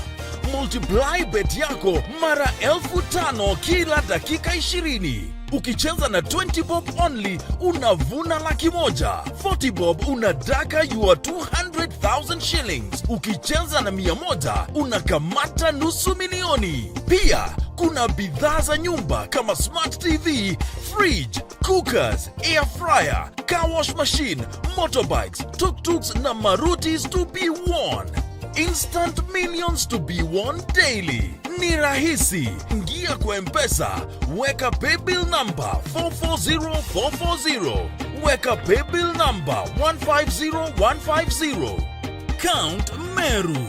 Multiply bet yako mara elfu tano kila dakika ishirini. Ukicheza na twenty bob only, unavuna laki moja. Forty bob, una Daka your two hundred thousand shillings. Ukicheza na mia moja, unakamata nusu milioni. Pia kuna bidhaa za nyumba kama smart T V, fridge, cookers, air fryer, car wash machine, motorbikes, tuk-tuks na Marutis to be won. Instant millions to be won daily. Ni rahisi. Ingia kwa M-Pesa, weka paybill number four four zero four four zero. Weka paybill number one five zero one five zero. Count Meru.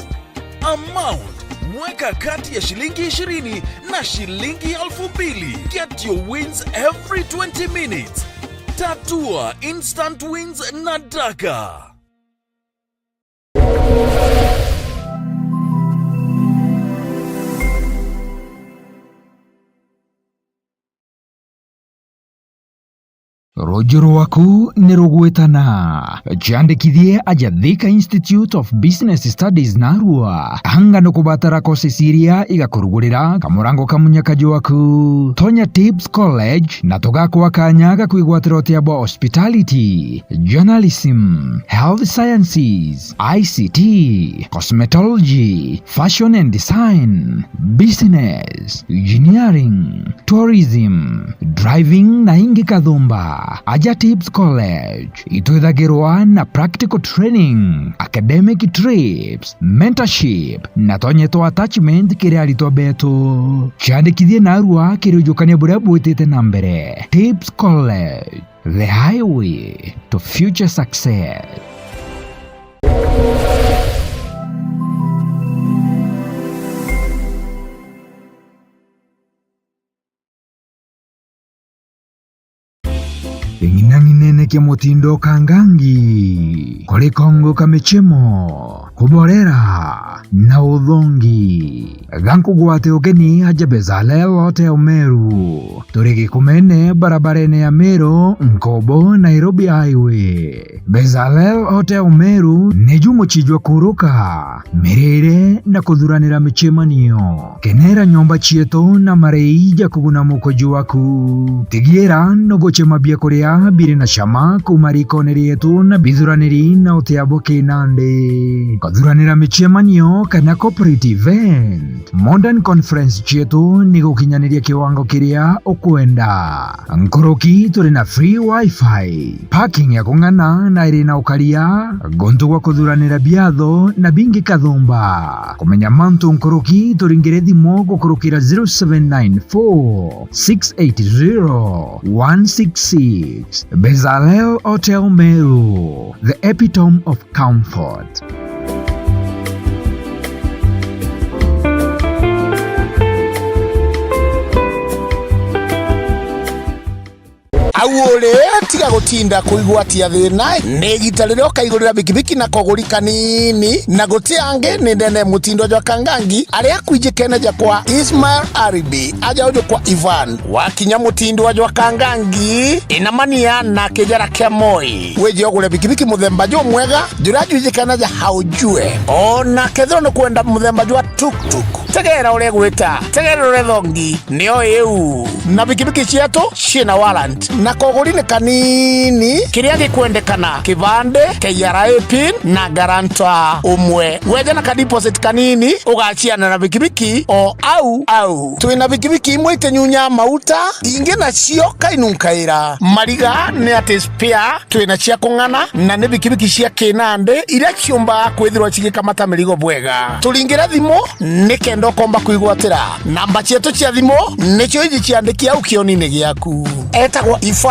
Amount, weka kati ya shilingi ishirini na shilingi elfu mbili. Get your wins every twenty minutes. Tatua instant wins na Daka. Ruuju rwaku ni rugwitana. Ciandikithie aja Thika Institute of Business Studies narua. Anga nukubatara courses iria igakurugurira kamurango ka munyaka jwaku. Tonya Tips College na tugakwa kanya ga kwigwatira utia bwa hospitality, journalism, health sciences, I C T, cosmetology, fashion and design, business, engineering, tourism, driving na ingi kathumba. Aja Tips College itwithagirwa na practical training, academic trips, mentorship na tonye twa attachment kiri aritwa betu. Ciandikithie narua kiri ujukania buria bwitite na mbere. Tips College, the highway to future success. Ng'inang'inene kia mutindo kangangi, kuri kongo ka michemo, kuborera na uthongi. Ga nkugwate ugeni aja Bezalel Hotel Meru. Turi Gikumene, barabarene ya Meru, Nkobo, Nairobi Highway. Bezalel Hotel Meru niju mucii jwa kuruka, mirire na kuthuranira micemanio. Kenera nyomba cietu na marei ja kuguna mukoji waku. Tigiira nugucema biakuria biri na cama kuuma rikone rietu na bithuraniri na utia bwa kinandi. Kuthuranira micemanio kana corporate event. Modern Conference cietu ni gukinyaniria kiwango kiria ukwenda. Nkuruki turi na free wifi, parking ya kung'ana na iri na ukaria, guntu gwa kuthuranira biatho na bingi kathumba. Kumenya mantu nkuruki, turingire thimu gukurukira zero seven nine four six eight zero one six six. Bezalel Hotel Meru, the epitome of comfort. Au uri, tiga gutinda kuigwatia thina, ni igita riria ukaigurira bikibiki na koguri kanini, na guti angi ni ndene mutindo jwa kangangi, aria akwijikene ja kwa Ismail Aribi, aja uju kwa Ivan. Wakinya mutindwa jwa Kangangi, inamania na kijara kia Moi. Wije ugure bikibiki muthemba jumwega, juria jwijikana ja haujue. Ona kethirwa ni kwenda muthemba jwa tuktuk, tegera uria gwita, tegera uria thongi, nio iu. Na bikibiki cietu ciina warrant, na koguri ni kanini. Kiria gikwendekana: kibande, K R A pin, na guarantor umwe. Weja na ka deposit kanini, ugaciana na bikibiki o au au. Twina bikibiki imwe itinyunyaa mauta, ingi nacio kainunkaira. Mariga ni ati spare twina cia kung'ana, na ni bikibiki cia kinandi iria ciumbaga kwithirwa cigikamata mirigo bwega. Turingire thimu nikenda ukomba kwigwatira. Namba cietu cia thimu nicio iji ciandiki au kionini giaku. Etagwa Ifan.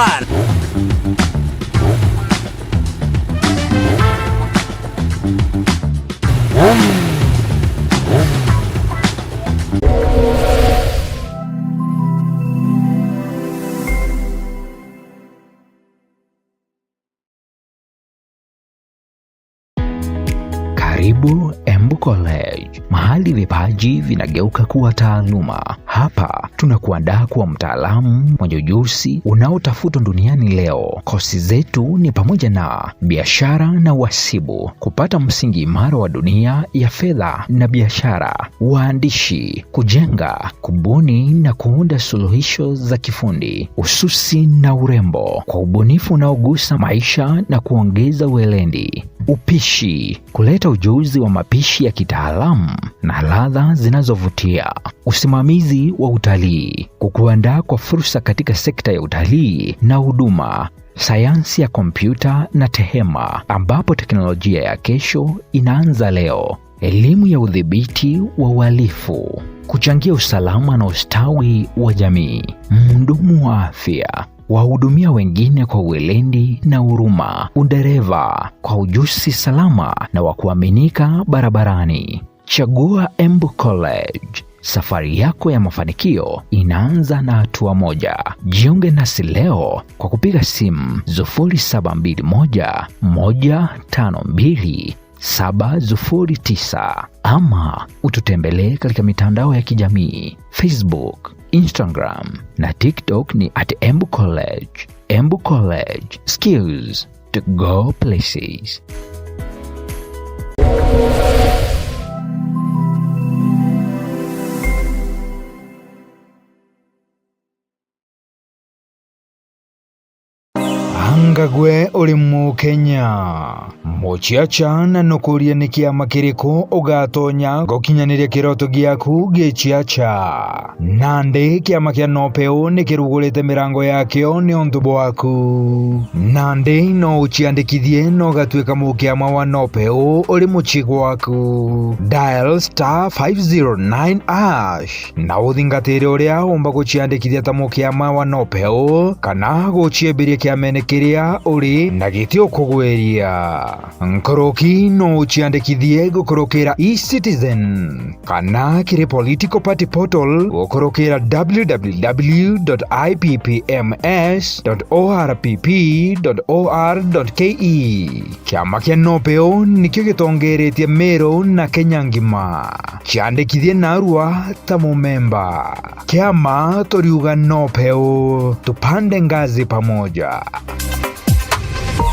Karibu M College, mahali vipaji vinageuka kuwa taaluma. Hapa tunakuandaa kuwa mtaalamu mwenye ujuzi unaotafutwa duniani leo. Kosi zetu ni pamoja na biashara na uhasibu, kupata msingi imara wa dunia ya fedha na biashara, uandishi, kujenga, kubuni na kuunda suluhisho za kifundi, ususi na urembo, kwa ubunifu unaogusa maisha na kuongeza weledi, upishi, kuleta ujuzi wa mapishi ya kitaalamu na ladha zinazovutia, usimamizi wa utalii, kukuandaa kwa fursa katika sekta ya utalii na huduma, sayansi ya kompyuta na tehema, ambapo teknolojia ya kesho inaanza leo, elimu ya udhibiti wa uhalifu, kuchangia usalama na ustawi wa jamii, mhudumu wa afya, wahudumia wengine kwa weledi na huruma, udereva kwa ujuzi salama na wa kuaminika barabarani. Chagua Embu College. Safari yako ya mafanikio inaanza na hatua moja. Jiunge nasi leo kwa kupiga simu sufuri saba mbili moja, moja tano mbili, saba sufuri tisa ama ututembelee katika mitandao ya kijamii, Facebook, Instagram na TikTok ni at Embu College. Embu College, skills to go places. Anga gwe uri Mukenya? Muciaca, na nukuria ni kiama kiriku ugatonya gukinyaniria kiroto giaku giciaca? Nandi kiama kia Nopeu ni kirugurite mirango yakio ni untu bwaku. Nandi no uciandikithie na ugatuika mukiama wa Nopeu uri mucii gwaku. Dial star five zero nine hash na uthingatire uria umba guciandikithia ta mukiama wa Nopeu kana guciembiria kiamene kiria uri na giti ukugwiria. Nkuruki no uciandikithie gukurukira eCitizen kana kiri political party portal gukurukira W W W dot I P P M S dot O R P P dot O R dot K E. Kiama kia Nopeu nikio gitongeretie Meru na Kenya ngima. Ciandikithie narua ta mumemba. Kiama turiuga Nopeu, tupande ngazi pamoja.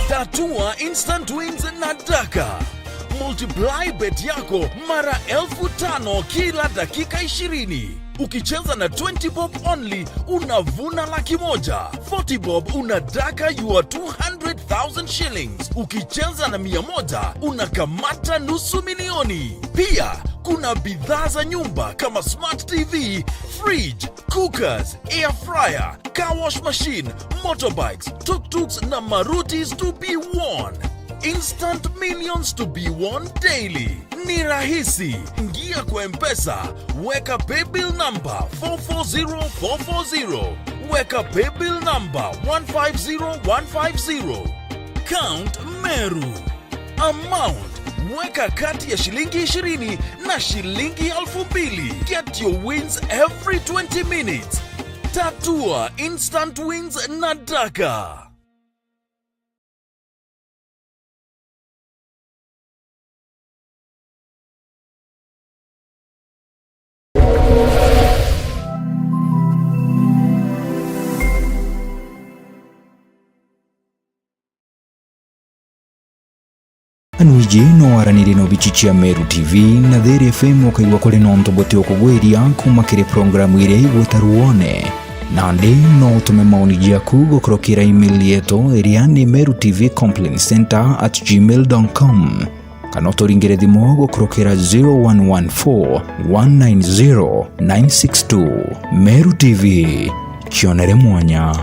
Tatua instant wins na Daka. Multiply bet yako mara elfu tano kila dakika ishirini. Ukicheza na twenty bob only, unavuna laki moja. Forty bob, unadaka your two hundred thousand shillings. Ukicheza na mia moja, unakamata nusu milioni. Pia, kuna bidhaa za nyumba kama smart T V, fridge, cookers, air fryer, car wash machine, motorbikes, tuk-tuks na Marutis to be won. Instant millions to be won daily. Ni rahisi. Ingia kwa M-Pesa, weka paybill number four four zero four four zero, weka paybill number one five zero one five zero. Count Meru. Amount, weka kati ya shilingi ishirini na shilingi elfu mbili. Get your wins every twenty minutes. Tatua instant wins na Daka. Anwiji no waranirie na obici cia Meru T V na Thiri F M ukaigua kuri na untu buti ukugwiria kuma kiri programu iria igwita ruone. Nandi no utume maoni jaku gukurukira email yetu iria ni meru T V complaint center at gmail dot com, kana uturingire thimu gukurukira zero one one four one nine zero nine six two. Meru T V, kionere mwanya.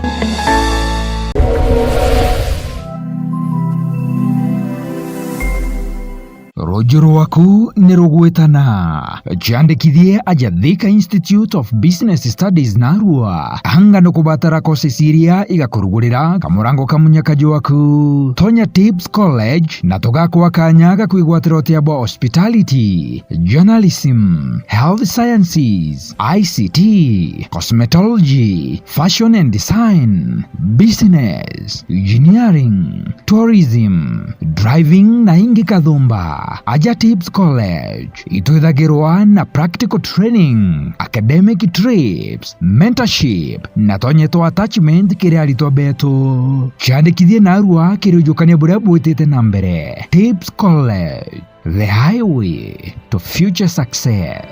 Ruuju rwaku ni rugwitana. Ciandikithie aja Thika Institute of Business Studies narua. Anga nukubatara courses iria igakurugurira kamurango ka munyaka jwaku? Tonya Tips College na tugakwa kanya ga kwigwatira utia bwa hospitality, journalism, health sciences, I C T, cosmetology, fashion and design, business, engineering, tourism, driving na ingi kathumba. Aja Tips College itwithagirwa na practical training, academic trips, mentorship na tonye twa attachment kiri aritwa betu. Ciandikithie narua kiri ujukania buria bwitite na mbere. Tips College, the highway to future success.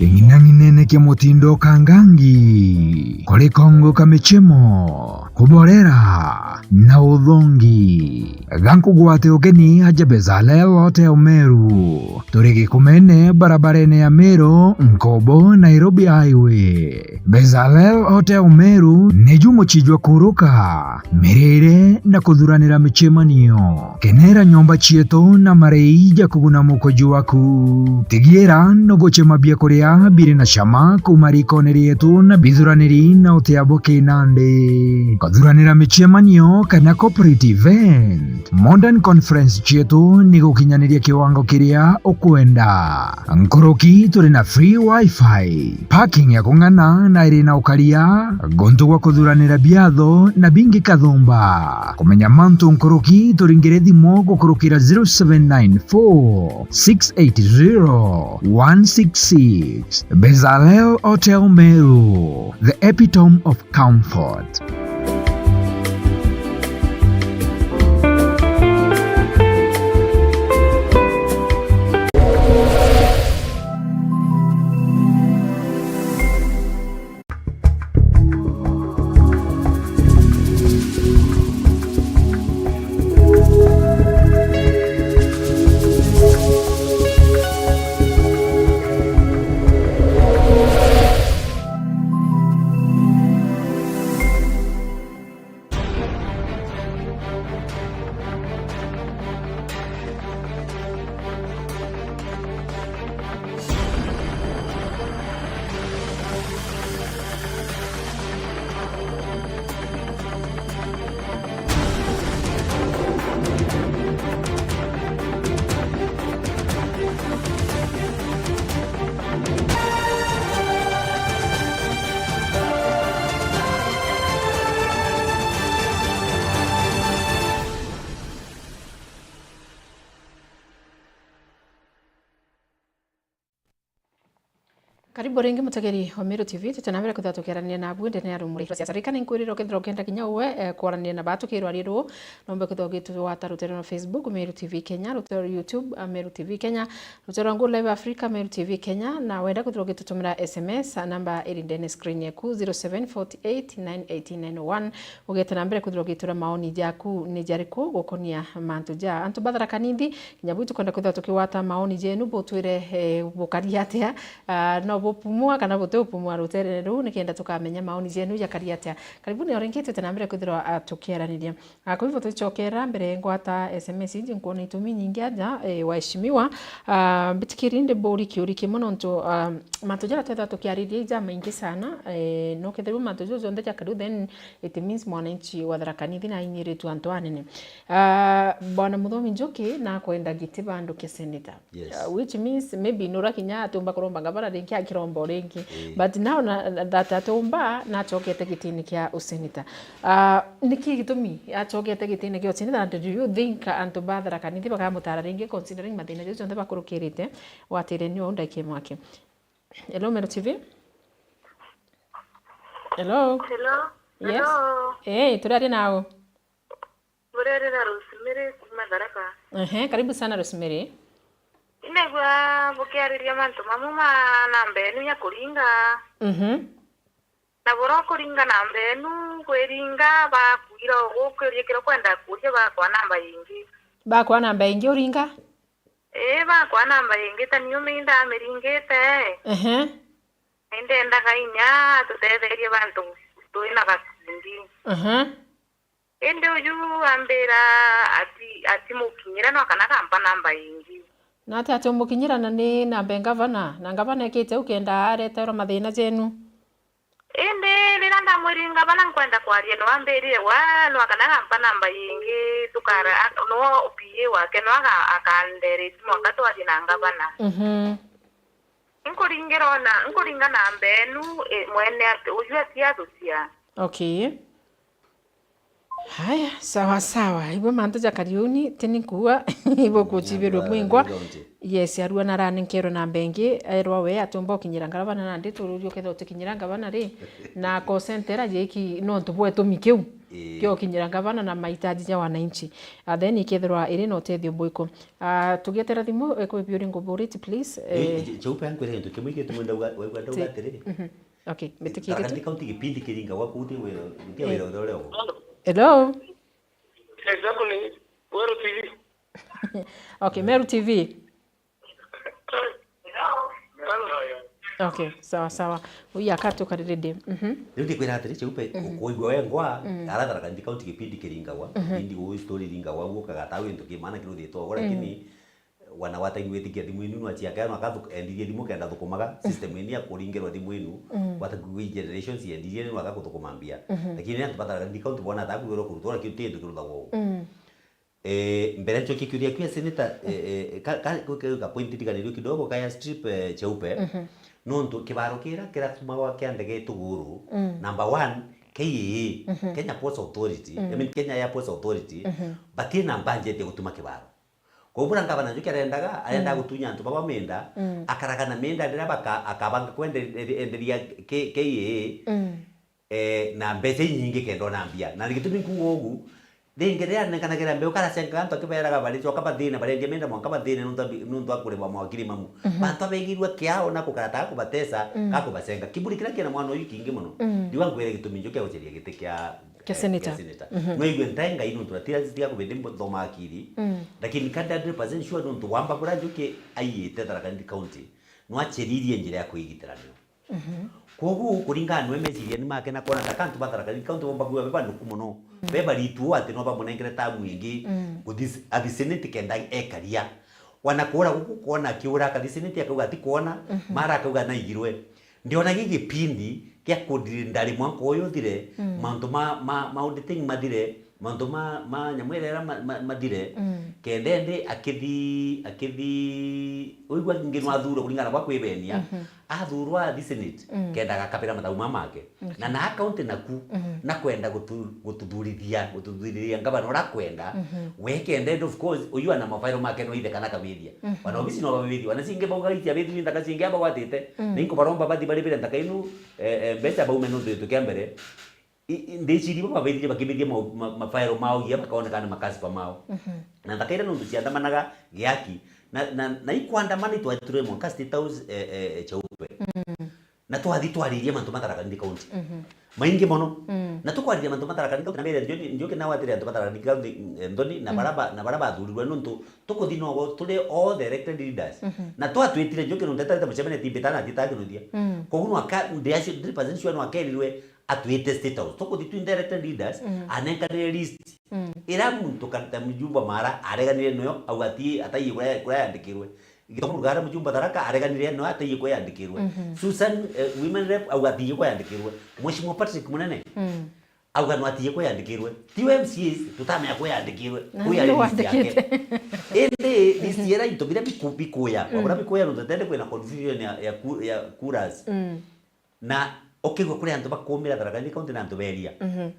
Ng'inang'inene kia mutindo kangangi, kuri kongo ka michemo, kuborera na uthongi. Gankugwate ugeni aja Bezalel Hotel Meru. Turi Gikumene, barabarene ya Meru, Nkobo, Nairobi Highway. Bezalel Hotel Meru niju mucii jwa kuruka, mirire na kuthuranira micemanio. Kenera nyomba cietu na marei ja kuguna mukoji waku. Tigiira nugucema biakuria biri na cama kuuma rikone rietu na bithuraniri na utia bwa kinandi. Kuthuranira micemanio kana corporate event, modern conference cietu ni gukinyaniria kiwango kiria ukwenda. Nkuruki turi na free wifi, parking ya kung'ana na iri na ukaria, guntu gwa kuthuranira biatho na bingi kathumba. Kumenya mantu nkuruki, turingire thimu gukurukira zero seven nine four six eight zero one six six. Bezalel Hotel Meru, the epitome of comfort. Karibu ringi mutegeri wa Meru T V, tuti na mbere kwithirwa tukiaraniria nabu ndene ya rumuri rwa siasa. Ririkana inkwirira ukethirwa ukenda kinya uwe, eh, kwaraniria na batu kirwa rieru, nombe kwithirwa ugitugwata rutere rwa Facebook, Meru T V Kenya, rutere rwa YouTube, ah, Meru T V Kenya, rutere rwa Go Live Africa, Meru T V Kenya, na wenda kwithirwa ugitutumira S M S, ah, namba iri ndene screen yaku, zero seven forty eight nine eighteen nine oh one. Ugete na mbere kwithirwa ugitwira maoni jaku ni jariku gukonia mantu ja antu ba Tharaka Nithi. Kinya buu tukwenda kwithirwa tukigwata maoni jenu, butwire, eh, bukari atia, ah, no bupumua kana buti upumua ruterene ruu, nikenda tukamenya maoni jenu jakari atia. Karibuni o ringi, twite na mbere kwithirwa, ah, tukiaraniria. Ah, kwa hivyo tucokera mbere ngwata S M S iji, nkwona itumi nyingi aja, eh, waheshimiwa. Ah, mbitikiri ndi buri kiuri kimwe nontu, ah, mantu jaria twethirwa tukiariria ija maingi sana, eh, no kethirwa mantu jau jonthe jakari, then it means mwananchi wa Tharaka Nithi na ainyiritwe antu anene. Ah, Bwana Muthomi Njuki nakwenda giti bandu kia senator. Yes. Uh, which means maybe nura kinya atiumba kuromba ngavana ringi, akiromba o ringi. Eh. But now na, that atiumba, nachokete gitini kia usenator. Uh, niki gitumi achokete gitini kia usenator, and do you think antu ba Tharaka Nithi bakamutara ringi considering mathina jau jonthe bakurukirite watire ni uu ndaikie mwaki? Hello, Meru T V? Hello? Hello? Yes? Hello? Eh, turaria nau. Murerera Rosemary kuma Tharaka. Ehe, karibu sana Rosemary. Inegwa bukiariria mantu mamwe ma namba enu ya kuringa. Mhm. Na buria ukuringa namba enu, kwiringa bakwira ugukiuria kiria ukwenda kuuria bakwa namba ingi. Bakwa namba ingi uringa? Ii, bakwa namba ingi ta niu mi ndamiringite. Ehe. Ni ndendaga inya tutetherie bantu twina gakundi. Ehe. Indi uju ambira ati, atimukinyira no kana akampa namba ingi. Na ati atiumukinyira na ni namba e ngavana? Na ngavana ekite u kenda areterwa mathina jenu? Indi riria ndamwirire ngavana nkwenda kwaria, no ambirire, wa, no akanaga mpa namba yingi, tukara, a-, no P A wake, no aga-, akandere simu anga twarie na ngavana. Mhm. Nkuringirwa na, nkuringa namba enu, e, mwene ati, uju ati athucia. Okay. Haya, sawa sawa. Ibo mantu ja Kariuni, tini nkuua, ibo kuchibirwe mwingwa. Yes, arua naranenkerwe namba ingi, erwa we atumba ukinyira ngavana nandi, tururia ukethira utikinyira ngavana ri, na call center jiki nontu bwa itumi kiu, ii, kio kinyira ngavana na mahitaji ja wananchi. Ah, then ikethirwa iri na utethio bwiku. Ah, tugietera thimu, ekwe biuri nguburiti, please. Eh, eh, Cheupe ankwire gintu kimwe gituma ndauga, waigua ndauga atiri. Mhm. Okay, mbitikirite. Tharaka Nithi County gipindi kiringagwa kuu ti wira, guti wira uria urio. Hello? Exactly. Meru T V. Okay, Meru T V. Hello. Okay, sawa sawa. Uyu akatukarire ndi. Mhm. Riu ndikwira atiri, Cheupe, mhm, ukuigua wengwa, mm, ara Tharaka Nithi County gipindi kiringagwa, mhm, gipindi uu story iringagwa, uguo kagata wintu ki maana kiruthitwo, mm, lakini wana wa time witikia thimu inu nwachiakea nwaka endirie thimu kenda thukumaga, mm, system ini ya kuringirwa thimu inu, mm, wata kui generations yendirie ni nwaka kuthukuma mbia. Mhm. Lakini antu ba Tharaka Nithi County bona ta kwigirwa kurutwa, lakini ti kintu kiruthagwa uu. Mm. Eh, mbere nchokie kiuria kia senator, eh, eh, ka, ka, ka, ka point ndiganirio kidogo, kaya strip, eh, Cheupe. Mhm. Nontu kibaro kira kiratumagwa kia ndege Ituguru, mm, number one, K A A, mhm, Kenya Ports Authority, I, mm, mean, Kenya Airports Authority, mhm, batina budget ya gutuma kibaro. Koguo bura ngavana Njuki arendaga, arendaga, mm, gutunya antu baba minda, mm, akaraga na minda riria baka-, akabanga kwende-, enderia K-, K A A, mm, eh, na mbeca inyingi kenda ona mbia. Na gitumi nkuuga ugu, ringi riria anenkanagira mbeu karacengaga antu akiberaga baricoka bathine, barendia minda mwanka bathine nontu abi-, nontu akuribwa mawakiri mamu. Mhm. Bantu abegirua kiao na kukarataga kubatesa, mm, ka kubacenga. Kiburi kiria kiena mwana uyu kingi mono. Mm. Ndiwa nkwire gitumi Njuki aguceria giti kia kia, eh, senator. Kia senator. Mhm. No igue ntae Ngai nontu na tira zitiga kubindi mbo-, thoma akiri. Mm. Lakini kandi hundred percent sure nontu wamba bura Njuki aiyite Tharaka Nithi County, no acheririe njira ya kwigitira nio. Mhm. Kwoguo kuringana nwe meciria ni make na kwona ta kantu ba Tharaka Nithi County bomba kuwa beba nuku mono. Mm. Beba ritu ati no bamunengere tamu ingi, mm, kuthi s-, athi senate kenda ekaria. Wana kuura guku kwona akiura akathi senate akauga ati kwona, mhm, mara akauga naigirwe. Ndiona gigi gipindi kia kundiri ndari mwanka uyu uthire, mm, mauntu ma, ma, ma auditing mathire, mauntu ma, ma nyamu iria ma, ma, mathire, mm, kenda indi akithi, akithi, uigua ngi no athurwa kuringana bwa kwibenia, mhm, athurwa athi senate, mm, kenda agakabira matau ma make. Okay. Na na county naku, mhm, na kwenda gutu-, gututhurithia, gututhurithia ngavana uria akwenda, mhm, we kenda indi of course, uyu ana mafairo make no ithe kana akabithia. Mhm. Wana obisi no babithia, wana cingi bauga itia bithiri nthaka cingi abagwatite, mm, na inkubaromba bathi baribire nthaka inu, eh, eh, mbeca baume nontu gintu kia mbere, i-, i-, ndiciri bo babithire bakibithia mau-, ma-, mafairo mao ia bakaonekana makasiba mao. Mhm. Na nthaka iria nontu ciandamanaga giaki, na, na, na ikwandamana itwaturire mwanka State House, eh, eh, eh, Cheupe. Mm. Na twathi twaririe mantu ma Tharaka Nithi County. Mhm. Maingi mono. Mm. Na tukwariria mantu ma Tharaka Nithi County, na mbere Njuki, Njuki nawe atiri antu ba Tharaka Nithi County, eh, nthoni, na, mm, bara ba-, na bara bathurirwe nontu tukuthi nogo turi all the elected leaders. Mhm. Na twatwitire Njuki nontu etarite mucemania timbita na atitaga kinuthia. Mm. Koguo no aka, ndi acio, ndi percent sure no akerirwe atwite State House. Tukuthi twinthe elected leaders, mm, anenkanire list. Mm. Ira muntu ka-, ta mjumba mara areganire nayo, au ati, ataiye kuria, kuria yandikirwe. Gitoka Rugara mjumba Tharaka areganire nayo, ataiye kuria yandikirwe. Mhm. Susan, eh, women rep, au atiye kuria yandikirwe. Mheshimiwa Patrick Munene, mm, auga no atiye kuria yandikirwe. Ti we M C As, tutamenya kuria yandikirwe. Na kuria ndio list yake wandikite. Indi list, mhm, ira into biria biku-, bikuya. Mm. Wabura bikuya, no tutende kwina confusion ya, ya ku-, ya kuras. Mm. Na ukigua kuri antu bakumira Tharaka Nithi County na antu beria. Mhm.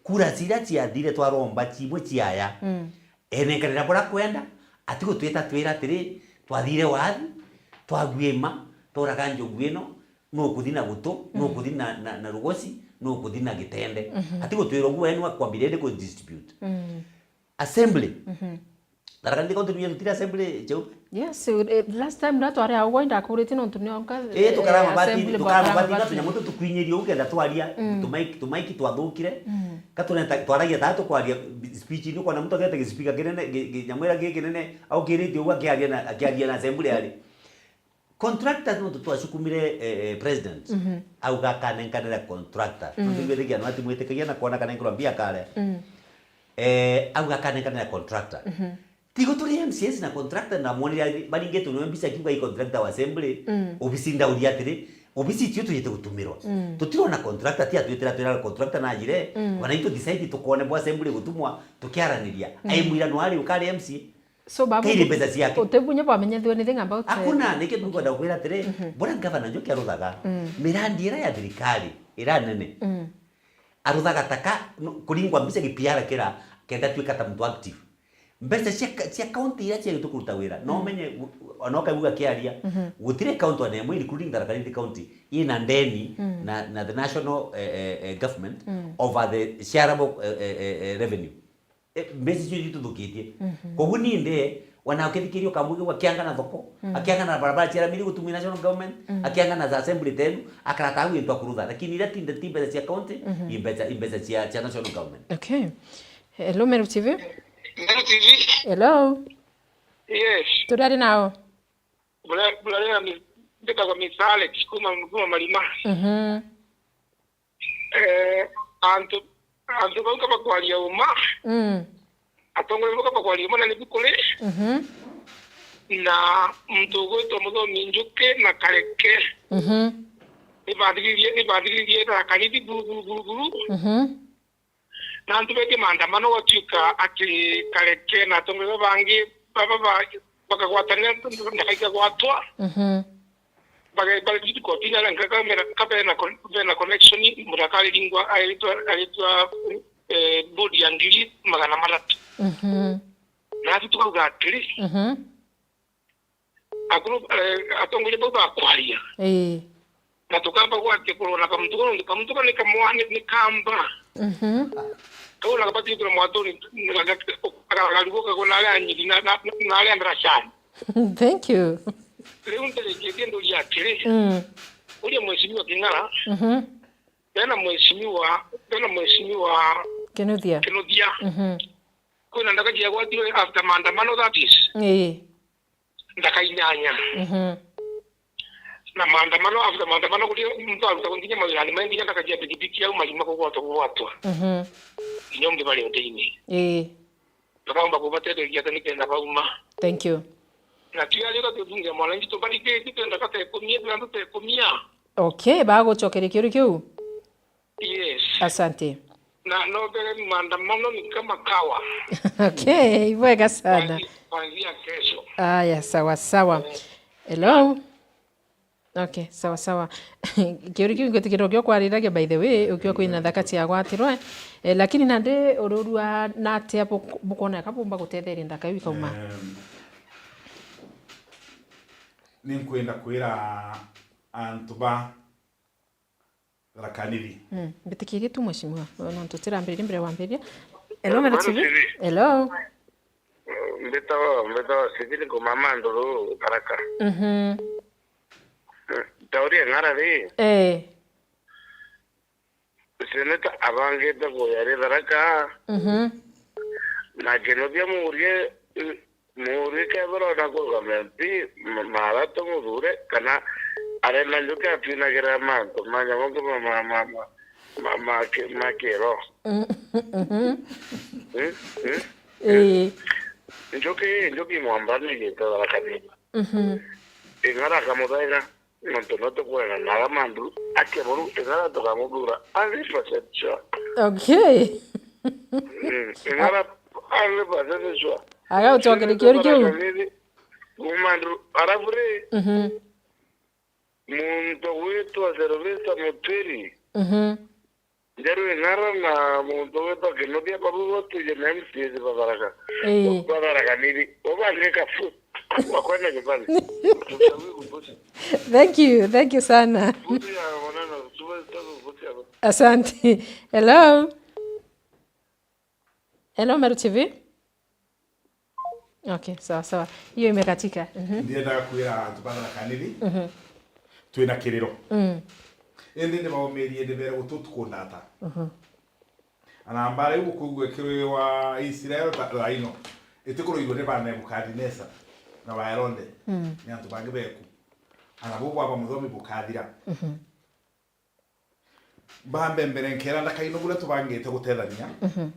Kura ciria ciathire twaromba cimwe ciaya. Mm. Enenkanira bura kwenda, ati gutwita twira atiri, twathire wathi, twagwima, twauraga njogu ino, nukuthi na gutu, mm, nukuthi na, na, na rugoci, nukuthi na gitende. Mhm. Ati gutwira uguo we nwa kwambiria indi ku distribute. Mm. Assembly. Mhm. Tharaka Nithi County nwiye tutire assembly Cheupe? Yes, eh, last time na twari au gwa indakuritie nontu ni onka, eh, tukara, eh, mabati, assembly tukara bwa mabati na mabati. Tunyamu tutu kwinyiria uu kenda twaria, mm, tumaiki, tumaiki twathukire. Mm. Ka tuneta, twaragia ta tukwaria speech ni ukona muntu agete gicipika kinene, gi-, gi-, nyamu ira gi kinene, aukiritie uu akiaria na, akiaria na assembly ari. Contractors nontu twacukumire, eh, eh, president, mhm, auga akanenkanira contractor. Mm. Nontu igwitikia no atimwitikigia na kwona kanenkerwa mbia kare. Mm. Eh, auga akanenkanira contractor. Mhm. Tigo turi M C As na contractor na mwonire ari-, baringitwe niwe mbica akiuga i contractor wa assembly, mm, obisi ndauria atiri, Obisi icio tujite gutumirwa. Mm. Tutirona contractor, ti atwitira twira contractor najire, mm, kana itu decide tukone bwa assembly gutumwa, tukiaraniria. Mm. Ai mwira no ari ukari M C A. So, babu, kairi mbeca ciake. Utebu nya bwamenyethua anything about, eh, hakuna, niki tukwenda kwira atiri, mhm, bora gavana Njuki aruthaga. Mm. Mirandi ira ya thirikari, ira nene. Mm. Aruthaga taka, no, kuringwa mbica gipiara kira, kenda tuika ta muntu active. Mbeca cia ka-, cia county iria ciagitwe kuruta wira, no, mm, menye, gu-, ona ukaigua akiaria, mhm, gutire county ona imwe, including Tharaka Nithi County, ina ndeni, mm, na, na the national, eh, eh, eh, government, mm, over the shareable, eh, eh, eh, eh, revenue. Eh, mbeca icio ituthukitie. Mhm. Koguo ni ndi, wana ukithikiria ukamwigua akiangana thoko, mm, akiangana barabara cia rami iria gutumia national government, mm, akiangana za assembly tenu, akarata au into akurutha. Lakini iria ti nde-, ti mbeca cia county, mhm, i mbeca, i mbeca cia, cia national government. Okay. Hello, Meru T V. Meru T V. Hello. Yes. Turari nao. Bula-, bula rira mi-, mbitagwa Mister Alex kuma, kuma Marima. Mhm. Eh, antu, antu bau kaba kwaria uma. Mm. Atongoria bau kaba kwaria uma na nibu kuri. Mhm. Na muntu ugwitwa Muthomi Njuki na Kareke. Mhm. Nibathiririe, nibathiririe na kanithi buru, buru, buru, buru. Mhm. Na antu betie maandamano gwatuika ati Kareke na atongoria bangi baba ba-, bakagwatanira ndakaikagwatwa. Mhm. Bage-, bagithiĩ kotini aria nka-, ka mena, ka bena con-, bena connection, muraka ariringwa, aritwa, aritwa, eh, bodi ya ngiri magana mathatu. Mhm. Nasi tukauga atiri, mhm, akuru, eh, atongoria bau bakwaria. Ii. Na tukamba gwatia kurwa na kamuntu kau, kamuntu kau ni kamwa-, ni, ni kamba. Mhm. Kau na kabati kwithirwa mwatuni, na ga-, ga-, ga-, kagwa na aria anyiri na, na, na aria ndaracani. Thank you. Riu ntereketie nduria atiri, mm, uria mheshimiwa King'ara, mhm, bena mheshimiwa, bena mheshimiwa Kinuthia. Kinuthia. Mhm. Kwina ndaka ciagwatirwe after maandamano, that is. Ii. Ndaka inyanya. Mhm. Na maandamano, after maandamano, kuri muntu aruta nginya mawirani mai, nginya ndaka cia pikipiki au Marima kugwatwa, kugwatwa. Mhm. Inya ungi bari nthini. Ii. Tukaomba kubatetheria ati nikenda bauma. Thank you. Na tiga riu tuthunge mwananchi, tubarikiritie twenda katekumia, twenda tutekumia. Okay, bagucokeria kiuria kiu? Yes. Asante. Na no mbere maandamano ni kama kawa. Okay, ibwega sana. Kuanzia, kuanzia kesho. Aya, sawa sawa. Eh. Hello? Okay, sawa sawa. Kiuria kiu ngwitikira ukio kwariragia, by the way, ukio kwina thaka ciagwatirwe. Eh, lakini nandi ururua na atia buk-, bukwona ka bumba gutetheria nthaka iu ikauma? Em, ninkwenda kwira antu ba Tharaka Nithi. Mm, mbitikirie tu mheshimiwa, nontu tirambiririe mbere wambiriria. Hello, Meru T V. Hello. Mbitawa, mbitawa Stephen Kumama Nduru, Tharaka. Mhm. Tauria Ng'ara ri. Eh. Seneta abangite kuya ri Tharaka. Mhm. Na Kinuthia murie, murie kethira ona kurugama M P, ma-, mara tumuthure, kana arenda Njuki atwinagira mantu ma nyamu ma, ma, ma, ma, ma, ma ki-, ma kiroho. Mm, mhm. Eh, eh. Ii. Njuki, Njuki mwamba ni gita Tharaka Nithi. Mhm. Ing'ara akamuthega. Nontu no tukwenda na ara mandu, akia buru, ethera tukamuthura, hundred percent sure. Okay. Mm, ethera hundred percent sure. Agagucokeria kiuria kiu. Mandu, arabu ri, mhm, muntu gwitwa Sylvester Mutwiri. Mhm. Njeru Ing'ara na muntu witwa Kinuthia, babu bo twije na M C As ba Tharaka. Ii. Ba Tharaka Nithi. Bo bangi kabu. Bakwenda kibali. Tutawi kubusi. Thank you, thank you sana. Busi ya maneno, tuwe tabu busi ya. Asante. Hello? Hello, Meru T V? Okay, sawa sawa. Hiyo imekatika. Mhm. Ndiendaga kwira antu ba Tharaka Nithi, mhm, twina kiriro. Mm. Indi ndibaomirie, ndibere gutu tukundata. Mhm. Ana mbara iu ukuigua ikirwiwa Israel ta, ta ino, itikuruirwe ni ba Nebukadinesa na ba Herode, mm, ni antu bangi beku. Ana bubu aba muthomi bukathira. Mhm. Mbambe mbere nkera ndakaino buria tubangite gutethania. Mhm.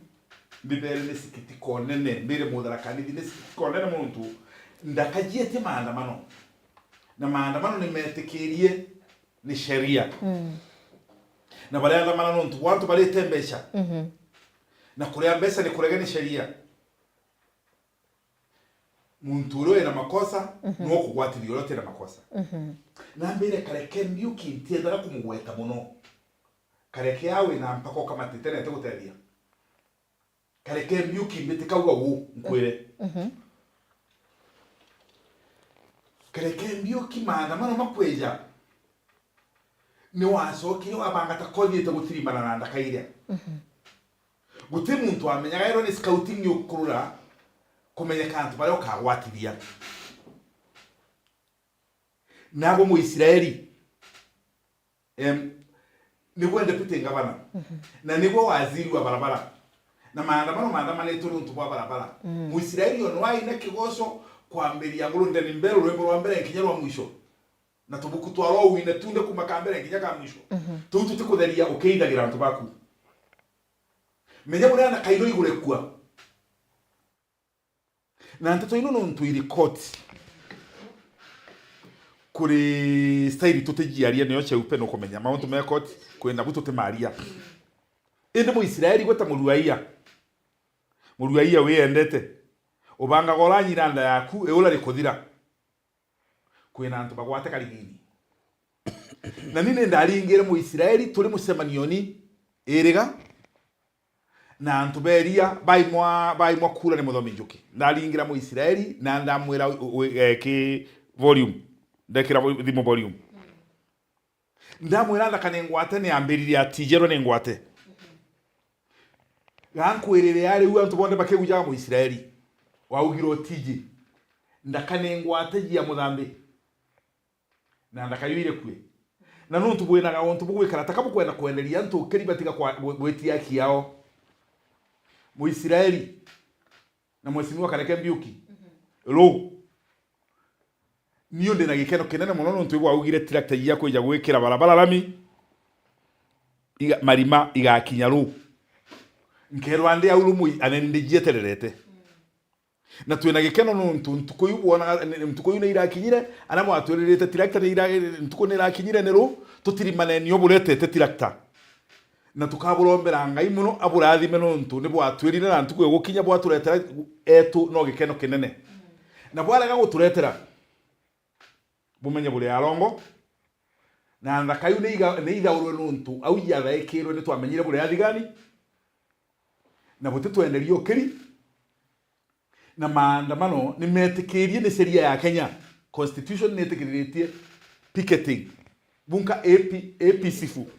Mbibere ni sikitiko nene, mbire Mutharaka Nithi ni sikitiko nene muntu ndakajietie maandamano. Na maandamano nimetikirie ni sheria. Mm. Na baria ndamana nontu bwa antu barite mbeca. Mhm. Na kuria mbeca ni kurege ni sheria. Muntu uria wina makosa, mhm, no kugwatithia uria utina makosa. Mhm. Nambire Kareke Mbiuki ntiendaga kumugweta muno. Kareke awe na mpaka ukamatite na ete gutethia. Kareke Mbiuki mbitikauga uu, nkwire. Mhm. Kareke Mbiuki maandamano makweja, ni wacokire wabanga ta kothiite gutirimana na ndaka iria. Mhm. Guti muntu wamenyaga erwa ni scouting yukurura kumenyeka antu baria ukagwatithia. Nabo Muisraeli, em, nigwe deputy ngavana, mhm, na nigwe waziri wa barabara. Na maandamano maandamanitwe nontu bwa barabara. Mm. Muisraeli ono aina kigoco kwambiria nguru ndeni mbere rwimbo rwa mbere nkinya rwa mwisho. Na tubuku twa rwa uine tunde kuma ka mbere nkinya ka mwisho. Mhm. Tuu tutikutheria ukiithagira antu baku. Menya buria na kairo igure kua. Na nteto ino nontu iri court, kuri style tutijiaria, nio cheupe nukumenya mauntu me court, kwina bu tutimaria. Indi Muisraeli gwita muruaia, muruaia wiyendete, ubangaga uranyira nda yaku, iura rikuthira. Kwina antu bagwate karigini. Na ni ni ndaringire Muisraeli turi mucemanioni iriga, na antu beria baimwa, baimwa kura ni Muthomi Njuki. Ndaringira Muisraeli na ndamwira u-, u-, eh, ki volume. Ndekira vo-, thimu volume. Ndamwira nthaka ni ngwate, ni ambiririe atijerwe ni ngwate. Gankwirire ari u antu bonthe bakigujaga Muisraeli. Waugire utiji. Nthaka ni ngwate jia muthambi. Na nthaka yu iri kue. Na nontu bwinaga untu bugwikara, taka bukwenda kwenderia antu ukiri batiga kwa-, gwi-, gwitia haki yao. Muisraeli na Mheshimiwa Kareke Mbiuki. Mhm. Ruu. Niu ndina gikeno kinene mono nontu ibwaugire tractor igia kwija gwikira barabara lami, iga-, marima igakinya ruu. Nkerwa ndi au rumui, aneni ndijietererete. Mm. Na twina gikeno nontu ntuku iu bwonaga, ni, ntuku iu ni irakinyire, ana bwatwiririte tractor ni ira-, ntuku ni irakinyire ni ru, tutirimaneni o buretete tractor. Na tukaburombera Ngai mono aburathime nontu ni bwatwirire na ntuku igukinya bwaturetera etu no gikeno kinene. Na bwarega guturetera, bumenye buri arongo, na nthaka iu ni iga-, ni ithaurwe nontu au iathaikirwe ni twamenyire buri athigani, na butitwenderia ukiri. Na maandamano ni metikirie ni sheria ya Kenya. Constitution ni itikiriritie picketing. Bunka A P, A P sifu.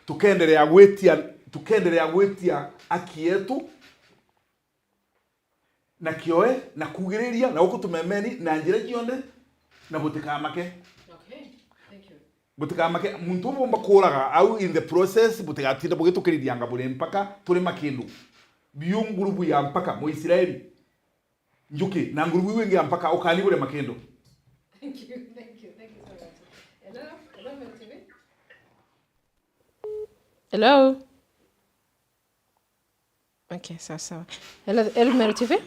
Tukenderea gwitia, tukenderea gwitia haki yetu na kioe na kugiriria na guku tumemeni na njira cionthe na butikamake. Okay. Thank you. Butikamake, muntu umwe umba kuuraga au in the process, butigatinde bugitukiririanga buri mpaka turi makindu. Biu ngurubu ya mpaka, Muisraeli, Njuki, na ngurubu iu ingi ya mpaka, ukani buri makindu. Thank you, thank you, thank you so much. Hello, hello, Meru T V. Hello. Okay, sawa sawa. Hello, hello, Meru T V?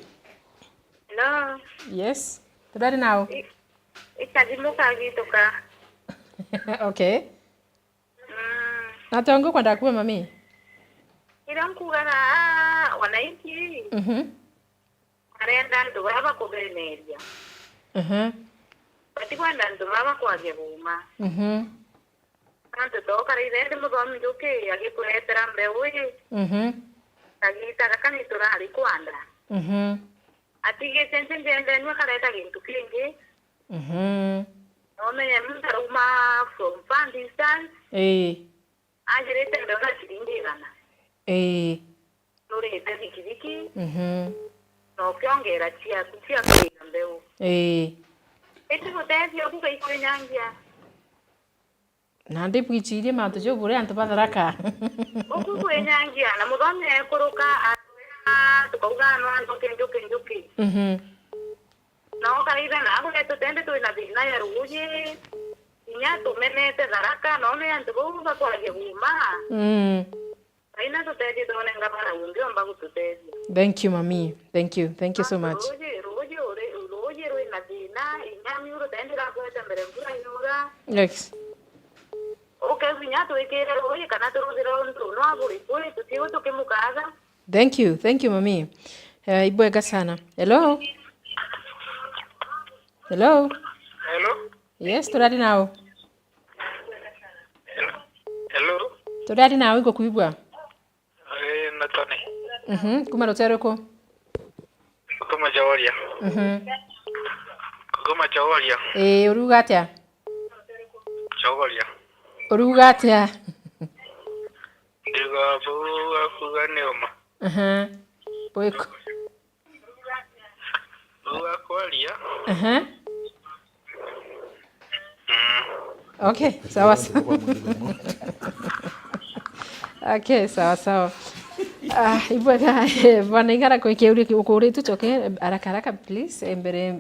Hello. Yes. Tubari nao? I-, ikathimu kagituka. Okay. Mm. Na tongo kwenda kuwe mami? Ira nkugaga, ah, wananchi. Mhm. Arenda antu baba kubeneria. Mhm. Batikwenda antu baba kwagia buma. Mhm. Antu tokara ithendi Muthomi Njuki agituretera mbeu ii. Mhm. Kagita gaka ni turari kwanda. Mhm. Atigite nje njendenua kareta gintu kingi. Mhm. Nomenye muntu arauma from far distance. Ii. Ajirite mbeu na ciringi igana. Ii. Nurite thikithiki. Mhm. Na ukiongera ciaku cia kuiga mbeu. Ii. Iti gutethia uku gaikwenyangia. Nandi bwichirie mantu jau buri antu ba Tharaka. Uku kwenyangia, na Muthomi ekuruka, atwira, tukauga, "No, njuki, njuki, njuki." Mhm. No karaitha na abu, tutendi twina thina ya ruuji. Kinya tumenete Tharaka, no ni antu bau bakwaria kuuma. Mm. Ngai natutethie twone ngavana ungi omba gututethia. Thank you, mami. Thank you. Thank you so much. Ruuji, ruuji uri, ruuji rwina thina, inya miuru tendi rakwete mbere mbura yura. Yes. Natwikire ruuji kana turuthire untu no aburi kuri tutigu tukimukatha. Thank you, thank you, mami. Eh, ibwega sana. Hello? Hello? Hello? Yes, turari nao. Hello? Hello? Turari nao, igukwigua? Eh, na Tony. Mhm, kuma rutere ruku? Kuma Chogoria. Mhm. Kuma Chogoria. Eh, uruga atia? Chogoria. Uruga atia? Ndiga buu akuga ni uma. Aha. Wiko. Buu akwaria. Aha. Mm. Okay, sawa sawa. Okay, sawa sawa. Ah, ibwega, eh, bwana Ingara, kwi kiuria ki-, ukuritwe, coke haraka haraka, please, eh, mbere.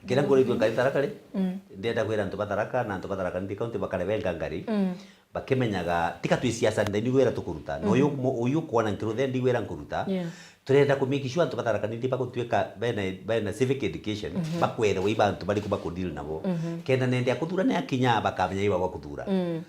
Kiria nkuritwe Ngai Tharaka ri, mm, ndenda kwira antu ba Tharaka na antu ba Tharaka Nithi County bakarebenga Ngai. Mm. Bakimenyaga, tiga twi siasa, nthai nigwira tukuruta. Na uyu, mhm, mu-, uyu kwona nkiruthia ndigwira nkuruta. Yeah. Turenda ku make sure antu ba Tharaka Nithi bagutuika bena, bena civic education, mhm, bakwerewa iba antu bariku bakudeal nabo. Mhm. Kenda nende ya kuthura ni akinya bakamenya iba gwa kuthura. Mm.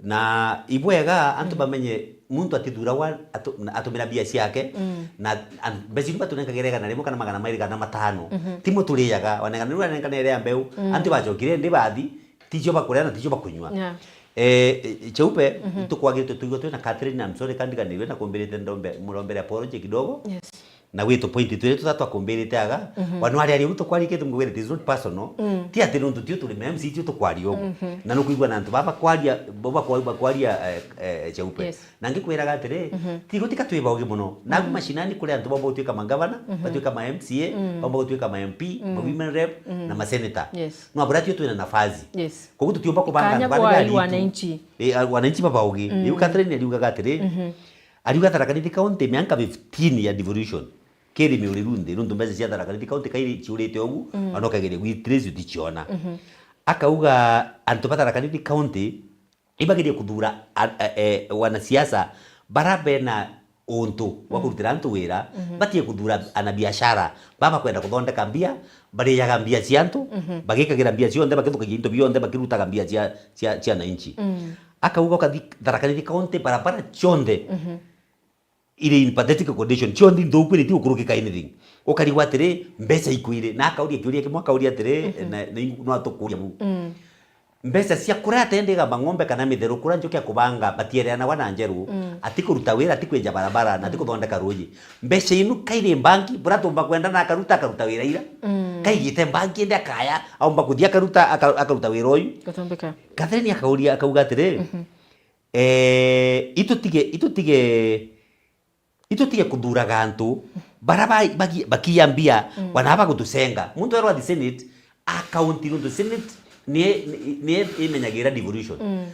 Na ibwega antu, mm, bamenye muntu atithuragwa atu-, na atumira mbia ciake, mm, na an-, mbeca iria batunenkagira igana rimwe kana magana mairi kana matano. Mhm. Timo turiaga, wanengana riu anengana iria mbeu, mm, antu bacokire ndi bathi, ticio bakuria na ticio bakunywa. Yeah. Eh, eh, Cheupe, mhm, itukwagirite tuigwe twina Catherine, I'm sorry, kandiganirwe na kumbirite ndombe, murombere apology kidogo. Yes. Na gwitu point twiri tuthatu akumbirite aga, mhm, wanu ari ari ugu tukwarikite mugwire, it is not personal. Mm. Ti ati nuntu tio turi M C tio tukwaria ugu. Mhm. Na nukwigua na antu baba kwaria, baba kwa-, bakwaria, eh, eh, Cheupe. Yes. Na ngikwiraga atiri, mhm, tigo tika twi baugi muno. Nagu, mhm, mashinani kuri antu bamba gutuika mangavana, mhm, batuika ma M C A, mm, bamba gutuika ma M P, mm, ma women rep, mm, na ma senator. Yes. No abura tio twina nafasi. Yes. Koguo tutiumba kubanga kanya antu bari kwa bari aritu. Wananchi. Eh, a-, wananchi baba baugi. Mm. Riu Catherine ariugaga atiri, mhm, ariuga Tharaka Nithi County mianka fifteen ya devolution. Kiri miuriru nthi, nuntu mbeca cia Tharaka Nithi County kairi ciurite ugu, mm, ona ukageria gwitrace uticiona. Mhm. Akauga antu ba Tharaka Nithi County ibagerie kuthura a-, a-, e, wanasiasa bara bena untu bwa, mm, kurutira antu wira, mhm, batie kuthura anabiashara baba kwenda kuthondeka mbia, bariaga mbia cia antu, mhm, bagikagira mbia cionthe, bakithukagia into bionthe, bakirutaga mbia cia, cia, cia ananchi. Mm. Akauga ukathi Tharaka Nithi County, barabara cionthe, mhm, iri in pathetic condition, cionthe inthuku, iri ti gukurukika anything. Ukarigwa atiri, mbeca ikwiri? Na akauria kiuria kimwe, akauria atiri, mhm, na, na ingu-, no atukuria bu. Mm. Mbeca cia kuria atendiga mang'ombe kana mitheru, kuria njuki akubanga, batiereanagwa na njeru, mm, ati kuruta wira, ati kwenja barabara, na ati, mm, kuthondeka ruuji. Mbeca inu kairi mbangi, buratumba kwenda na akaruta, akaruta wira ira. Mm. Kaigite mbangi indi akaya, aumba kuthia akaruta, aka-, akaruta wira uyu. Gutumbika. Catherine akauria, akauga atiri, mhm, eh, itutige, itutige, itutige kuthuraga antu bara ba-, bagi-, bakiya mbia, mm, wana bagutucenga. Muntu erwa athi Senate, akaunti nuntu Senate ni, ni, ni imenyagira devolution. Mm.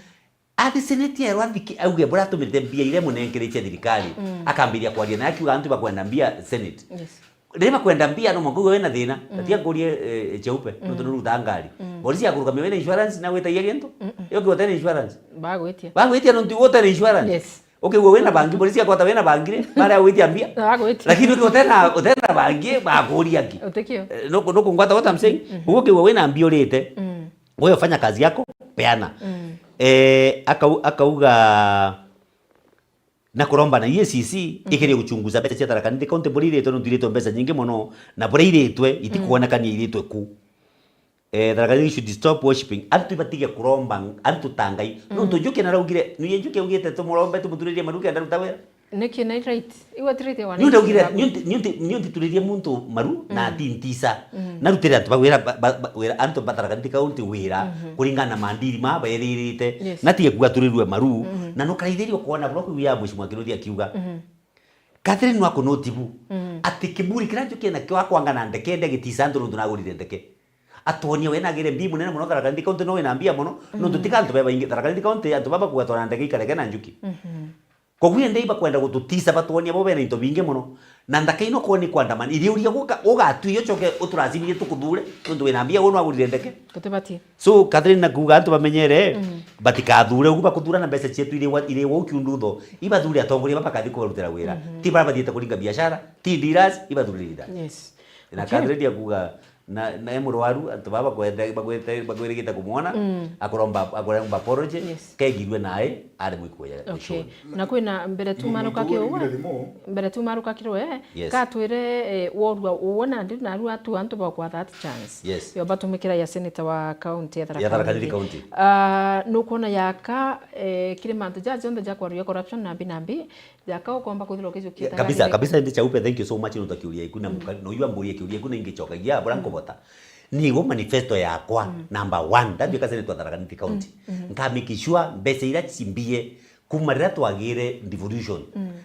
Athi Senate erwa athiki auge bura atumirite mbia iria munenkeretie thirikari, mm, akambiria kwaria naye akiuga antu bakwenda mbia Senate. Yes. Riria bakwenda mbia, no mwanka uwe wina thina. Mm. Tatia nkurie, eh, Cheupe, mm, nontu nurutaa ngari. Mm. Polisi yakurukamia wina insurance na gwitagia gintu? Mm-mm. Yo kiwa tena insurance? Bagwitia. Bagwitia nontu iwe utena insurance? Yes. Ukigua wina bangi, polisi yakwata wina bangi ri, baria gwitia mbia. Bagwitia. Lakini ukiwa utena, utena bangi, bakuria ki? Utikio. Eh, nuku-, nukungwata what I'm saying? Mm-hmm. Ukigua wina mbia urite, mm, wewe fanya kazi yako, peana. Mm. Eh, akau-, akauga, na kuromba na E A C C, mhm, igerie guchunguza mbeca cia Tharaka Nithi County buria iritwe, nontu iritwe mbeca nyingi mono, na buria iritwe, mhm, itikuonekania iritwe ku. Eh, Tharaka Nithi should stop worshipping. Antu ibatige kuromba antu ta Ngai. Mhm. Nontu Njuki naraugire, nuye Njuki augite tumurombe, tumuthuririe maru kenda aruta wira. Niki na right? Iwe ti right ya wananchi. Niu ndaugire, niu nti-, niu nti-, niu ntituririe muntu maru na, mm, ati ntisa. Mm. Narutire antu ba wira, ba, ba, ba, wira, antu ba Tharaka Nithi County wira, mhm, kuringana na mandiri ma beririte. Yes. Natige kuga turirue maru. Mhm. Na nukaraithiria ukoona bro kuya Mheshimiwa Kinuthia akiuga. Mhm. Catherine no akunoti bu. Mhm. Ati kiburi kiria Njuki enakio akwanga na ndeke ende agitisa antu nontu nagurire ndeke. Atwonia we nagire mbi munene mono Tharaka Nithi County, no wina mbia mono, mm, nontu tiga antu babaingi Tharaka Nithi County, antu baba kugatwa na ndeke ikarege na Njuki. Mhm. Koguo ende ibakwenda gututisa batwonia bo bena into bingi mono. Na ndaka ino kwoni kwandamana, iriuria guka, ugatwia ucoke uturacimithie tukuthure, nontu wina mbia we nwagurire ndeke. Gutibati. So, Catherine, na kuuga antu bamenyere, mm, batikathure ugu bakuthura na mbeca cietu iri wa, iri wa ukiundutho. Ibathure atongoria baba bakathi kubarutira wira. Mhm. Ti bara bathiite kuringa biashara, ti dealers, ibathure leaders. Yes. Na, okay, Catherine akuuga, Na, na e murwaru, antu baba bakwenda, bakwete-, bakwirigite kumwona, akuromba, akuromba apology, Yes. kegirwe nae, ari mwikuya Okay. gicuni. Na kwina mbere tu Mu-, maruka muntu kiuga, urigire thimu. mbere tu maruka kirwe, Yes. katwire, eh, worua uwe nandi naru atu antu bakwa that chance. Yes. Yo batumikira ya senator wa county ya Tharaka Ya Tharaka Nithi. Nithi County. Ah, nukwona yaka, eh, kiri mantu ja jonthe ja kwaruria corruption na mbi na mbi, Jaka ukomba kwithirwa ukijukia Yeah, kabisa, kabisa, ndi Chaupe, thank you so much nontu kiuria iku na muka-, no yu amburia kiuria iku na ingicokagia bura nkubota. Nigo manifesto yakwa, number one, ndatuika senator wa Tharaka Nithi County. Nka make sure mbeca iria cimbie kuma riria twagire devolution,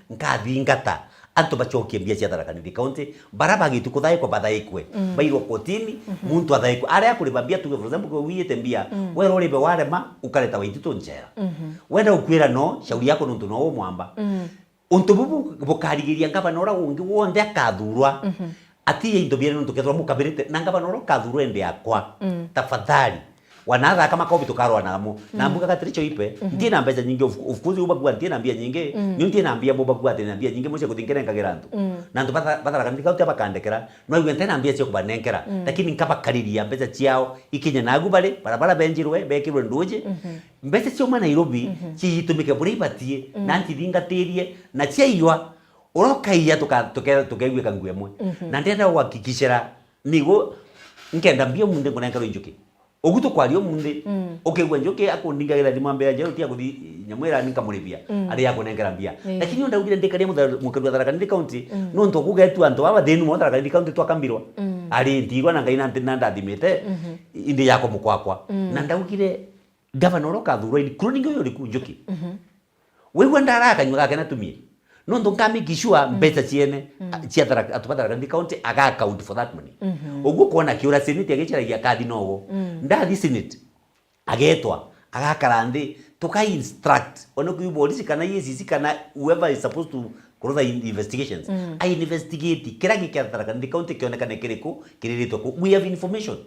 nkathingata antu bacokie mbia cia Tharaka Nithi County, bara bagitu kuthaikwa bathaikwe, bairwe kotini, muntu athaikwe. Aria akuriba mbia, tuge for example, wiyite mbia, wera uribe warema, ukareta Waititu njera. Wenda ukwira no, shauri yako nontu no umwamba. Untu bubu bukarigiria ngavana uria ungi wonthe akathurwa, atiye into biene nontu kethirwa mukabirite, na ngavana uria ukathurwa ende akwa, tafadhali, wanathaka makobi tukarwa namo. Na mbuga gatiri Chaupe, ntie na mbeca nyingi, of, of course, ubagua ntie na mbia nyingi, nio ntie na mbia, mubagua ati na mbia nyingi mucie kuthi nkerenkagira antu. Na antu batha-, batharaga nthikauti abakandekera, no aigua nte na mbia cia kubanenkera, lakini nkabakariria mbeca ciao ikinye nagu bari, barabara benjirwe, bekirwe nduji, Mbeca ciauma Nairobi, ciitumike buria ibatie, na ncithingatirie, na ciaiywa, uria ukaiya tuka-, tuke-, tukeiguika ngu imwe. Na ndenda guhakikishira, nigo nkenda mbia umunthi nkunenkerwa i njuki. Ugu tukwaria umunthi, ukeigua njuki akundingagira thimu ambira, "Njau tia kuthi nyamu irani nkamuribia," ari ya kunenkera mbia. Lakini ndaugire ndikaria muthe-, mukari wa Tharaka Nithi County, nontu kugetu antu baba thinu mo Tharaka Nithi County twakambirwa. Ari ntirwa na Ngai na nti-, na ndathimite, indi yako mukwakwa. Na ndaugire, Gavana uria ukathurwa, including uyu uriku, Njuki. Waigua ndara kanyua gake natumie. Nontu nka make sure mbeca ciene, a, cia Tharaka, antu ba Tharaka Nithi County aga account for that money. Uguo kwona kiura Senate agicaragia kathi nogo. Ndathi Senate, agetwa, agakara nthi, tuka instruct, ona kwi polisi kana E A C C kana whoever is supposed to conduct the in-, investigations. A investigate, kira gikea Tharaka Nithi County kionekane kiriku, kiriritwe ku. We have information.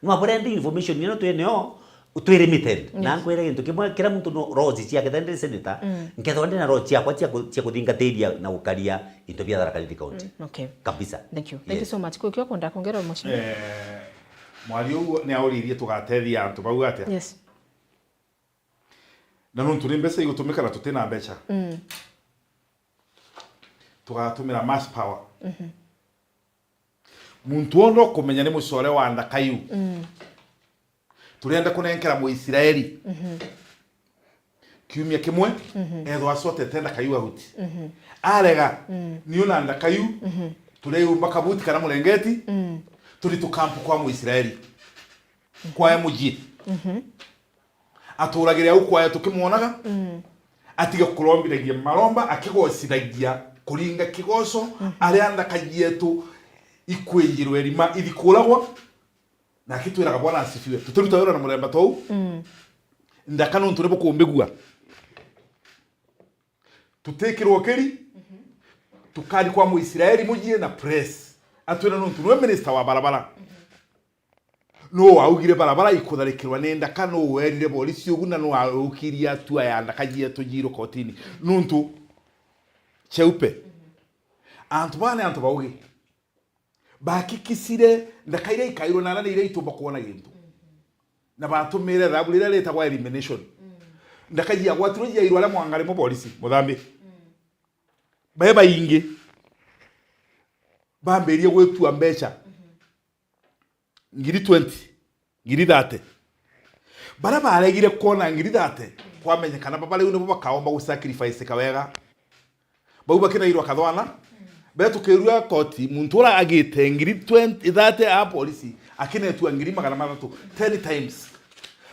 No aburendi information ino twineo, twi limited. Na nkwire gintu kimwe, kira muntu no roji ciake, then ndi senator, nkethwa ndi na roji ciakwa cia ku-, cia kuthingatiria na gukaria into bia Tharaka Nithi County. Okay. Kabisa. Thank you. Thank you so much. Kwi kio kwenda kwongera, Mheshimiwa? Eh, mwari uu ni auririe tugatethia antu bau atia? Yes. Na nontu ni mbeca igutumika na tutina mbeca, tugatumira mass power. Muntu wonthe ukumenya ni mucore wa ndaka iu, turenda kunenkera Muisraeli kiumia kimwe, ethwa acotete ndaka iu ahuti. Arega, niu na ndaka iu, tureyumba kabuti kana murengeti, turi tukampu kwa Muisraeli, kwa mucii. Aturagire au kwaya tukimwonaga, atige kurombiragia maromba, akigocithagia kuringa kigoco, aria ndaka cietu ikwinjirwe irima, ithikuragwa, na akitwiraga, "Bwana asifiwe." Tutiruta wira na muremba tou. Ndaka nontu ni bukumbigua. Tutikirwo kiri, tukari kwa Muisraeli mucii na press. Atwira nontu niwe minister wa barabara. Nuu waugire barabara ikutharikirwa ni ndaka? Nuu werire borisi ugu? Na nuu waukirie atua ya ndaka cietu ciirwe kotini? Nuntu Cheupe, antu baa ni antu baugi, bakikisire ndaka iria ikairwe na aria ni iria itumba kwona gintu, na batumire thabu riria ritagwa elimination. Ndaka ciagwatirwe ciairwe aria mwanga rimwe borisi muthambi, bae baingi bambirie gwitua mbeca. Ngiri twenty, ngiri thirty. Baria baregire kwona ngiri thirty, kwamenyekana baba riu nibo bakaomba gusacrifice kawega. Bau bakinairwa kathwana, betukirua koti, muntu uria agite ngiri twenty, thirty a polisi, akinetua ngiri magana mathatu, ten times.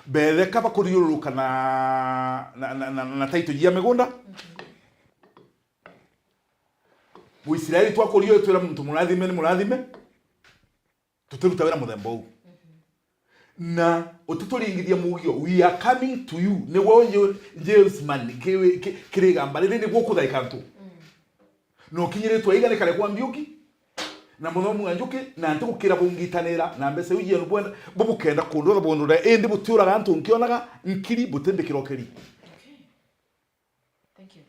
Betheka bakuriururuka na, na, na, na, na title cia migunda. Muisraeli twakuria uyu twira muntu murathime ni murathime. Tutiruta wira muthemba uu. Na utituringithia mugio, we are coming to you. Niguo uyu James man, ki-, ki-, kirigamba riri niguo ukuthaika antu. Na ukinyiritwe iga ni kare kwa Mbiuki, na muthomi wa Njuki, na ntigukira bungitanira na mbeca iu cienu bwenda, bubukenda kundwetha bundure, indi butiuraga antu nkionaga nkiri butimbikira ukiri. Thank you.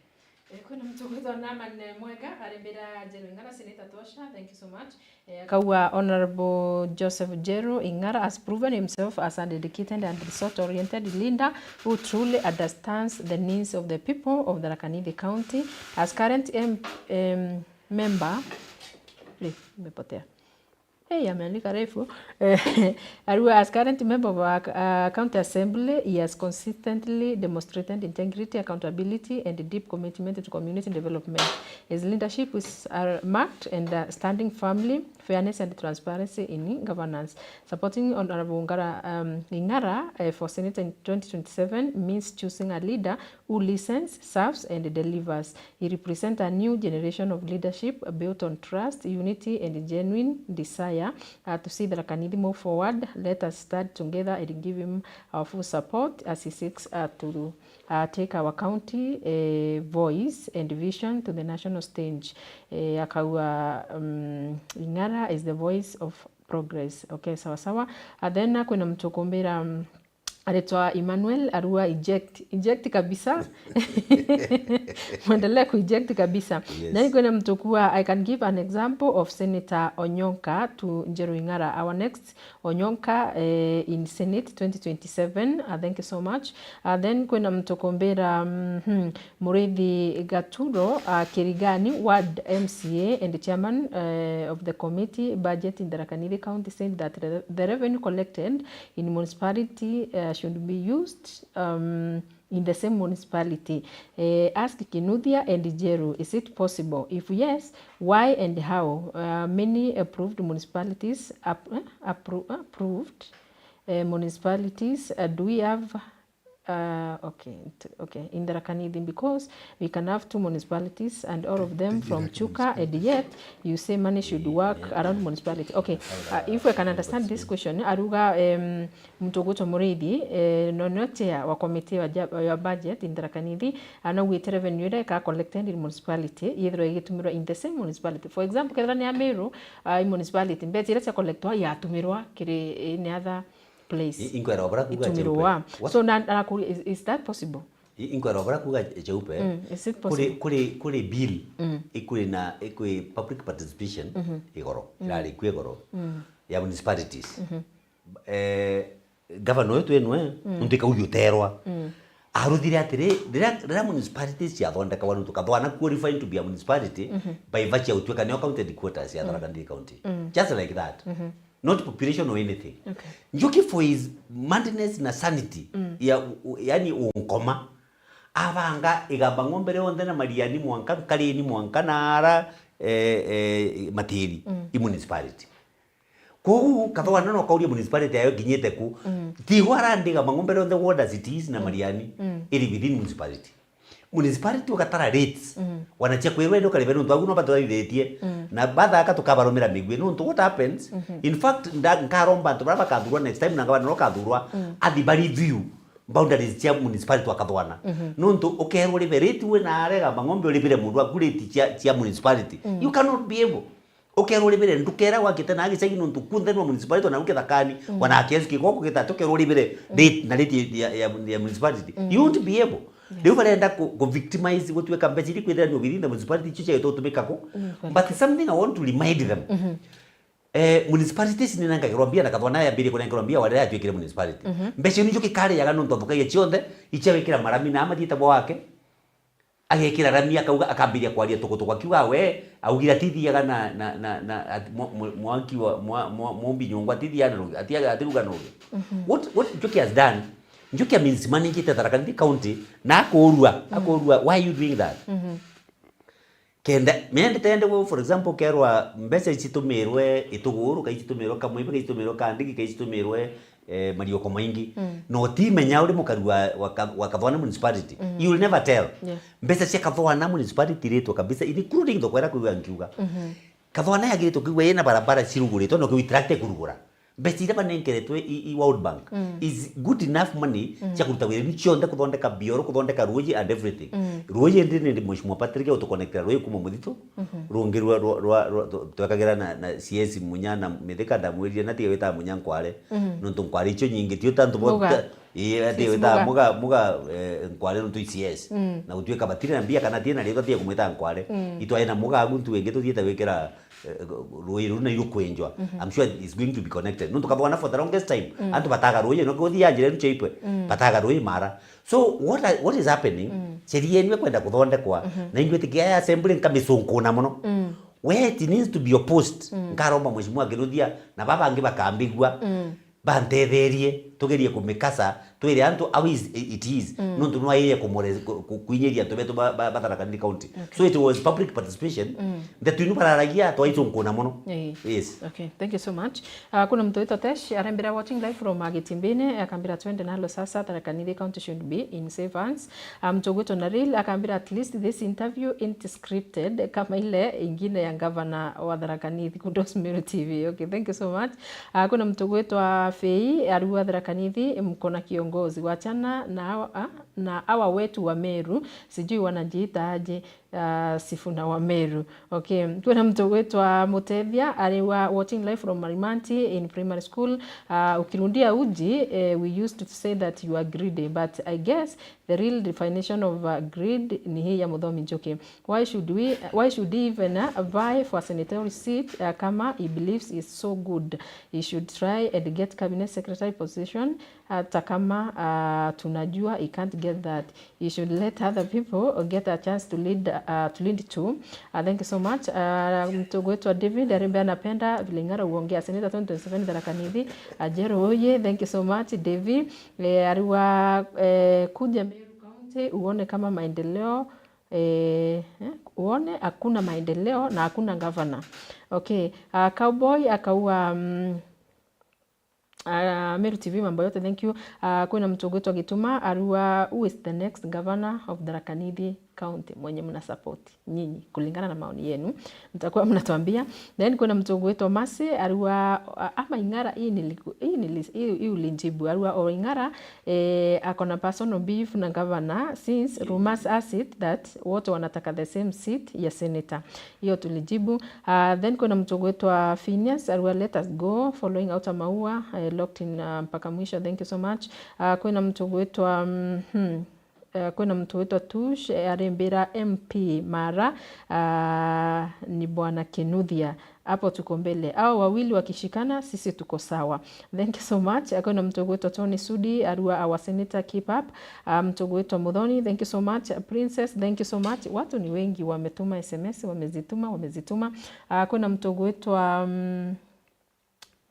Eh, kwina Mtukutu Naman Mwega, ari mbira Njeru Ing'ara, Senator Tosha, thank you so much. Eh, akauga, Honorable Joseph Njeru Ing'ara has proven himself as a dedicated and result-oriented leader who truly understands the needs of the people of Tharaka Nithi County. As current M-, em, member, eh, imepotea. Hey, ameandika refu. Eh, Arua, as current member of our, uh, county assembly, he has consistently demonstrated integrity, accountability, and deep commitment to community development. His leadership is, uh, marked and, uh, standing firmly, fairness and transparency in governance. Supporting Honorable Ngara, um, Ing'ara, uh, for Senate in twenty twenty-seven means choosing a leader who listens, serves, and delivers. He represents a new generation of leadership built on trust, unity, and genuine desire, uh, to see Tharaka Nithi move forward. Let us stand together and give him our full support as he seeks, uh, to, uh, take our county, uh, voice and vision to the national stage. Uh, akauga, um, Ing'ara is the voice of progress. Okay, sawa sawa. Uh, then, uh, kwina mtu ukumbira, um, aretwa Emmanuel Arua, eject. Eject kabisa. Mwendelee ku eject kabisa. Yes. Na kwina mtu kuwa, I can give an example of Senator Onyonka to Njeru Ing'ara. Our next Onyonka, eh, in Senate twenty twenty-seven. Uh, thank you so much. Uh, then kwina mtu kumbira, mhm, Murithi Gaturo, uh, Kirigani, ward M C A and chairman, uh, of the committee budget in Tharaka Nithi County, said that the, the revenue collected in municipality, uh, should be used, um, in the same municipality. Uh, ask Kinuthia and Njeru, is it possible? If yes, why and how? Uh, many approved municipalities, ap-, eh, appro-, approved, uh, municipalities, uh, do we have Uh, okay, t-, okay, in Tharaka Nithi, because we can have two municipalities and all of them from Chuka, and yet you say money should work around municipality. Okay, uh, if I can understand this question, aruga, um, mtu ugwitwa Muriithi, eh, no, no chair wa committee wa ja-, ya budget in Tharaka Nithi, anaugite revenue iria ika collected in municipality, yethirwa igitumirwa in the same municipality. For example, kethira ni Amiru, uh, i municipality, mbeca iria cia collectwa yatumirwa kiri, eh, ni other place. I-, inkwera obura kuga itumirwa. Cheupe. What? So, na, na kuri, is, is that possible? I-, inkwera obura kuga cheupe. Mm, is it possible? Kuri, kuri, kuri bill, mm, ikuri na, ikuri public participation, mhm, igoro. Mm. Irari kwi igoro. Mm. Ya municipalities. Mhm. Eh, governor wetu enwe, mm, nontu ikaugi uterwa. Mm. Aruthire atiri, riria, riria municipalities ciathondekagwa, nontu Kathwana qualifying to be a municipality, mhm, by virtue ya gutuika nio county headquarters ya, mm, Tharaka Nithi County. Mm. Just like that. Mhm. Not population or anything. Okay. Njuki for his madness na sanity, mm, ya, u-, u-, yani unkoma, abanga igamba ng'ombe rionthe na Mariani mwanka, Nkarini mwanka na ara, eh, eh, Matiri, mm, i municipality. Koguo Kathwana no kaurie municipality yayo nginyite ku. Mm. Tigwa arandi igamba ng'ombe rionthe ward as it is na, mm, Mariani, mm, iri within municipality. Municipality ugatara rates. Mm. Wana cia kwirwa indi ukaribe nontu agu no baturaithitie. Mm. Na bathaka tukabarumira migwi nontu what happens? Mhm. In fact, nda-, nkaromba antu baria bakathurwa next time na ngavana uria ukathurwa, mm, athi ba review boundaries cia municipality wa Kathwana. Mhm. Nontu ukerwa uribe rate we na arega mang'ombe uribire mundu aku rate cia, cia municipality. Mm. You cannot be able. Ukerwa uribire, ndukera gwakite na gicagi nontu kunthe nwa municipality, ona ukithakani, mm, wana kiasi kigoko gitatu, ukerwa uribire, mm, rate na rate ya, ya, ya municipality. Mm. You won't be able. Yes. Riu barenda ku, ku victimize, gutuika mbeca iria kwithira ni within the municipality, icio ciagitwo gutumika ku. Mm, but something I want to remind them. Mhm. Eh, municipalities ni nengagirwa mbia na Kathwana yambirie kunengerwa mbia wa riria yatuikire municipality. Mhm. Mbeca iu nicio kikariaga nontu athukagia cionthe, icia gwikira marami na amathiite bo wake. Agekira rami, akauga, akambiria kwaria tukutuku, akiuga we, augire atithiaga na, na, na, na, at-, mwa-, mwa-, mwanki wa, mwa-, mwa-, mumbi nyungwa, atithiaga na rugi, atiaga, atiruga na rugi. Mhm. What, what Njuki has done, Njuki amismanagite Tharaka Nithi County, na akurua, mm, akurua, why are you doing that? Mhm. Kenda, mende tende we, for example, kerwa mbeca icitumirwe Ituguru, kai icitumirwe Kamwibi, kai icitumirwe Kandigi, kai icitumirwe eh, mariuko maingi. Mm. Na utimenya uri mukari wa, wa Ka-, wa Kathwana Municipality. Mm. You will never tell. Yes. Mbeca cia Kathwana Municipality iritwe kabisa, including thoko iria kwigua nkiuga. Mhm. Kathwana yagiritwe kwigua ina barabara ciruguritwe, no kiu itrakte kurugura. Mbeca iria banenkeretwe i, i World Bank, mm, is good enough money, mm, cia kuruta wira ni cionthe, kuthondeka bioro, kuthondeka ruuji and everything. Mm. Ruuji ndi ni Mheshimiwa Patrick utuconnectera ruuji kuma Muthitu, mhm, rungi rwa, rwa, rwa, rwa, tu-, twekagira na, na C S Munya na Mithika, ndamwirire na tiga wita Munya Nkware. Mhm. Nontu Nkware icio nyingi, tio ta antu bo-, Muga. Ta, Ii, ati Sis wita muga. Muga, muga, eh, nkware nontu i C S. Mm. Na gutuika batiri na mbia kana ati na riitwa tia kumwita nkware. Mm. Itwae na muga agu ntu ingi tuthiite gwikira, eh, rui ruu na irukwenjwa. Mhm. I'm sure it's going to be connected. Nontu kabwana for the longest time, mm, antu bataga rui, no kuthia njira iru chaipwe, mm, bataga rui mara. So what I, what is happening? Mm. Sheria ino ikwenda kuthondekwa, mhm, na ingwitikia ya assembly nkamicunkuna muno. Mm. Where it needs to be opposed, mm, nkaromba mheshimiwa Kinuthia na baba bangi bakambigua. Mm. Bantetherie, tugerie kumikasa, twire antu how is, it is. Mm. Nontu nwairie kumure-, ku-, ku-, kuinyiria antu betu ba, ba, ba Tharaka Nithi County. Okay. So it was public participation. Mm. Ndeto inu bararagia, twaicunkuna muno. Ii. Yes. Okay, thank you so much. Ah, kuna mtu witwa Tesh, arembira watching live from, ah, Gitimbini, akambira twende nalo sasa, Tharaka Nithi County should be in safe hands. Ah, mtu gwitwa Naril, akambira at least this interview isn't scripted, kama ile ingine ya gavana wa Tharaka Nithi, kudos Meru T V. Okay, thank you so much. Ah, kuna mtu gwitwa Fei, ariwa Tharaka Nithi, mko na kiongozi, wachana na hawa, ah, na hawa wetu wa Meru, sijui wanajiita aje, ah, Sifuna wa Meru. Okay, kuna mtu gwitwa Mutethia, ariwa watching live from Marimanti in primary school. Ah, ukirudia uji, eh, we used to say that you are greedy, but I guess the real definition of, uh, greed ni hii ya Muthomi Njuki. Why should we, why should he even, uh, vie for a senatorial seat, uh, kama he believes is so good? He should try and get cabinet secretary position, hata kama, uh, tunajua he can't get that. He should let other people get a chance to lead, uh, to lead too. Uh, thank you so much. Uh, mtu gwitwa David Arimbe anapenda vile Ing'ara uongea. Senator twenty twenty-seven Tharaka Nithi, Ajero oye. Thank you so much, David. Eh, ariwa, eh, kuja Meru County uone kama maendeleo, eh, eh, uone hakuna maendeleo na hakuna gavana. Okay, ah, Cowboy akaua, mm, ah, Meru T V mambo yote, thank you. Ah, kwina mtu ugwitwa Gituma, arua, who is the next governor of Tharaka Nithi County mwenye mna support nyinyi, kulingana na maoni yenu, mtakuwa mnatuambia. Then kuna mtu ugwitwa Masi, arua, a-, ama Ing'ara, hii niliku-, hii nilis-, hii, hii ulinjibu, arua, o Ing'ara, eh, akona personal beef na governor since rumors has it that wote wanataka the same seat ya senator. Hiyo tulijibu. Ah, then kuna mtu ugwitwa Phineas, arua, let us go, following Outer Maua, eh, locked in, ah, mpaka mwisho. Thank you so much. Ah, kwina mtu ugwitwa, mm, hmm, Eh, kwina mtu witwa Tush, eh, arimbira M P Mara, ah, ni bwana Kinuthia. Hapo tuko mbele. Hao wawili wakishikana, sisi tuko sawa. Thank you so much. Kwina mtu gwitwa Tony Sudi, arua, our senator, keep up. Ah, mtu gwitwa Muthoni, thank you so much. Princess, thank you so much. Watu ni wengi wametuma S M S, wamezituma, wamezituma. Ah, kwina mtu gwitwa, mm,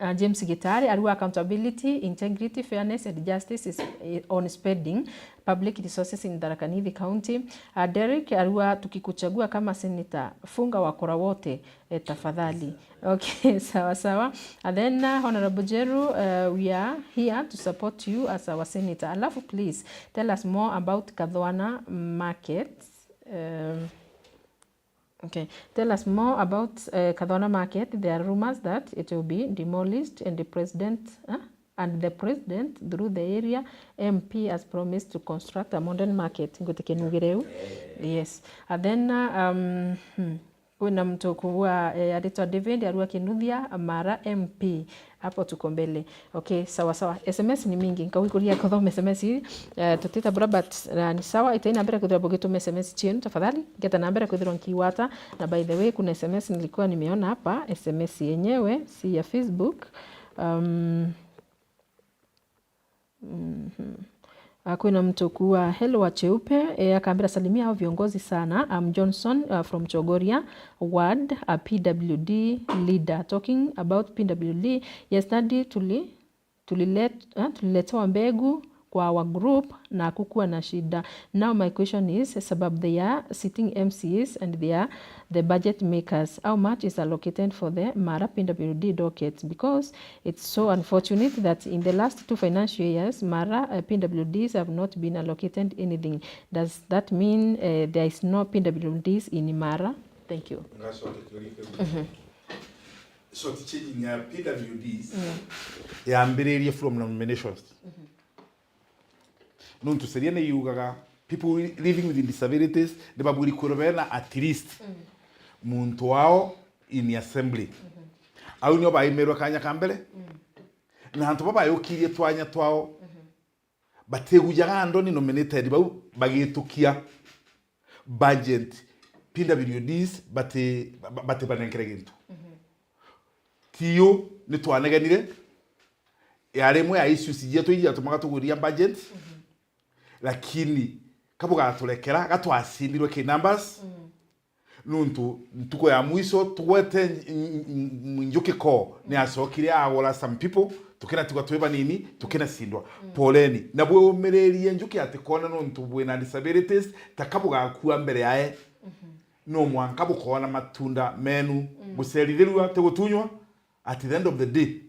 Uh, James Gitari, arua, accountability, integrity, fairness and justice is, eh, on spending public resources in Tharaka Nithi County. Uh, Derek, arua, tukikuchagua kama senator, funga wakora wote, eh, tafadhali. Okay, sawa sawa. And then, uh, Honorable Jeru, uh, we are here to support you as our senator. Alafu, please, tell us more about Kathwana Market. Um, Okay. Tell us more about, uh, Kathwana Market. There are rumors that it will be demolished and the president, huh? And the president, through the area M P, has promised to construct a modern market. Ngwitikia nugire u. Yes. And then, uh, um, hmm. Kwina mtu kuwa, eh, aritwa David, arua Kinuthia, Mara M P. Hapo tuko mbele. Okay, sawa sawa. S M S ni mingi. Nkawikuria kuthoma S M S hii. Eh, tutita bura, but, uh, ni sawa. Itai na mbere kuthira bugituma S M S cienu, tafadhali. Ngeta na mbere kuthirwa nkiwata. Na by the way, kuna S M S nilikuwa nimeona hapa. S M S yenyewe si ya Facebook. Um, mhm. Ah, kwina mtu kuwa, hello wa cheupe, eh, akambira, salimia hao viongozi sana. I'm Johnson, uh, from Chogoria ward, a P W D leader. Talking about P W D, yesterday tuli-, tulilet-, eh, tuliletewa mbegu kwa our group na kukuwa na shida. Now my question is, sababu they are sitting M C As and they are the budget makers, how much is allocated for the Mara P W D docket? Because it's so unfortunate that in the last two financial years, Mara, uh, P W Ds have not been allocated anything. Does that mean, uh, there is no P W Ds in Mara? Thank you. Ngacokia kiuria kiu. Mhm. So, ti change ya P W Ds. Mm. Yambiririe from nominations. Mhm. Nontu sheria ni yugaga people living with disabilities ni babwiri kwirwa bena at least, mm, muntu wao in assembly. Mhm. Au nio baimirwe kanya ka mbere. Mm. Na antu baba bayukirie twanya twao. Mhm. batigujaga andũ ni nominated bau bagitukia budget, P W Ds bati-, ba-, batibanenkere gintu. Tiyo, ni twanegenire, yari imwe ya issues cietu iji yatumaga tugwiria budget, lakini kabugaturekera gatwacindirwe ki numbers. Nuntu ntuku ya mwiso tugwete nj-, nj-, nj-, njuki ko ni acokire agura some people, tukinatigwa twi banini, tukinacindwa. Poleni. Na bwiyumiririe njuki ati koona nuntu bwina disabilities, ta kabugakua mbere yae. No mwanka bukoona matunda menu, gucerithirua ti gutunywa. At the end of the day,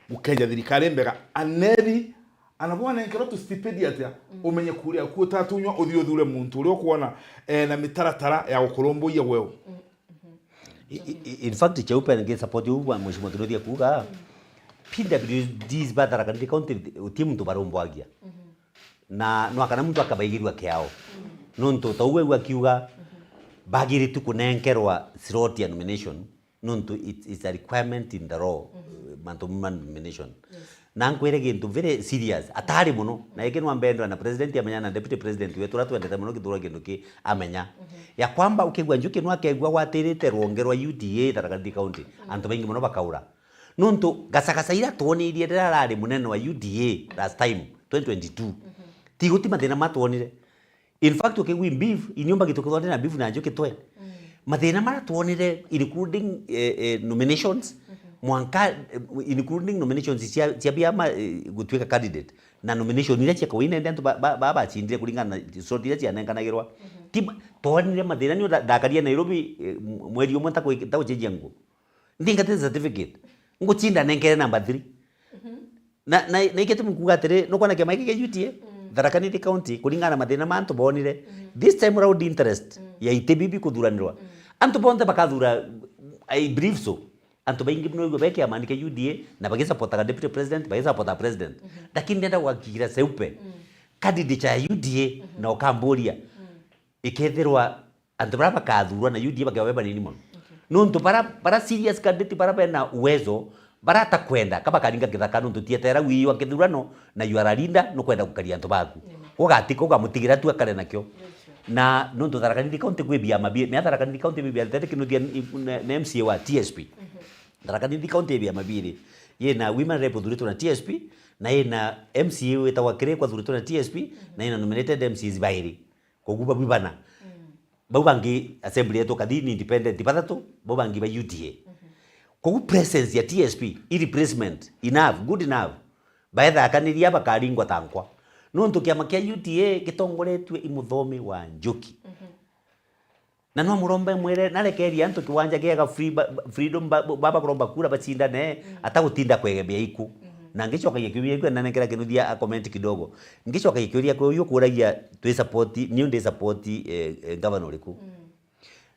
gukeja thirikari mbega, anethi, ana bwanenkerwa tu stipend atia, umenye kuria ku utatunywa, uthii uthure muntu uria ukwona ena mitaratara ya gukurumbuia weu. I-, i-, i-, in fact, Cheupe ngi support u bwa Mheshimiwa Kinuthia kuuga, P W Ds ba Tharaka Nithi County uti muntu barumbuagia. Na no akana muntu akabaigirua kiao. Nuntu ta uwe akiuga, bagiritu kunenkerwa slot ya nomination. Nuntu it is a requirement in the law, mantu ma nomination. Na nkwire gintu very serious, atari muno, na iki nwambendwa na president amenya na deputy president wetu uria twendete muno kithura kindu ki amenya. Ya kwamba ukigua Njuki nwa akegua gwatirite rwonge rwa U D A Tharaka Nithi County, antu baingi muno bakaura. Nuntu gacagaca ira twonirie riria arari munene wa U D A last time, twenty twenty-two, tiguti mathina matwonire. In fact, ukigwi beef, inyumba gitu kithondera beef na Njuki twe. Mathina mara twonire, including, eh, eh, nominations, mwanka, eh, including nominations cia, cia biama, eh, gutwika candidate. Na nomination iria cia kawaida ende antu ba, ba, ba, bacindire kuringana na slot iria cianenkanagirwa. Ti ma-, twonire mathina, ni nda-, ndakaria Nairobi, eh, m-, mweri umwe ntaku-, ntagucenjia nguo. Ndingate certificate. Ngucinda nenkere number three. Na, na, na ikio tumi kuuga atiri, nukwona kiama giki kia U T A, Tharaka Nithi County, kuringana na mathina ma antu bonire, this time round interest ya iti bibi kuthuranirwa. Antu bonthe bakathura, I believe so. Antu baingi muno igua be kiamani kia U D A, na bagisapotaga deputy president, bagisapotaga president. Lakini ndenda kuhakikishia Cheupe, candidature ya U D A, na ukamburia, ikethirwa antu baria bakathurwa na U D A bakeba be banini mono. Nuntu baria, baria serious candidate baria bena uwezo, baria atakwenda, ka bakaringa kithaka nuntu tietera wiyo wa kithurano na you are a leader, nukwenda gukaria antu baku. Ugatika, ugamutigira tu akare nakio. Na nuntu Tharaka Nithi County kwi biama bi-, mea Tharaka Nithi County bi bia tete Kinuthia ni, ni, ni M C A wa T S P. Tharaka Nithi County i biama biiri. Yina women rep uthuritwe na T S P, na yina M C A witagwa Kirikwa athuritwe na T S P, na yina nominated M Cs bairi. Koguo babu bana. Bau bangi assembly yetu kathi ni independent bathatu, bau bangi ba U D A. Koguo presence ya T S P i replacement enough, good enough. Baethakaniria bakaringwa ta nkwa. Nuntu kiama kia U D A gitongoretue i muthomi wa Njuki. Na no murombe mwire, narekeria antu kiwanja kiega free ba-, ba-, freedom ba-, ba-, baba kuromba kura bacindane, atagutinda kwegemia iku. Na ngicokagia kiuria kiu, na nenkera Kinuthia a comment kidogo. Ngicokagia kiuria kiu, uyu kuragia twi support, niu ndi support, eh, eh, governor uriku?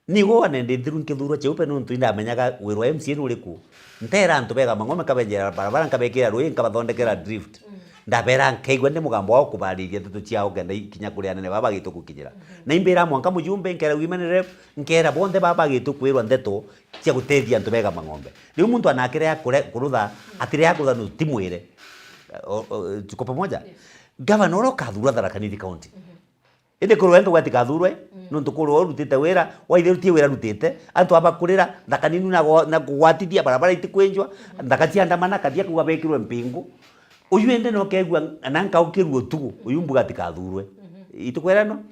Nigo ane ndi nthiru nkithurwa Cheupe nuntu indamenyaga wira wa M C A ni uriku. Ntera antu bega mang'ome, nkabenjera barabara, nkabekira rui, nkabathondekera drift. Ndabera nkaigua ndi mugambo wao kubariria ndeto ciao kenda ikinya kuri anene baba bagitu gukinyira. Na imbira mwanka mujumbe, nkera women rep, nkera bonthe baba bagitu kwirwa ndeto cia gutethia antu bega mang'ombe. Riu muntu anakire akure-, kurutha, atire akutha nuntu ti mwire. O, o, tuko pamoja? Gavana uria ukathurwa Tharaka Nithi County. Indi kurwa ento gwatikathurwe, nuntu kurwa urutite wira, waithirutie wira arutite, antu aba kurira, nthaka nini na gwa-, na kugwatithia barabara itikwenjwa, nthaka cia ndamana kathia kuga bekirwe mpingu. Uyu ende no kegua na nkaukirua utugu, uyu mbuga atikathurwe. Itukwera no?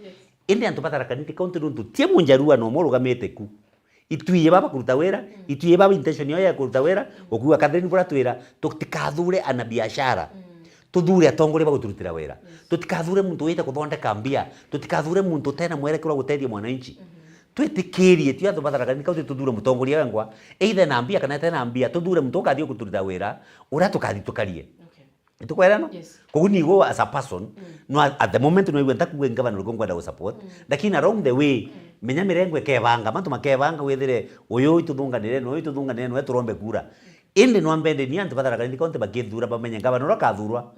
Indi antu ba Tharaka Nithi County nuntu tie munjarua no murugamite ku. Itwii baba kuruta wira, itwii baba intention yao ya kuruta wira, ukuuga Catherine buratwira, tutikathure ana biashara. Tuthure atongoria ba guturutira wira. Tutikathure muntu wite kuthondeka mbia. Tutikathure muntu utena mwerekero wa gutethia mwananchi. Twitikirie, ti antu ba Tharaka Nithi County tuthure mutongoria wengwa, either na mbia kana etena mbia, tuthure muntu ukathii guturutira wira, uria tukathii tukarie. Itukwera no? Koguo nigo as a person, no at, at the moment no igwe ntakuga ngavana uriku nkwenda gu support, lakini along the way, menya mirengo ikebanga, mantu makebanga withire uyu ituthunganire, no uyu ituthunganire, no turombe kura. Indi no ambende ni antu ba Tharaka Nithi County bakithura bamenye ngavana uria akathurwa.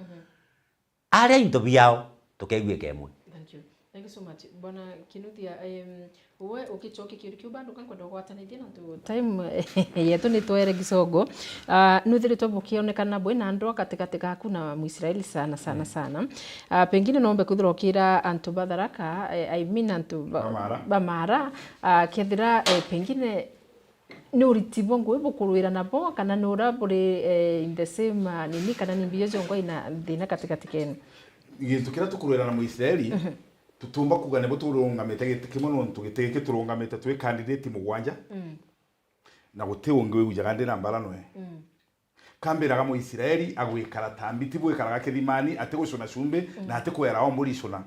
Aria into biao, tukeigua ikemwe. Thank you. Thank you so much. Bwana Kinuthia, em, we ukicokia kiuria kiu bado kankwenda kugwatanithia na tu time yetu ni twere gisogo. Ah, nwithiritwe bukionekana bwi na ndwa katikati gaku na Mwisraeli sana, sana, sana. Ah, pengine nombe kwithirwa ukira antu ba Tharaka, eh, I mean antu ba, ba Mara, ba Mara, ah, kethira, eh, pengine ni uriti bwa ngugi bukurwira nabo, kana ni uria buri, eh, in the same, ah, nini, kana ni mbio ciongo ina thina katikati kenu? Gintu kiria tukurwira na Mwisraeli, tutiumba kuuga nibo turungamite giti kimwe, nontu giti giki turungamite twi candidate mugwanja, na guti ungi wiujaga ndi na mbara nwe. Kambiraga Mwisraeli agwikara ta mbiti bwikaraga kithimani, atigucuna cumbi, na atikwera o mburi icuna.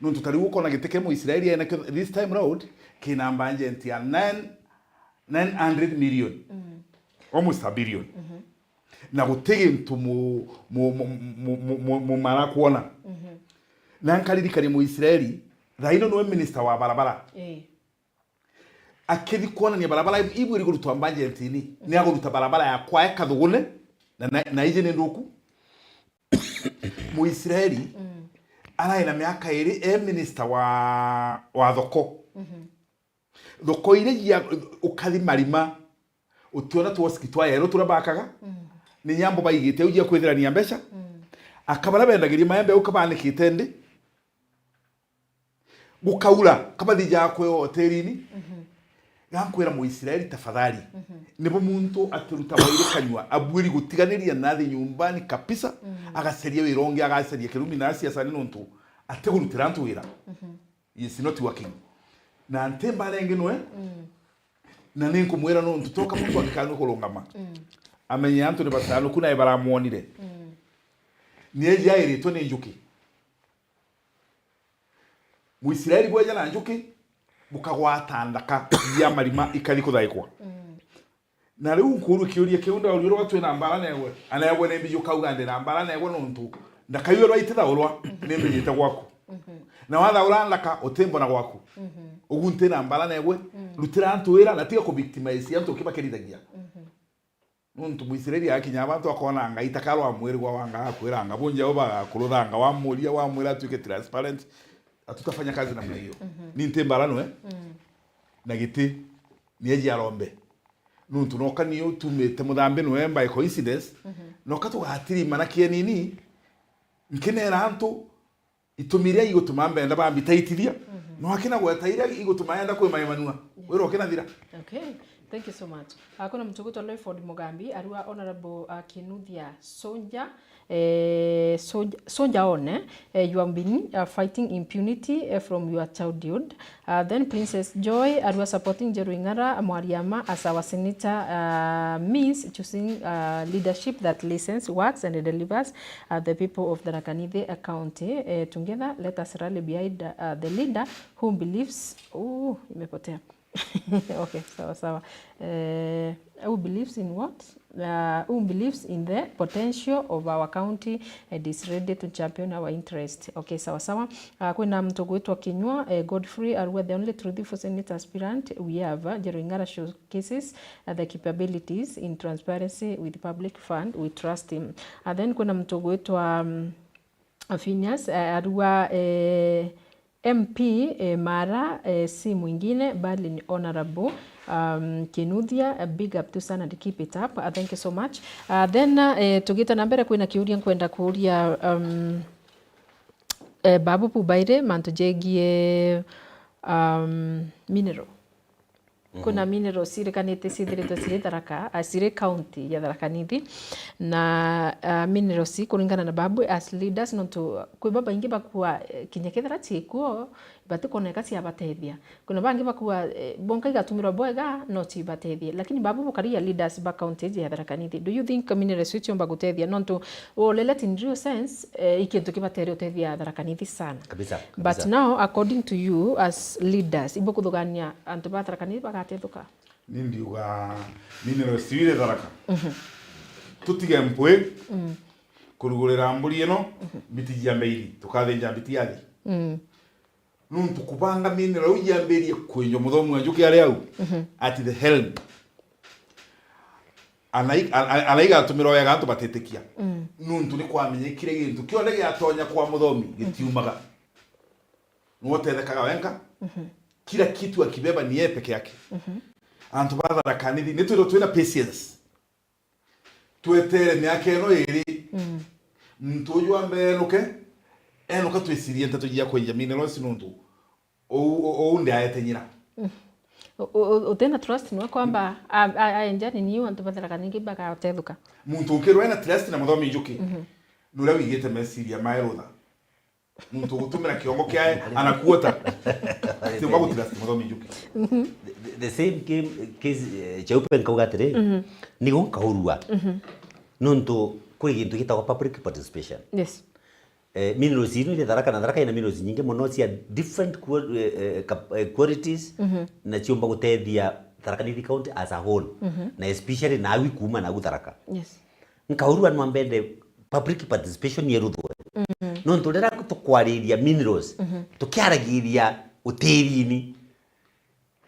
Nontu ta riu ukona giti kia Mwisraeli ena kio this time round, kina budget ya nine, nine hundred million. Almost a billion. Na guti gintu mu, mu, mu, mu, mu, mu, mumara kwona. Na nkaririkania Mwisraeli, thaino niwe minister wa barabara. Ii. Akithi kwonania barabara ibu, ibu iri kurutwa budget-ini, ni aguruta barabara ya kwae Kathugune na, na, na iji ni nthuku. Muisraeli arai na miaka iri e minister wa, wa thoko. Thoko iria cia ukathi marima, utiona tuosiki twa yero turia bakaga, ni nyambo baigite au cia kwithirania mbeca. Aka baria bendagiria maembe au kabanikite ndi. Gukaura, kabathijaa kwi hotelini. Gankwira Muisraeli, tafadhali. Nibo muntu akiruta wairi kanyua, abuiri gutiganiria nathi nyumbani kabisa, agacaria wira ungi, agacaria kirumi na siasani nontu atigurutira antu wira. He is not working. Na nti mbara ingi nwe, na ninkumwira nontu toka muntu angikanwe kurungama. Amenye antu ni basanuku nae baramwonire. Ni eji airitwe ni njuki. Muisraeli bweja na njuki, bukagwata nthaka ya marima ikathi kuthaikwa. Na riu nkuurua kiuria kiu, ndaurua rwa twina mbara negwe, anegwe ni mbiju kauga ndi na mbara negwe nontu nthaka iu rwa itithaurwa, ni mbijite gwaku. Na wathaura nthaka, utimbona gwaku. Ugu nti na mbara negwe, rutira antu wira na tiga ku victimize antu ukibakirithagia. Nontu Muisraeli akinya bantu akona Ngai ta karwa mwirigwa wanga akwiranga, bunja uba kuruthanga, wamuria, wamwira atuike transparent, hatutafanya kazi namna hiyo. Ni nti mbara nwe, na giti ni eji arombe. Nontu noka ni utumite muthambi nwe by coincidence, noka tugatirima na kienini, nkinera antu, itumi iria igutuma mbenda bambitaitithia, no akina gweta iria igutuma enda kwimaimanua. Wira ukinathira. Okay. Thank you so much. Ah, kuna mtu gwitwa Lefford Mugambi, arua Honorable, ah, Kinuthia Sonja, eh, Sonja, Sonja One, eh, you have been, ah, fighting impunity, eh, from your childhood. Uh, then Princess Joy, arua supporting Njeru Ing'ara, Mwariama as our senator, uh, means choosing, uh, leadership that listens, works and delivers, uh, the people of Tharaka Nithi, uh, County. Uh, together, let us rally behind, uh, the leader who believes, ooh, imepotea. Okay, sawa, sawa. Uh, who believes in what? Uh, who believes in the potential of our county and is ready to champion our interest. Okay, sawa sawa. Uh, kwina mtu gwitwa Kinyua, uh, Godfrey, arua the only truthful Senate aspirant we have, uh, Njeru Ing'ara showcases, uh, the capabilities in transparency with public fund. We trust him. Uh, then kwina mtu gwitwa, um, Phineas, eh, arua, eh, M P, eh, Mara, eh, si mwingine bali ni Honorable, um, Kinuthia. Eh, big up to sana and keep it up. Uh, thank you so much. Uh, then, eh, tugite na mbere, kwina kiuria nkwenda kuuria, um, eh, Babu Bubaire, mantu jegie, um, mineral. Kuna minerals cirikanite cithiritwe ciri Tharaka, a, ciri county ya Tharaka Nithi. Na, a, minerals kuringana na Babu as leaders, nontu kwi babaingi bakua, eh, kinya kethira ciikuo, batikoneka ciabatethia. Kuna bangi bakua, eh, bonka igatumirwa bwega, no cibatethie. Lakini Babu bukaria leaders ba county iji ya Tharaka Nithi. Do you think minerals iu ciumba gutethia? Nontu, well, let in real sense, eh, i kintu kibatere utethia Tharaka Nithi sana. Kabisa, but kabisa. Now, according to you, as leaders, ibukuthugania antu ba Tharaka Nithi bagatethuka? Ni ndiuga minerals iu iri Tharaka. Tutige mpwi, kurugurira mburi ino, mbiti jia mbeiri, tukathinja mbiti yathi. Nuntu kubanga mineral iu yambirie kwenjwa, muthomi wa njuki ari au, at the helm. Ana i-, ana, ana igatumira wega antu batitikia. Nuntu ni kwamenyekire gintu kionthe giatonya kwa muthomi gitiumaga. niwe utethekaga wenka. Mhm. Kila kitu akibeba ni yeye peke yake. Mhm. Antu ba Tharaka Nithi, ni twirwo twina patience. Twetere miaka ino iri, mm, muntu uju ambe enuke, enuka twicirie nteto cia kwenja minerals nuntu ou, ou, ou ndi aete nyira. Mm. U-, u-, u-, utina trust nwe kwamba a-, a-, aenja ni niu antu ba Tharaka Nithi bagatethuka? Muntu ukirwa ena trust na Muthomi Njuki, mhm, ni uria wigite meciria mae rutha. Muntu ugutumira kiongo kiae anakuota. Tiumba gutrust Muthomi Njuki. The, the, the same came, case, eh, Cheupe nkauga atiri, mhm, nigo nkaurua. Mhm. Nuntu kwi gintu gitagwa public participation. Yes. Eh, minerals ino iri Tharaka, na Tharaka ina minerals nyingi mono cia different qua-, eh, eh, cap-, eh, qualities, mhm, na ciumba gutethia Tharaka Nithi County as a whole. Mhm. Na especially nagu kuuma nagu Tharaka. Yes. Nkaurua no mbende public participation yeruthwe. Mm. Nontu riria tukwariria minerals, mhm, tukiaragiria utirini.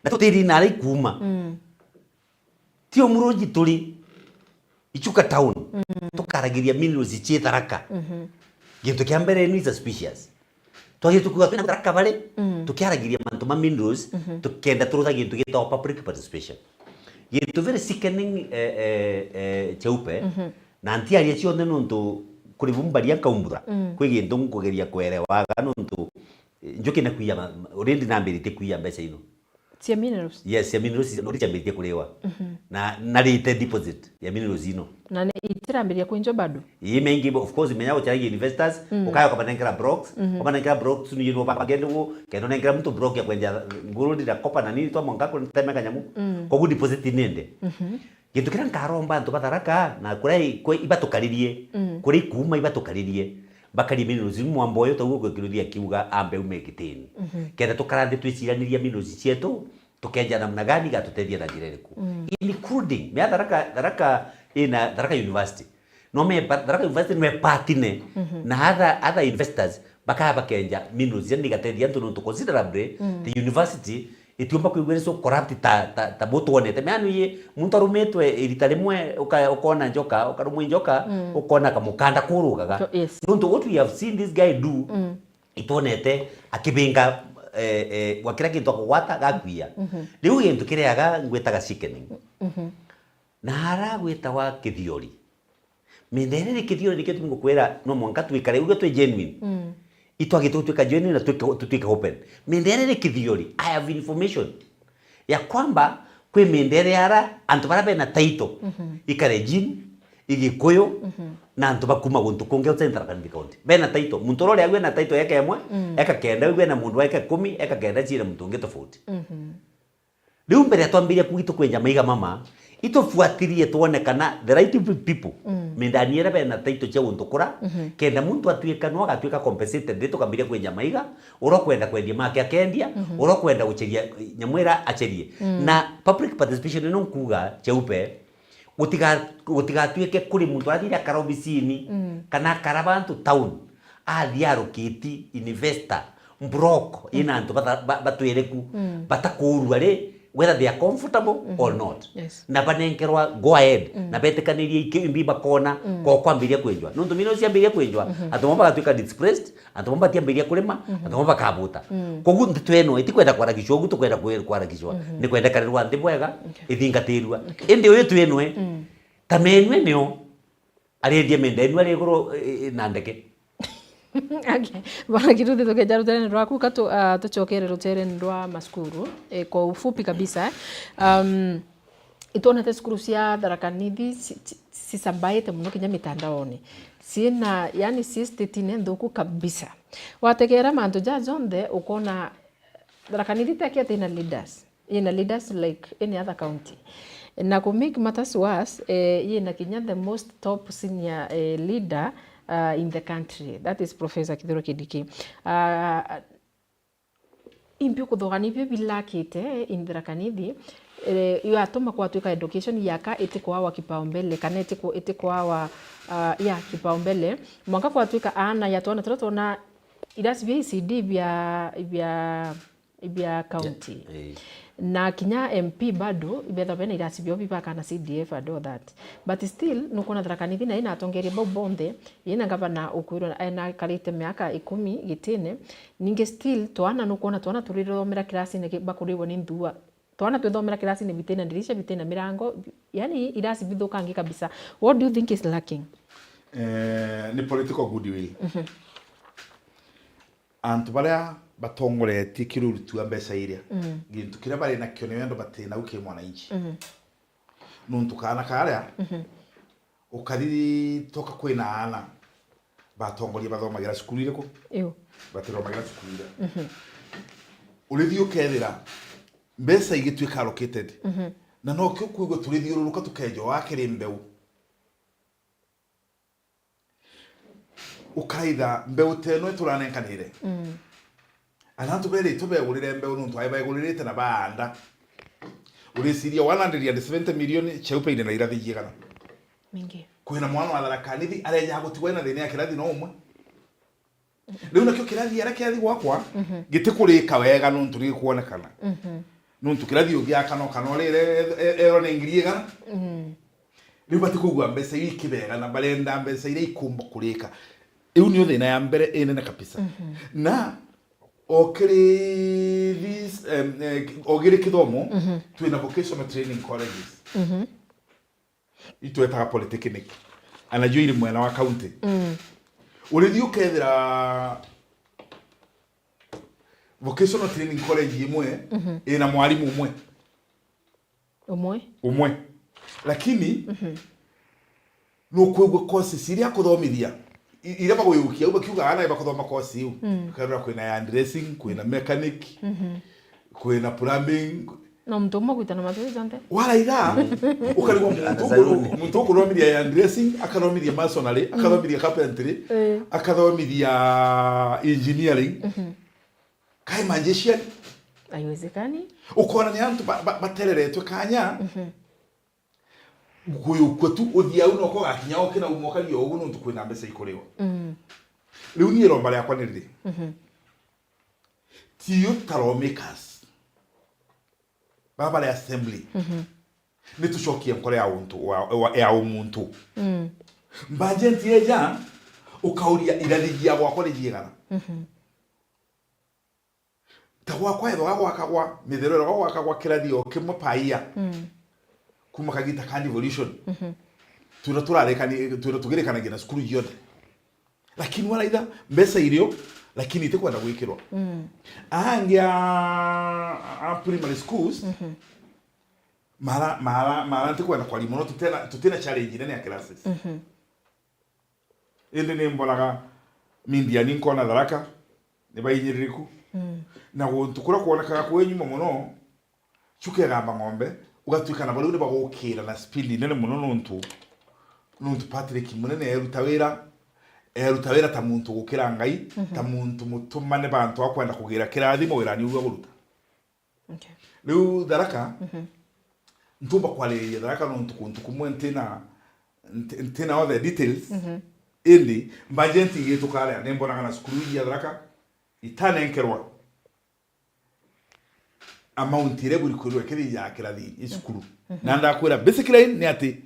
Na tutirini nari kuuma. Mm. Ti o Murunji turi, Ichuka town. Mm. Tukaragiria minerals cie Tharaka. Mhm. Gintu kia mbere ni suspicious. Twagirite kuuga twina Tharaka bari, mm, tukiaragiria mantu ma minerals, mhm, tukenda turutha gintu gitagwa public participation. Gintu very sickening, eh, eh, eh, Cheupe, mhm, na ntiaria cionthe nontu kuri bumbaria nkaumbura, mm, kwi gintu nkugeria kwerewaga nontu, eh, Njuki na kuiya ma-, already nambiritie kuiya mbeca ino. Cia minerals? Yes, cia minerals already ciambiritie kuriwa. Mhm. Na narite deposit ya minerals ino. Na ni itirambiria kwinjwa bado? Ii, maingi, of course, menya gucharagia investors, mm, ukaya ukabanengera blocks, mhm, ukabanengera blocks, ni yenu bagende gu, kendo nengera mtu block ya kwenja gold na copper na nini, twa mwanka kutemeka nyamu. Mm. Kogu deposit nende. Mhm. Gintu kiria nkaromba antu ba Tharaka, na kuria i-, kwe-, ibatukaririe, mm, kuria ikuuma ibatukaririe, bakarie minerals iu mwamba uyu, tauguo Kiruthi akiuga, ambe aume gitini. Mhm. Kenda tukara nthi twiciraniria minerals cietu, tukenja namna gani igatutethia na njira iriku? Mm. Including, mea Tharaka, Tharaka ina Tharaka University. No me pa-, Tharaka University nwe partner, mhm, na other, other investors, bakaya bakenja minerals iria igatethia antu nontu considerably, mm, the university itiumba kwigua iri so corrupt ta, ta, ta bu twonete. Mea nu ii, muntu arumitwe irita rimwe, uka-, ukona njoka, ukarumwa i njoka, mm, ukona kamukanda kurugaga. So, yes. Nontu what we have seen this guy do, mm, itwonete akibinga, eh, eh, gwa kira gintu akugwata gakwia. Mhm. Riu gintu kiriaga ngwitaga sickening. Mhm. Na ara gwitawa Kithiori. Mindere iri Kithiori nikio tumi ngukwira no mwanka twikare uguo twi genuine. Mm. Itwagi tutwika genuine na twike, tutwike open. Mindere iri Kithiori, I have information ya kwamba kwi mindere ara antu bara bena title, mhm, ikare Jin, Igikuyu, mhm, na antu bakuma guntu kungi outside Tharaka Nithi County. Bena title. Muntu uria uri agu ena title eka imwe, mm, eka kenda, ugu ena mundu wa eka ikumi, eka kenda ciina muntu ungi tofauti. Mhm. Riu mbere ya twambiria kuuga itukwenja maiga mama, itufuatirie twone kana the right pe-, people, mm, mindani iria bena title cia guntu kura, mhm, kenda muntu atuika no agatuika compensated, ri tukambiria kwenja maiga, uria ukwenda kwendia make akendia, mhm, uria ukwenda gucheria nyamu iria acherie. Mm. Na public participation ino nkuuga, Cheupe, gutiga-, gutigatuike kuri muntu arathire akara obisini, mm, kana akara bantu town, athi arukiti investor, block, ina antu batha-, ba-, batwiriku, mm, batakuurua ri, whether they are comfortable, mhm, or not. Yes. Na banenkerwa go ahead, mm, na betikanirie ikimbi bakona, mm, kwa kwambiria kwenjwa. Nontu minerals ciambiria kwenjwa, mhm, antu bamwe bagatuika displaced, antu bamwe batiambiria kurima, mhm, antu bamwe bakabuta. Mm. Koguo ndeto ino itikwenda kwaragicwa ugu, tukwenda kwe-, kwaragicwa. Mhm. Ni kwendekarirwa nthi bwega, okay, ithingatirua. Okay. Indi uyu twinwe, mm, ta menwe nio, ariendia menda enu ari iguru, i-, i-, na ndeke. Okay. Bwana Kiruthi, tukeja ruterene rwaku, ka tu-, ah, tucokere ruterene rwa macukuru, eh, kwa ufupi kabisa, eh. Um, itwonete cukuru cia Tharaka Nithi ci-, ci-, cisambaite muno kinya mitandaone. Ciina, yani, ci state-ine nthuku kabisa. Wategera mantu ja jonthe, ukona Tharaka Nithi teke ati ina leaders. Ina leaders like any other county. Na ku make matters worse, eh, yina kinya the most top senior, eh, leader, uh, in the country. That is Professor Kithure Kindiki. Uh, imbi ukuthoga ni bio bilakite in Tharaka Nithi, eh, yatuma kwatwika education yaka itikwawa kipaumbele, kana itiku-, itikwawa, uh, ya kipaumbele. Mwanka kwatwika aana ya twana turia twona irasi bia E C D bia, bia bia county. Yeah, eh. Na kinya M P bado, ibethwa bena irasi bio bibaka na C D F and all that. But still, nukwona Tharaka Nithi na ina atongeria bau bonthe, ina ngavana ukwirwa ena karite miaka ikumi gitine, ningi still, twana nukwona twana turithomera kirasine ki-, bakurirwa ni nthua. Twana twithomera kirasine bitina ndirisha, bitina mirango, bi-, yani irasi bithukangi kabisa. What do you think is lacking? Eh, ni political goodwill. Mhm. Antu baria batongoretie kiruru tua mbeca iria, mm, gintu kiria bari nakio ni wendo batina u ki mwananchi. Mhm. Nuntu kaana karia, mhm, ukari toka kwina aana batongoria bathomagira cukuru iriku? Iu. Batiromagira cukuru iria. Mhm. Urithi ukethira mbeca igituika allocated. Mhm. Na nokio ukwigua turithiururuka tukeja o akiri mbeu. Ukaitha mbeu teno ituranenkanire. Mm. Aria antu beritwe begurire mbeu nuntu ai baiguririte na baanda. Uriciria one hundred and seventy million cheupe ine na irathi jiigana? Mingi. Kwina mwana wa Tharaka Nithi areja gutigwa ena thina ya kirathi no umwe. Riu nakio kirathi aria kirathi gwakwa, mhm, gitikurika wega nuntu ni gikwonekana. Mhm. Nuntu kirathi ugiaka no kana urire e-, e-, erwa ni ngiri igana. Mm. Riu batikwigua mbeca iria ikibega na barenda mbeca iria ikumba kurika. Iu niyo thina ya mbere inene kabisa. Mhm. Na okiri this, em, eh, ogiri kithomo, mhm, twina vocational training colleges. Mhm. Itwetaga polytechnic. Anajo iri mwena wa county. Mm. Urithi ukethira vocational training college imwe, mhm, ina mwarimu umwe. Umwe? Umwe. Lakini, mhm, nukwigua courses iria akuthomithia, i-, iria baguyukia, au bakiuga aana bakuthoma course iu. Mm. Ukerora kwina ya dressing, kwina mechanic, mhm, kwina plumbing. No muntu umwe gwita na matu jonthe? Waraitha, ukarigwa muntu ukuru-, muntu ukuthomithia ya dressing, akathomithia masonry, mm, akathomithia carpentry, eh, akathomithia engineering. Mhm. Kai magician? Haiwezekani. Ukona ni antu ba-, ba-, batereretwe kanya, mhm, guyukua tu, uthia au noko gakinya oke na umo kari ogu nuntu kwina mbeca ikuriwa. Mm. Riu nie iromba riakwa ni riri? Mhm. Ti u ta lawmakers. Baba bari assembly. Mhm. Ni tucokie nkoro ya untu, wa, wa, ya umuntu. Mm. Budget yeja, ukauria irathi cia gwakwa ni ciigana? Mhm. Ta gwakwa ethwa gwakagwa, mithero ethwa gwakagwa kirathi o kimwe per year. Mm. Kuma kagita ka devolution. Mhm. Twira turarekani-, twira tugirikanagia na cukuru cionthe. Lakini waraitha, mbeca irio, lakini itikwenda gwikirwa. Mm. Aangi a, a primary schools, mhm, mara, mara, mara ntikwenda kwaria mono, tutina, tutina challenge nene ya classes. Mhm. Indi ni mbonaga media ni nkona Tharaka, ni bainyiririku. Mm. Na guntu kuria kwonekaga kwi nyuma mono, Chuka igamba ng'ombe, ugatuika nabo riu ni bagukira na speed nene mono nuntu, nuntu Patrick Munene eruta wira, eruta wira ta muntu gukira Ngai, mhm, ta muntu mutumane bantu akwenda kugira kirathimo wirani uu aguruta. Okay. Riu Tharaka, mhm, ntumba kwaririria Tharaka nuntu kuntu kumwe ntina, nti-, ntina all the details, mhm, indi budget igituka aria, nimbonaga na cukuru ii ya Tharaka itanenkerwa amount iria iburikwirwe ikithithia kirathi i cukuru. Mhm. Na ndakwira, basic line ni ati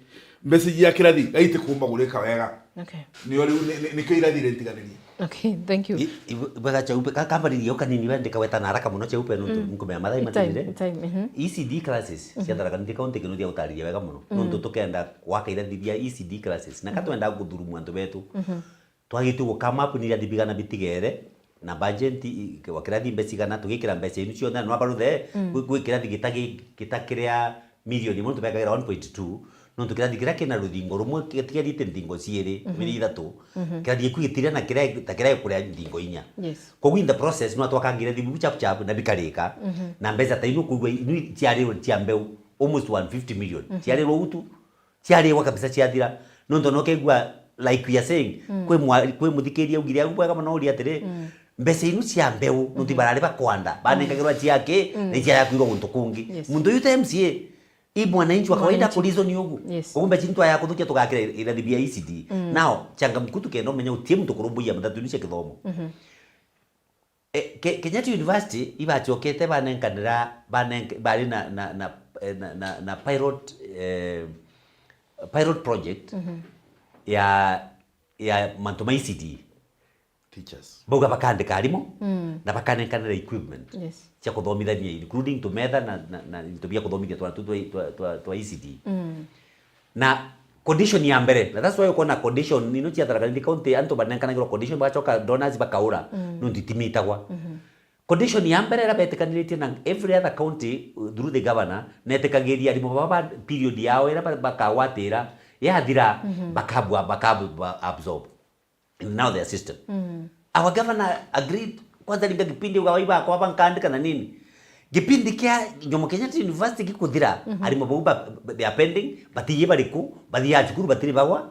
mbeca cia kirathi gaiti kumba gurika wega. Okay. Nio riu ni-, ni-, nikio irathire ntiganirie. Okay, thank you. I-, i-, bwega Chaupe, ka-, kambaririe o kanini we ndikaweta na haraka mono Chaupe nuntu, mm, nkumenya mathaa imathirire. Time, time, mhm. E C D classes, mhm, cia Tharaka Nithi County kinu cia gutariria wega mono. Mm. Nuntu tukenda gwaka irathi bia E C D classes. Na, mm, katwenda kuthurumua antu betu. Mhm. Twagite gu come up ni irathi bigana bitigere, na budget i-, wa kirathi mbeca igana, tugikira mbeca inu cionthe, na nwaka ruthe, mm, gwi, gwi kirathi gita gi-, gita kiria milioni imwe, nontu bekagira one point two, nontu kirathi kiria kina ruthingo rumwe, gitigerite nthingo ciiri, mhm, miri ithatu, mhm, kirathi giku gitiria na kiria, ta kiria gikuria nthingo inya. Yes. Koguo in the process, no twakangire thibu chap chap na bikarika, mhm, na mbeca ta inu kwigua inu ciarirwe cia mbeu, almost one fifty million. Mhm. Ciarirwe utu, ciariwa kabisa ciathira. Nontu no kegua, like we are saying, mm, kwi mwa-, kwi muthikiria augire au bwega mono, uria atiri, mm, mbeca inu cia mbeu, nontu, mhm, ibarari bakwanda, banengagirwa ciake, mm, na iciayakwirwa guntu kungi. Yes. Muntu uyu ta M C A, i mwananchi wa kawaida. Mwananchi. Ku reason ugu. Yes. Koguo mbeca intu aya kuthukia tugakira irathi bia E C D. Mm. Now, changamkutu kenda umenya utie muntu kurumbuia mathatu inu cia kithomo. Mhm. Eh, Ke-, Kenyatta University ibacokete banenkanira, banenk-, bari na, na, na, eh, na, na, na pilot, eh, pilot project ya, ya mantu ma E C D. Teachers. Bauga bakandika arimu Mm. na bakanenkanira equipment Yes. cia kuthomithania, including tumetha na, na, na into bia kuthomithia twana tu twa, twa, twa, twa E C D. Mm. Na condition ya mbere, na that's why ukona condition ino cia Tharaka Nithi County, antu banenkanagirwa condition, bagacoka donors bakaura, Mm. nontu itimitagwa. Mhm. Condition ya mbere iria betikaniritie na every other county, uh, through the governor, netikagiria arimu baba ba period yao iria ba-, bakagwatira yathira, Mhm. bakabwa-, bakabwa-, absorb in now their system. Mm. Our governor agreed, kwanza ringa kipindi uga waiba kwa bankandika na nini. Kipindi kia Jomo Kenyatta University gikuthira, Mhm. arimu bau ba, ba, they are pending, batiye bariku, bathiaga cukuru batiri bagwa,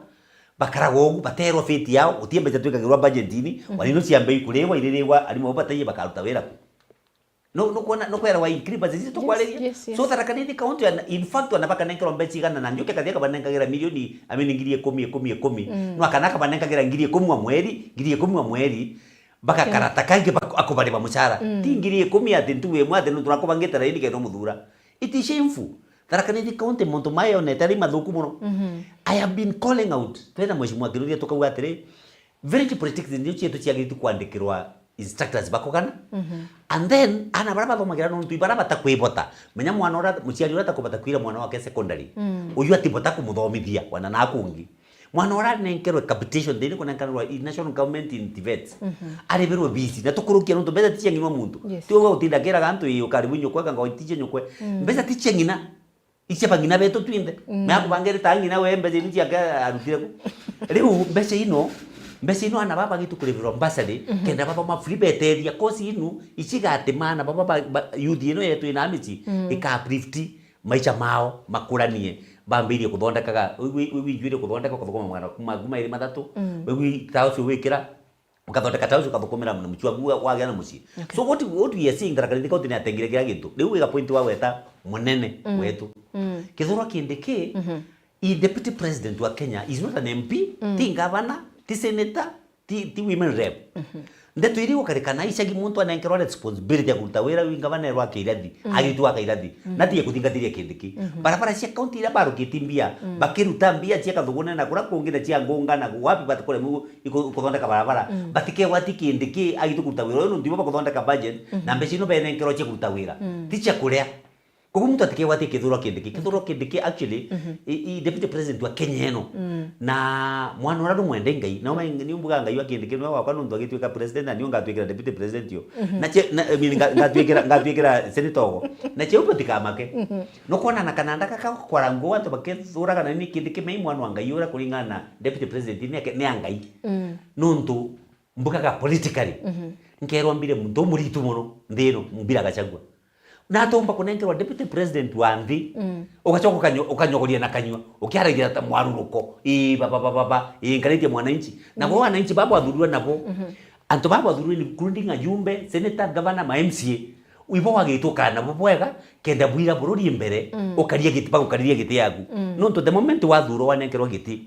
bakaraga ugu, baterwa fate yao, gutie mbeca twikagirwa budget-ini, Mhm. wanino cia mbei kurigwa, iririgwa, arimu bau bataiye bakaruta wira ku. No, no kuona, no kwera wa increase budget ici tukwariria. Yes, yes. So Tharaka Nithi County, ana, in fact, ana bakanenkerwa mbeca igana na Njuki akathia kabanenkagira milioni, I mean, ngiri ikumi, ikumi, ikumi. Mm. No akana akabanenkagira ngiri ikumi wa mweri, ngiri ikumi wa mweri, bagakarata kaingi bak-, akubariba mucara. Mm. Ti ngiri ikumi ati ntugu imwe ati nontu nakubangite raini kenda umuthura. It is shameful. Tharaka Nithi County, montu mayo yonete ari mathuku muno. Mhm. I have been calling out. Twena Mheshimiwa Kinuthia tukauga atiri, village politics ndio cietu ciagiritu kwandikirwa instructors bakugana. Mhm. And then, ana bara bathomagira nontu ibara batakwibota. Menya mwana ura, muciari ura atakubota kwira mwana wake secondary. Mm. Uyu atibota kumuthomithia, wana na kungi. Mwana ura nenkerwe capitation, thini kunenkanirwa i national government in TVETs. Mhm. Areberwe fees, na tukurukia nontu mbeca ti cia ng'ina muntu. Yes. Ti uga utinda kiraga antu, "Ii, ukaribu nyukwe, kanga utiche nyukwe." Mm. Mbeca ti cia ng'ina. Icia bang'ina betu twinthe. Mm. Na akubangirite ng'ina we mbeca inu ciake arutire ku. Riu mbeca ino, mbeca ino ana baba gitu kureberwa bursary, Mhm. kenda bathoma free beteria. Course inu, ici igatima ana baba ba, ba, youth ino yetu ina mici, Mm. ika uplift maisha mao, makuranie, bambirie kuthondekaga, wi, wi, wi, winjuire kuthondeka, ukathukuma mwana kuma, kuma iri mathatu, Mm. wi, wi, ta ucio wikira, ukathondeka ta ucio, ukathukumira na mucii waku, wa-, wagia na mucii. Okay. So what, what we are seeing, Tharaka Nithi County ni atengire kira gintu. Riu wiga point wa weta munene Mm. wetu. Mm. Kithurwa Kindiki, Mhm. i deputy president wa Kenya, is not an M P, Mm. ti governor, ti senator, ti, ti women rep. Mhm. Ndeto iri gukarikana icagi muntu anenkerwa responsibility ya kuruta wira wi ngavana erwa akairathi, Mm. agitua akairathi. Mm. Na ti ya kuthingatiria Kindiki. Mhm. Barabara cia county iria barukiti mbia, Mm. bakiruta mbia cia Kathugune na kura kungi na cia Ngunga na wapi batikuremwa iku-, kuthondeka barabara. Mm. Batikegwati Kindiki agitu kuruta wira uyu nontu ibo bakuthondeka budget, Mhm. na mbeca ino benenkerwa cia kuruta wira. Mm. Ti cia kuria. Koguo muntu atikegwati Kithurwa Kindiki. Kithurwa Kindiki actually, Mhm. i, i deputy president wa Kenya ino. Mm. Na mwana ura rumwende Ngai, na ume-, ni umbuga Ngai wa Kindiki niwe wakwa nontu agituika president, na niu ngatwikira deputy president uyu. Mhm. Na che-, na, I mean, nga-, ngatwikira, ngatwikira senator ugo. Na cheu batikamake. Mhm. Nukwona na kananda gaka gakora nguo antu bakithuraga na ni Kindiki mei mwana wa Ngai ura kuringana na deputy president ni ake-, ni a Ngai. Mm. Nontu mbugaga politically. Mhm. Nkerwa mbire muntu umuritu muno nthi ino, Mbira Gachagua. Na atomba kunenkerwa deputy president wa nthi, Mm. ugacoka ukanyo-, ukanyogoria na kanyua, ukiaragia ta mwaruruko, ii, baba, baba, baba, ii, nkaritie mwananchi. Na Mm. bo wananchi baba wathurirwe nabo, Mhm. antu baba wathurirwe including ajumbe, senator, governor, ma M C A, ibo wagitukaa nabo bwega, kenda bwira bururi mbere, Mm. ukaria giti, bagukariria giti yaku. Mm. Nontu the moment wathurwa wanenkerwa giti,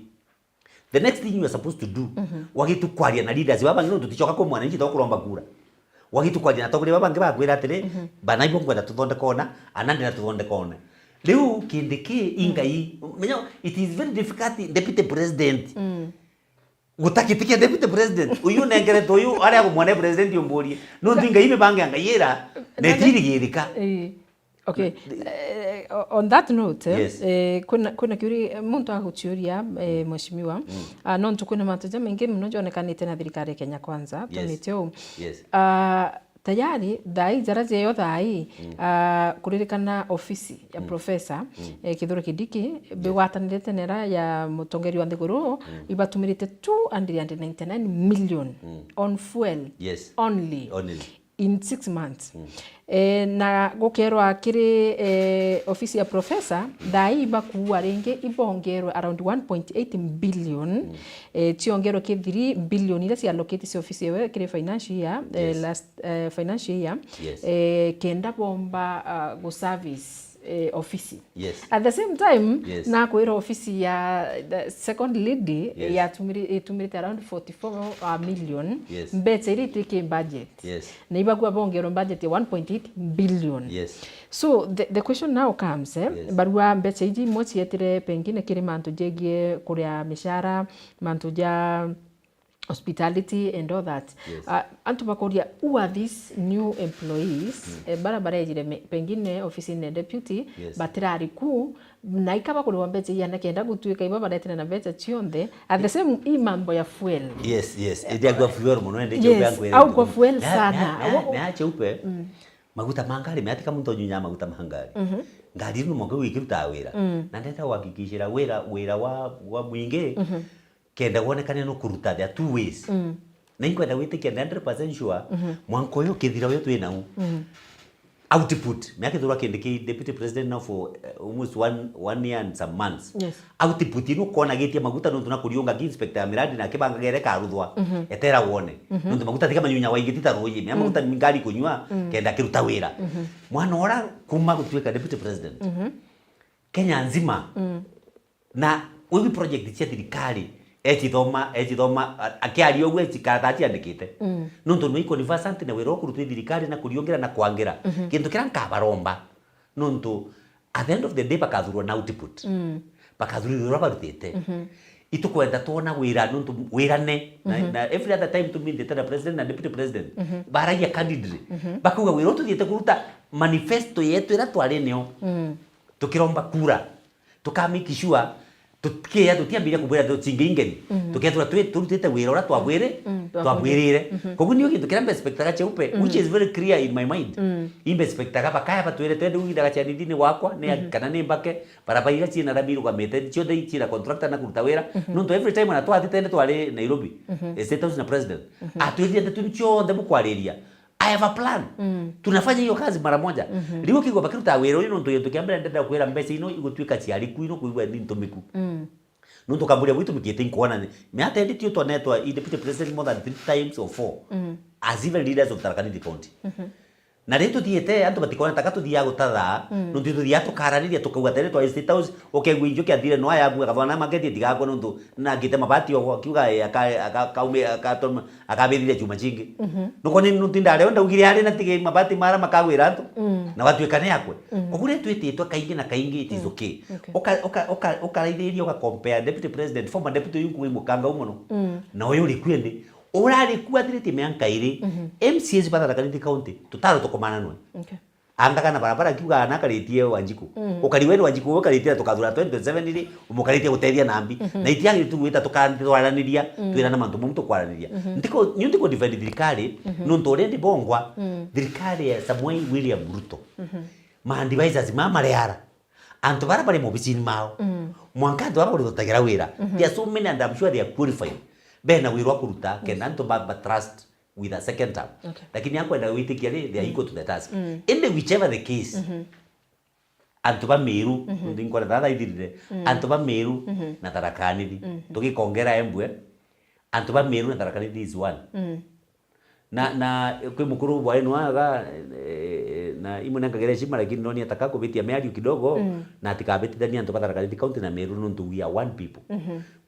the next thing you are supposed to do, Mhm. wagitu kwaria na leaders baba bangi, nontu ticoka kwa mwananchi to kuromba kura. Wagitu kwaria na atongoria baba bangi bakwira atiri, Mhm. "Bana ibo ngwenda tuthondeka ona, ana ndira tuthondeka ona." Riu Kindiki, Mm. Ngai, menya, it is very difficult, deputy president. Mm. Gutakitikia deputy president. Uyu nengeretwe uyu, aria agumwone president umburie. Nontu Ngai mibango ya Ngai ira, na Na itirigirika. Ii. Okay. Na, eh, o-, on that note, eh, Yes. eh, kwina, kwina kiuri, eh, muntu aguciuria, eh, mheshimiwa. Mm. Ah, nontu kwina mantu jamaingi muno jonekanite na thirikari ya Kenya Kwanza, Yes. tumite uu. Yes. Ah, tayari, thaai, jara jeyo thaai, Mm. ah, kuririkana ofisi ya Mm. Professor, Mm. eh, Kithure Kindiki, Yes. bigwatanirite nera ya mutongeria wa nthiguru, Mm. ibatumirite two hundred and ninety-nine million Mm. on fuel Yes. only. Only. In six months. Mm. Eh, na gukerwa kiri, eh, ofisi ya Professor, thaai ibakuua ringi ibongerwe around one point eight billion, Mm. eh, ciongerwe ki three billion iria ciallocate cia ofisi ewe kiri financial year, eh, Yes. last, eh, financial year, Yes. eh, kenda bomba, ah, guservice eh, ofisi. Yes. At the same time, Yes. nakwira ofisi ya the second lady Yes. yatumiri-, itumirite around forty-four million Yes. mbeca iria itwiki budget. Yes. Na ibagua bongerwe budget ya one point eight billion. Yes. So the, the question now comes, eh, Yes. barua mbeca iji imwe cietire pengine kiri mantu jegie kuria mishara, mantu ja hospitality and all that. Yes. Uh, antu bakoria, who are these new employees, eh, bara barejire me-, pengine ofisini ya deputy, Yes. batirari ku, na ikaba kuriwa mbeca iana kenda gutuika iba baretire na mbeca cionthe. At the same, i mambo ya fuel. Yes, yes. Indi agwa fuel muno, indi Yes, au kwa fuel sana. Na ache upe. Maguta ma ngari, meatika muntu unyunya maguta ma ngari. Ngari ino mwanka gwikirutaga wira. Na ndenda kuhakikishira wira, wira wa, wa mwingi, kenda wonekane no kuruta, there are two ways. Na inkwenda gwitikia ndi hundred percent sure, mwanka uyu ukithira uyu twinau. Output, miaka ithurwa kindi ki deputy president now for, eh, almost one, one year and some months. Yes. Output ino ukonagitie maguta nontu na kuriunga ki inspector ya miradi na kibanga gere karuthwa, etera wone. Nontu maguta tika manyunya waingiti ta ruyi, mea maguta ni ngari kunywa, kenda kiruta wira. Mwana ora kuma gutuika deputy president. Kenya nzima. Na wiwi project cia thirikari, ecithoma, ecithoma, a-, akiaria uguo ecikara ta aciandikite. Nontu ni conversant na wira ukurutwa i thirikari na kuriungira na kwangira. Kintu kiria nkabaromba, nontu at the end of the day bakathurwa na output. Bakathurwa uria barutite. Itukwenda twona wira, nontu wira ne, na, na every other time tumindite na president na deputy president, baragia candidly. Bakauga wira uyu tuthiite kuruta manifesto yetu iria twari nio. Tukiromba kura. Tuka make sure tukiya tutiambiria kubwira tu cingi ingeni. Tukethirwa twi-, turutite wira uria twabwiri-, twabwirire. Koguo nio gintu kiria mbespectaga Cheupe, which is very clear in my mind. Imbespectaga bakaya batwire twende ugithaga cianithini wakwa, ni kana ni mbake, barabara iria ciina rami irugamite, ciothe ciina contractor na kuruta wira. Nontu every time na twathi tende twari Nairobi, eh, State House na president. Atwirire ndeto iu cionthe bukwariria. I have a plan. Tunafanya hiyo kazi mara moja. Riu ukigwa bakiruta wira uyu, nontu gintu kia mbere ndenda kwira mbeca ino igutwika ciari ku ino kwigua ni ntumiku. Nontu kamburia gwitu mikite inkwona ni, me attended you to netwa i deputy president more than three times or four as even leaders of Tharaka Nithi County. Na riu tuthiite, antu batikona taka tuthiaga gutatha, nontu tuthiaga tukaraniria tukauga tene twa State House, ukegua inju kiathire no aya abu akathona market itigakwa nontu nangite mabati ogo akiuga, eh, aka-, aka-, akaume-, akatoma-, akabithire chuma chingi. Nuko ni nontu ndare ndaugire ari na tige mabati mara makagwira antu, na watwika ni akwe. Koguo riu twititwe kaingi na kaingi, it is okay. Okay. Uka-, uka-, uka-, ukaraithiria uga compare deputy president, former deputy uyu nkuga imukanga u muno, na uyu uri kwende, urari ku athiritie mianka iri, M C As ba Tharaka Nithi County, tutaro tukomana nwe. Okay. Andaga na barabara akiuga ana akaritie Wanjiku. Ukari wene Wanjiku, ukaritie na tukathura twenty twenty-seven iri, umukaritie gutethia nambi. Na itiagi tu gwita tukantwaraniria, twirana mantu mumu tukwaraniria. Ntiko, nyu ntiko defend thirikari, nontu already bongwa, thirikari ya Samuel William Ruto. Ma advisors ma mareara. Antu bara bari mobicini mao. Mwanka antu bara bari gutagira wira. There are so many and I'm sure they are qualified. Bena wira wa kuruta, kenda antu ba, ba trust with a second term. Okay. Lakini akwenda gwitikia ri, they are equal to the task. Indi whichever the case, antu ba Meru, ndi nkona thara ithirire, antu ba Meru na Tharaka Nithi. Tugikongera Embu, antu ba Meru na Tharaka Nithi is one. Na, na kwi mukuru bwae nwaga, eh, na imwe nengagera heshima, lakini noni ataka kubitia miario kidogo, na atikabitithania antu ba Tharaka Nithi County na Meru nontu we are one people.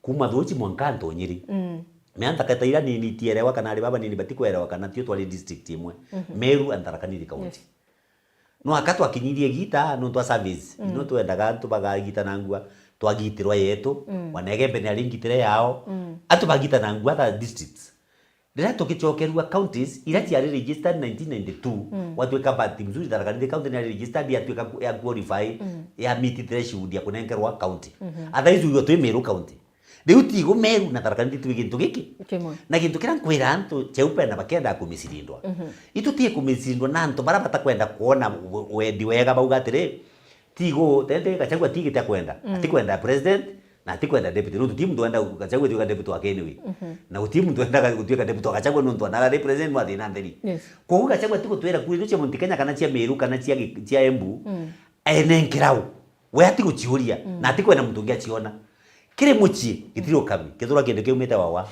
Kuma Thuchi mwanka Ntonyiri. Miantaka ta ira nini itierewa kana ari baba nini batikwerewa kana tio twari district imwe. Meru and Tharaka Nithi County. Yes. No aka twakinyirie gita nontu a service. No twendaga antu bagagita na ngua, twagitirwa yetu, Wanege mbene ari ngitire yao. Antu bagita na ngua other districts. Riria tugicokerua counties, ira ciari registered nineteen ninety-two, gwatuika bahati mzuri Tharaka Nithi County niari registered, yatuika ku-, ya qualify, ya meet threshold ya kunenkerwa county. Otherwise, we were twi Meru County. Riu tigo Meru na Tharaka Nithi twi gintu giki. Kimwe. Na gintu kiria nkwira antu Cheupe na bakenda kumisirindwa. Itu ti kumisirindwa na antu bara batakwenda kuona u-, wendi wega bauga atiri, tigo, tete Gachagua tigite akwenda. Atikwenda president, na atikwenda deputy. Nontu ti muntu wenda Gachagua tuika deputy wake anyway. Na guti muntu wendaga gutuika deputy wa Gachagua nontu anaga ri president wa thina ntheri. Yes. Koguo Gachagua tigutwira kura icio cia Mount Kenya kana cia Meru kana cia Gi-, cia Embu, enenkerau. We atiguciuria, na atikwenda muntu ungi aciona. Kiri mucii, gitiri ukami, kethirwa kindu kiumite wawa.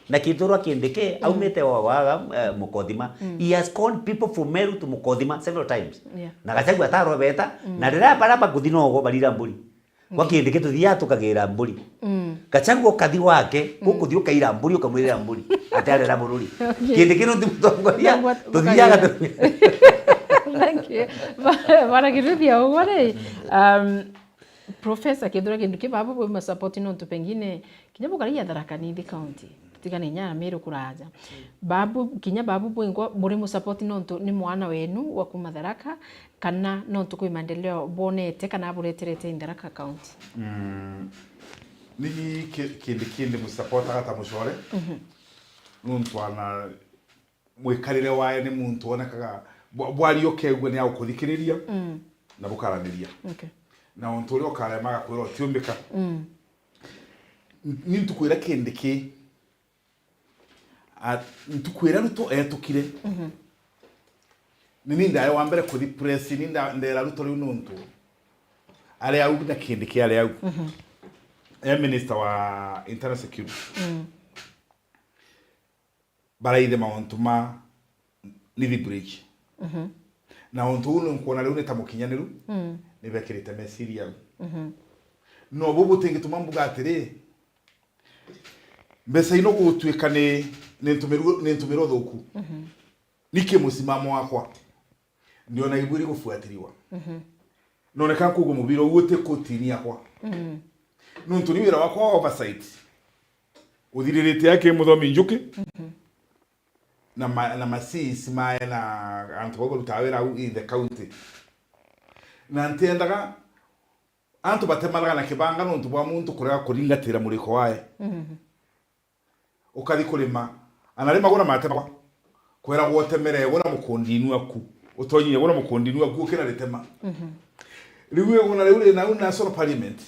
Na Kithure Kindiki aumite wa, wa, eh, Mukothima. He has called people from Meru to Mukothima several times. Yeah. Na Gachagua atarobeta, na riria bara bakuthi nogo barira mburi. Gwa Kindiki tuthiaga tukagira mburi. Gachagua ukathi gwake, ukuthi ukaira mburi, ukamwirira mburi. Ati arera bururi. Okay. Kindiki nuntu mutongoria, tuthiaga tu- Thank you. Ba-, bara kirithia uguo ri, um, Professor Kithure Kindiki, babu bwi ma support nontu pengine kinya bukaragia Tharaka Nithi County. Tutigane inya Meru kuraja. Babu, kinya babu bwingwa buri mu support nontu ni mwana wenu wa kuma Tharaka, kana nontu kwi maendeleo bonete kana abureterete in Tharaka County? Mm. Ni ki-, kindi kindi mu support aga ta mucore. Nuntu ana mwikarire wae ni muntu wonekaga bwa-, bwaria ukegua ni agukuthikiriria na bukaraniria. Okay. Na untu uria ukarema agakwira utiumbika. Ni ntukwira Kindiki, a, ntukwira Ruto etukire. Ni ni ndae wa mbere kuthi press, ni nda-, ndera Ruto riu nuntu ari au na Kindiki ari au. E minister wa internal security. Baraithe mauntu ma Nithi Bridge. Na untu uu ni nkwona riu ni ta mukinyaniru, ni bekirite meciria au. No bu butingituma mbuga atiri, mbeca ino gutuika ni, ni ntumiru-, ni ntumiro thuku. Ni ki musimamo wakwa? Ndiona ibwiri gufuatiriwa. Noneka nkuga mubira uu uti kotini yakwa. Nuntu ni wira wakwa wa oversight uthiririte aki Muthomi Njuki na ma-, na ma C Cs mae na antu bau barutaga wira au in the county. Na ntiendaga antu batemanaga na kibanga nontu bwa muntu kurega kuringatira muriko wae. Ukathi kurima, ana rimagwa na matemagwa. Kweragwa utemere, gura mukundinu aku. Utonyie, gura mukundinu aku, ukira ritema. Riu iguna riu ri nau National Parliament,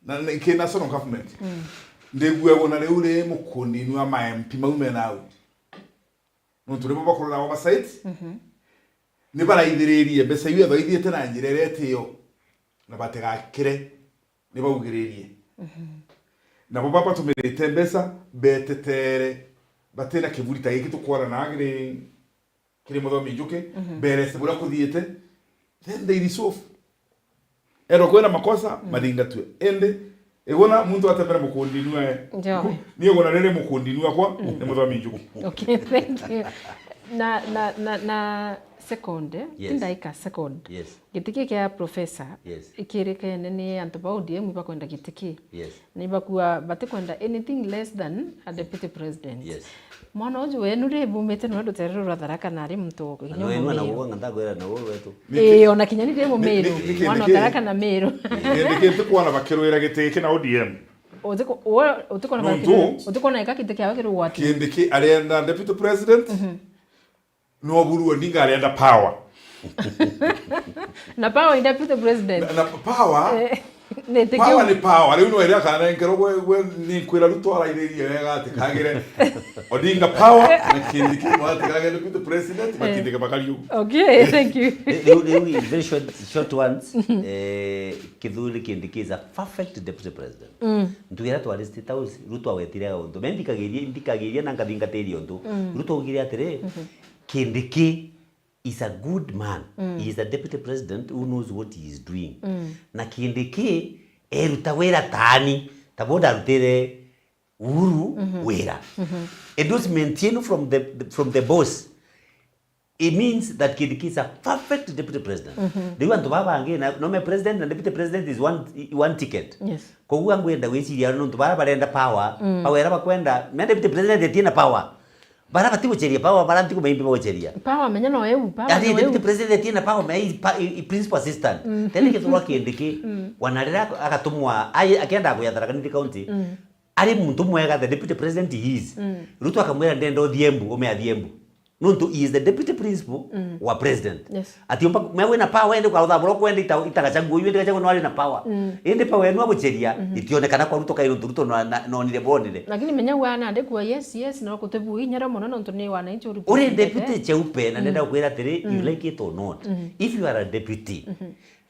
na, na, ki National Government. Ndigua iguna riu ri mukundinu a ma M P mau me nau. Nontu nibo bakurora oversight. Ni baraithiririe mbeca iu ethwa ithiite na njira iria itiyo, na batigakire, ni baugiririe. Nabo baba batumirite mbeca, betetere, batina kiburi ta giki tukwona na kiri, kiri Muthomi Njuki, bereste buria kuthiite, then they resolve. Ethwa kwina makosa, mathingatue. Indi, iguna muntu atemere mukundinu ae. Njoe. Ni iguna riri mukundinu akwa, ni Muthomi Njuki. Okay, thank you. Na, na, na, na second, ti ndaika, second. Yes. Giti ki kia professor, yes, ikirikene ni antu ba O D M ibakwenda giti ki. Yes. Ni bakua batikwenda anything less than a deputy president. Yes. Mwana uju wenu ri bumite nwe rutere ruru rwa Tharaka na ari muntu kinya no enu na mumiru. Ugo nganda kwira na ugo wetu. Ii, ona kinya ni ri mumiru. Ni, ni, ni, mwana wa Tharaka na Meru. Ni, ni, ntikwona bakirwira giti giki na O D M. Utiko-, uwe, utikwona bakirwira, utikwona ika giti kiawe kiri ugwati. Kindiki arenda deputy president. No Oburu Odinga arenda power. Na power in deputy president. Na, na power, eh, ni power ni power. Riu no iria akanenkerwo gwe, gwe ni kwira Ruto araithirie wega ati kagire Odinga power, na Kindiki ati kagire deputy president, eh, matindike bakari ugu. Okay, thank you. Riu, riu in very short, short ones, eh, Kithure Kindiki is a perfect deputy president. Ntugira twari State House, Ruto awetire untu. Me ndikagirie, ndikagiria na nkathingatiria untu. Ruto augire atiri, Kindiki is a good man. He is a deputy president who knows what he is doing. Na Kindiki eruta wira taani, ta bo ndarutire Uhuru wira. Endorsement yenu from the, from the boss. It means that Kindiki is a perfect deputy president. Riu antu baba bangi, na, no me president na deputy president is one, one ticket. Yes. Koguo angwenda gwiciria nontu bara barenda power, power ira bakwenda, me deputy president etina power. Bara bati guceria power, bara ntiku maimbi baguceria. Power menya no eu, power. Ati no deputy eu. President etina power, me i, pa-, i, i principal assistant. Tena Kithure Kindiki, wana rira agatumwa, ai, akenda kuya Tharaka Nithi County, ari muntu mwega, the deputy president he is. Ruto akamwira, "Ndenda uthie Embu, ume athie Embu." Nontu he is the deputy principal wa president. Yes. Ati umba, me wina power, ende kwa uthabura kwenda ita-, itagacagua, uyu ende gacagua no ari na power. Indi power enu aguceria, itionekana kwa Ruto kai nontu Ruto no, na, nonire bonire. Lakini menya wana ande kwa yes, yes, no kutebu inyara mono nontu ni wananchi uri deputy cheupe, na ndenda kwira atiri, you like it or not. If you are a deputy,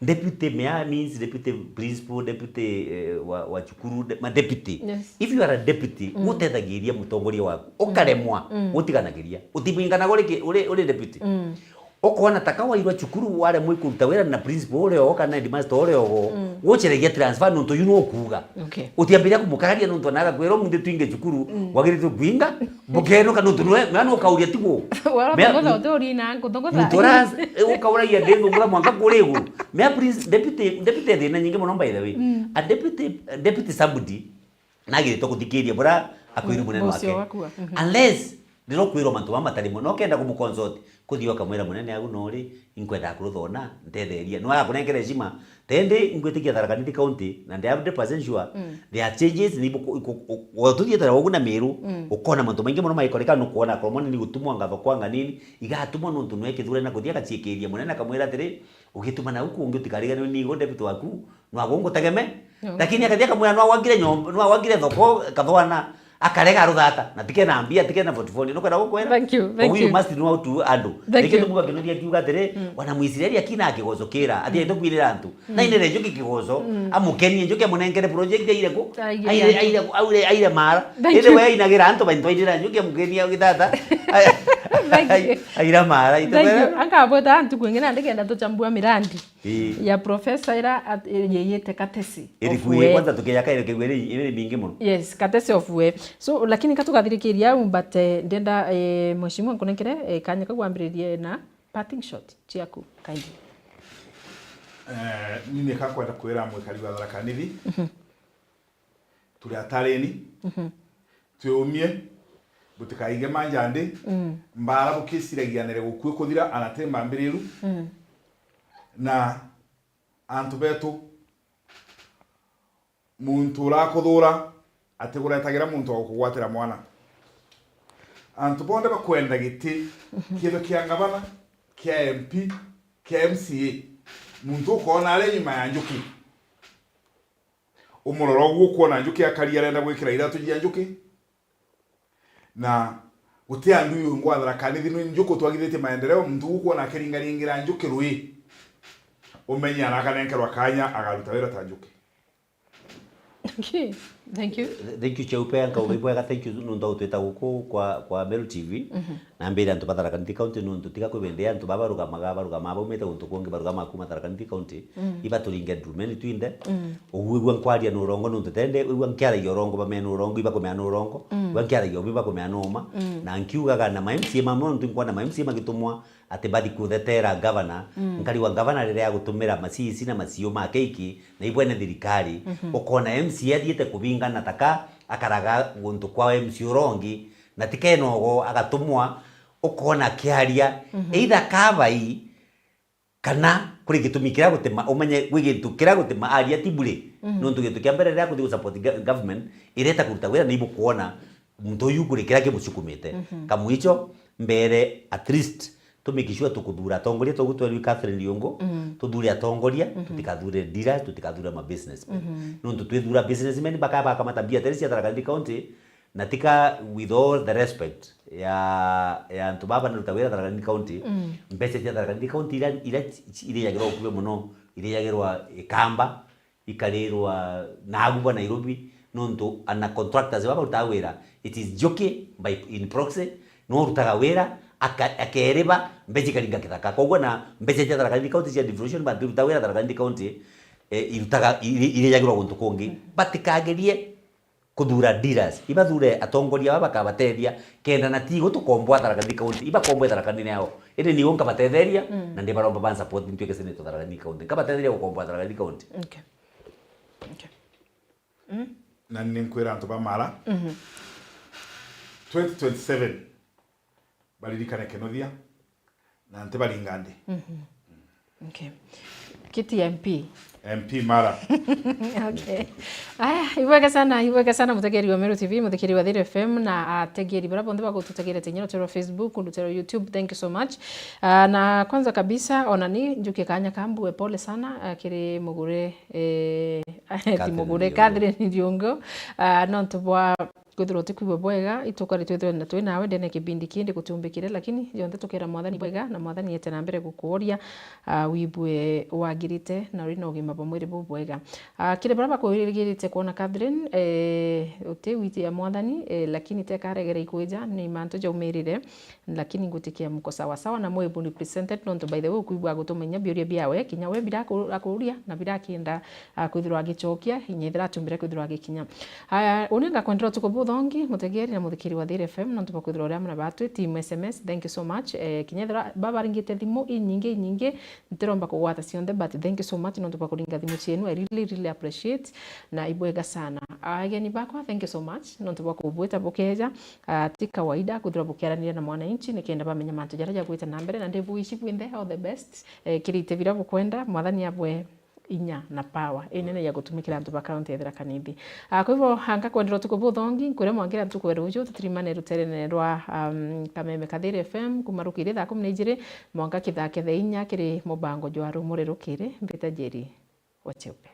Deputy mayor means deputy principal, deputy, eh, wa, wa cukuru, de-, ma deputy. Yes. If you are a deputy, mm, utethagiria mutongoria waku, ukaremwa, mm, utiganagiria. Utibinganaga uri ki-, uri, uri deputy. Mm. Ukona ta ka wairwa cukuru, waremwa ikuruta wira na principal uria ogo kana headmaster uria ogo, mm, guceragia transfer nontu yu nukuuga. Okay. Utiambiria kumukararia nontu anaga kwira umunthi twinge cukuru, mm, wagirite kwinga, bukenuka nontu nwe, mea nukauria tigu. Wara mea, thongo thongo uri na nkuthongo muntu ura, eh, ukauragia ndi thungura mwanka kuri iguru. Mea prince, deputy, deputy thina nyingi muno by the way. Mm. A deputy, deputy somebody, nagirite kuthikiria bura akwiri, mm, munene wake. Unless riria ukwirwa mantu mama matari mo, na ukenda kumukonsult, kuthii ukamwira, "Munene, au no ri, inkwenda kuruthona, ntetheria." No agakunenkere heshima. Tendi ingwitikia Tharaka Nithi County, na ndi hundred percent sure, mm, there are changes, ni ibu-, iku-, u-, u-, tuthiite na ugu na Miru, mm, ukona mantu maingi muno magikoreka, nukwona akorwo mwana ni gutumwa ngatho kwanga nini, igatumwa nontu nwe kithurani na kuthii agaciikiria munene, akamwira atiri, "Ugitumana uku ungi utikariganirwe ni igo deputy waku, nwagu ngutegeme." No. Lakini akathii akamwira, "Nwagwangire nyomba, nwagwangire thoko, kathwana." Akarega aruthata, na tikena mbia, tikena portfolio. Nukwenda gukwira? Thank you, thank you. You must know how to handle. Thank you. Niki tukuga kinothia kiuga atiri, mm, wana Mwisraeli akina kigoco kira, athi aite kwirira antu. Mm. Na inere Njuki kigoco, mm, amukenie Njuki amunenkere project aire ku? Aire, aire, aire, aire mara. Thank you. Indi we ainagira antu baintwairira Njuki amukenie au gitata. Thank you. Aira mara, ite. Thank you. Anga bweta antu kwingi na ndikenda tuchambua mirandi. Ii. Ya professor ira at-, yeyite Katesi. Iri of kui, Wee. Kwanza tukiya kaire kigwe iri, iri mingi muno. Yes, Katesi of Wee. So, lakini katugathirikiria au, but, eh, ndenda, eh, mheshimiwa nkunengere, eh, kanya kau wambiririe na parting shot ciaku, kindly. Eh, ni nika kwenda kwira mwikari wa Tharaka Nithi. Mhm. Turi atareni, mhm, twiumie, butikaige manja nthi, mm, mbara bukiciragianire gukua ikuthira, ana ti mbambiriru. Mm. Na antu betu, muntu urakuthura atigureetagira muntu wa gukugwatira mwana. Antu bonthe bakwenda giti, mhm, kiitho kia ngavana, kia M P, kia M C A. Muntu ukoona ari nyuma ya Njuki. Umurora uguo, ukwona Njuki akari arenda gwikira iratu jia Njuki. Na guti andu yungwa Tharaka Nithi ni Njuki utwagithitie maendeleo, muntu ukwona akiringaringira Njuki rui, umenye arakanenkerwa kanya agaruta wira ta Njuki. Okay, thank you. Thank you, Cheupe, nkauga ibwega, thank you nontu wa gutwita guku kwa, kwa Meru T V. Mhm. Na mbire antu ba Tharaka Nithi County nontu tiga kwi bindi antu baba barugamaga, barugamaga baumite guntu kungi, barugamaga kuma Tharaka Nithi County. Mm. Ibaturinge ndurumeni twinthe. Mm. Uguo igua nkwaria na urongo nontu tende, igua nkiaragia urongo bamea na urongo, ibakumea na urongo. Mm. Igua nkiaragia ubi bakumea na uma. Mm. Na nkiugaga na ma M C A mamwe nontu nkwona ma M C A magitumwa ati bathi kuthetera ngavana. Mm. Nkarigwa ngavana riria agutumira ma C E C na maciu make iki, na ibwene thirikari, mhm, ukona M C A athiite kubingana taka akaraga guntu kwa M C A urongi, na tikenogo agatumwa, ukona akiaria, mhm, either kabai kana kuri gitumi kiria gutima, umenye gwi gintu kiria gutima aria ti bure. Mhm. Nontu gintu kia mbere riria kuthi gusupport ga-, government, ireta kuruta wira na ibukwona muntu uyu kuri kiria kimucukumite. Mhm. Kamwicho, mbere at least, tu make sure tukuthura atongoria, togu twerwi Catherine Riungu, mhm, tuthure atongoria, mhm, tutikathure dealers, tutikathure ma businessmen. Mhm. Nontu twithura businessmen, bakaba bakamata mbia teri cia Tharaka Nithi County, na tika, with all the respect ya, ya antu baba naruta wira Tharaka Nithi County, mm, mbeca cia Tharaka Nithi County ira, ira, iriagirwa ukube muno, iriagirwa Ikamba, ikarirwa nagu bwa Nairobi, nontu ana contractors baba barutaga wira, it is Njuki by, in proxy, no urutaga wira, aka-, akeriba, mbeca ikaringa kithaka. Koguo na mbeca cia Tharaka Nithi County cia devolution, bantu iruta wira Tharaka Nithi County, eh, irutaga, iri-, irijagirwa guntu kungi. Batikagerie kuthura dealers, ibathure atongoria baba bakabatethia, kenda na ti gutukomboa Tharaka Nithi County, ibakomboe Tharaka Nithi yao. Indi niu nkabatetheria, mm, na ndibaromba ban support ntuike senator Tharaka Nithi County. Nkabatetheria gukomboa Tharaka Nithi County. Okay. Okay. Mm. Na ni nkwira antu ba Mara, mhm, twenty twenty-seven, baririkane Kinothia, na ntibaringa nthi. Mhm. Okay. Kiti ya M P, M P Mara. Okay. Aya, ibwega sana, ibwega sana mutegeri wa Meru T V, mutegeri wa Thiru F M, na ategeri bara bonthe bagututegerete inya rutero rwa Facebook, rutero rwa YouTube. Thank you so much. Ah, na kwanza kabisa, ona ni njukie kanya kambue pole sana, ah, kiri mugure, eh, ti Catherine mugure, Ndiongo. Catherine Ndiongo. Ah, nontu bwa kwithirwa utikwigua bwega, itukwari twithirwe na twi nawe ndene ya kibindi kindi gutiumbikire, lakini jonthe tukera Mwathani bwega, na Mwathani ete na mbere gukuoria, ah, wibue wagirite na uri na ugima bwa mwiri bubwega. Ah, kiri baria bakwirigirite kwona Catherine, eh, uti witia Mwathani, eh, lakini tekaregera ikwija, ni mantu jaumirire, lakini ngutikia muko sawa sawa na mwibu represented, nontu by the way ukwigua agutumenya biuria biawe, kinya we birakuria na birakienda ah, kwithirwa agicokia, inya ethira atumbire kwithirwa agikinya. Aya, uni ngakwendera utuku buthongi, mutegeri na muthikiri wa Thiru F M, nontu bwa kwithirwa uri amwe na batwi, team S M S, thank you so much. Eh, kinya ethira babaringite thimu inyingi, inyingi, ntiromba kugwata cionthe, but thank you so much nontu bwa kuringa thimu cienu, I really, really appreciate, na ibwega sana. Ageni bakwa, thank you so much nontu bwa kubwita bukeja, ah, ti kawaida kwithirwa bukiaranira na mwananchi, nikenda bamenya mantu jaria jagwite na mbere, na ndibuici bwinthe all the best. Eh, kirite bira bukwenda, Mwathani abwe inya na power inene ya gutumikira antu ba county ya Tharaka Nithi. Ah, kwa hivyo, anga kwendera utuku buthongi, nkwire mwangira ntuku ya ruju, tutirimane ruterene rwa, um, Kameme ka Thiru F M, kuma rukiri thaa kumi na ijiri, mwanka kithake thaa inya kiri mubango jwa Rumuri Rukiri, mbita Njeri wa Cheupe.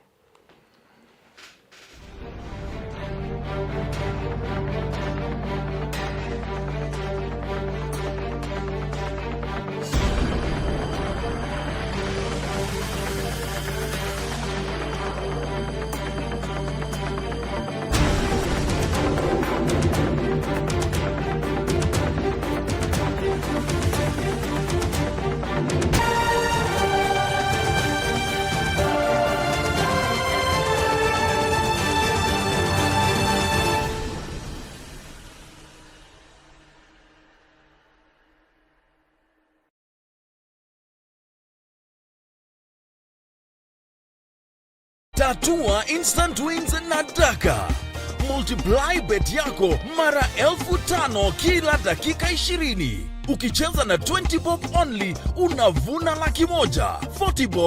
Tatua instant wins na Daka. Multiply bet yako mara elfu tano kila dakika ishirini. Ukicheza na twenty bob only, unavuna laki moja. Forty bob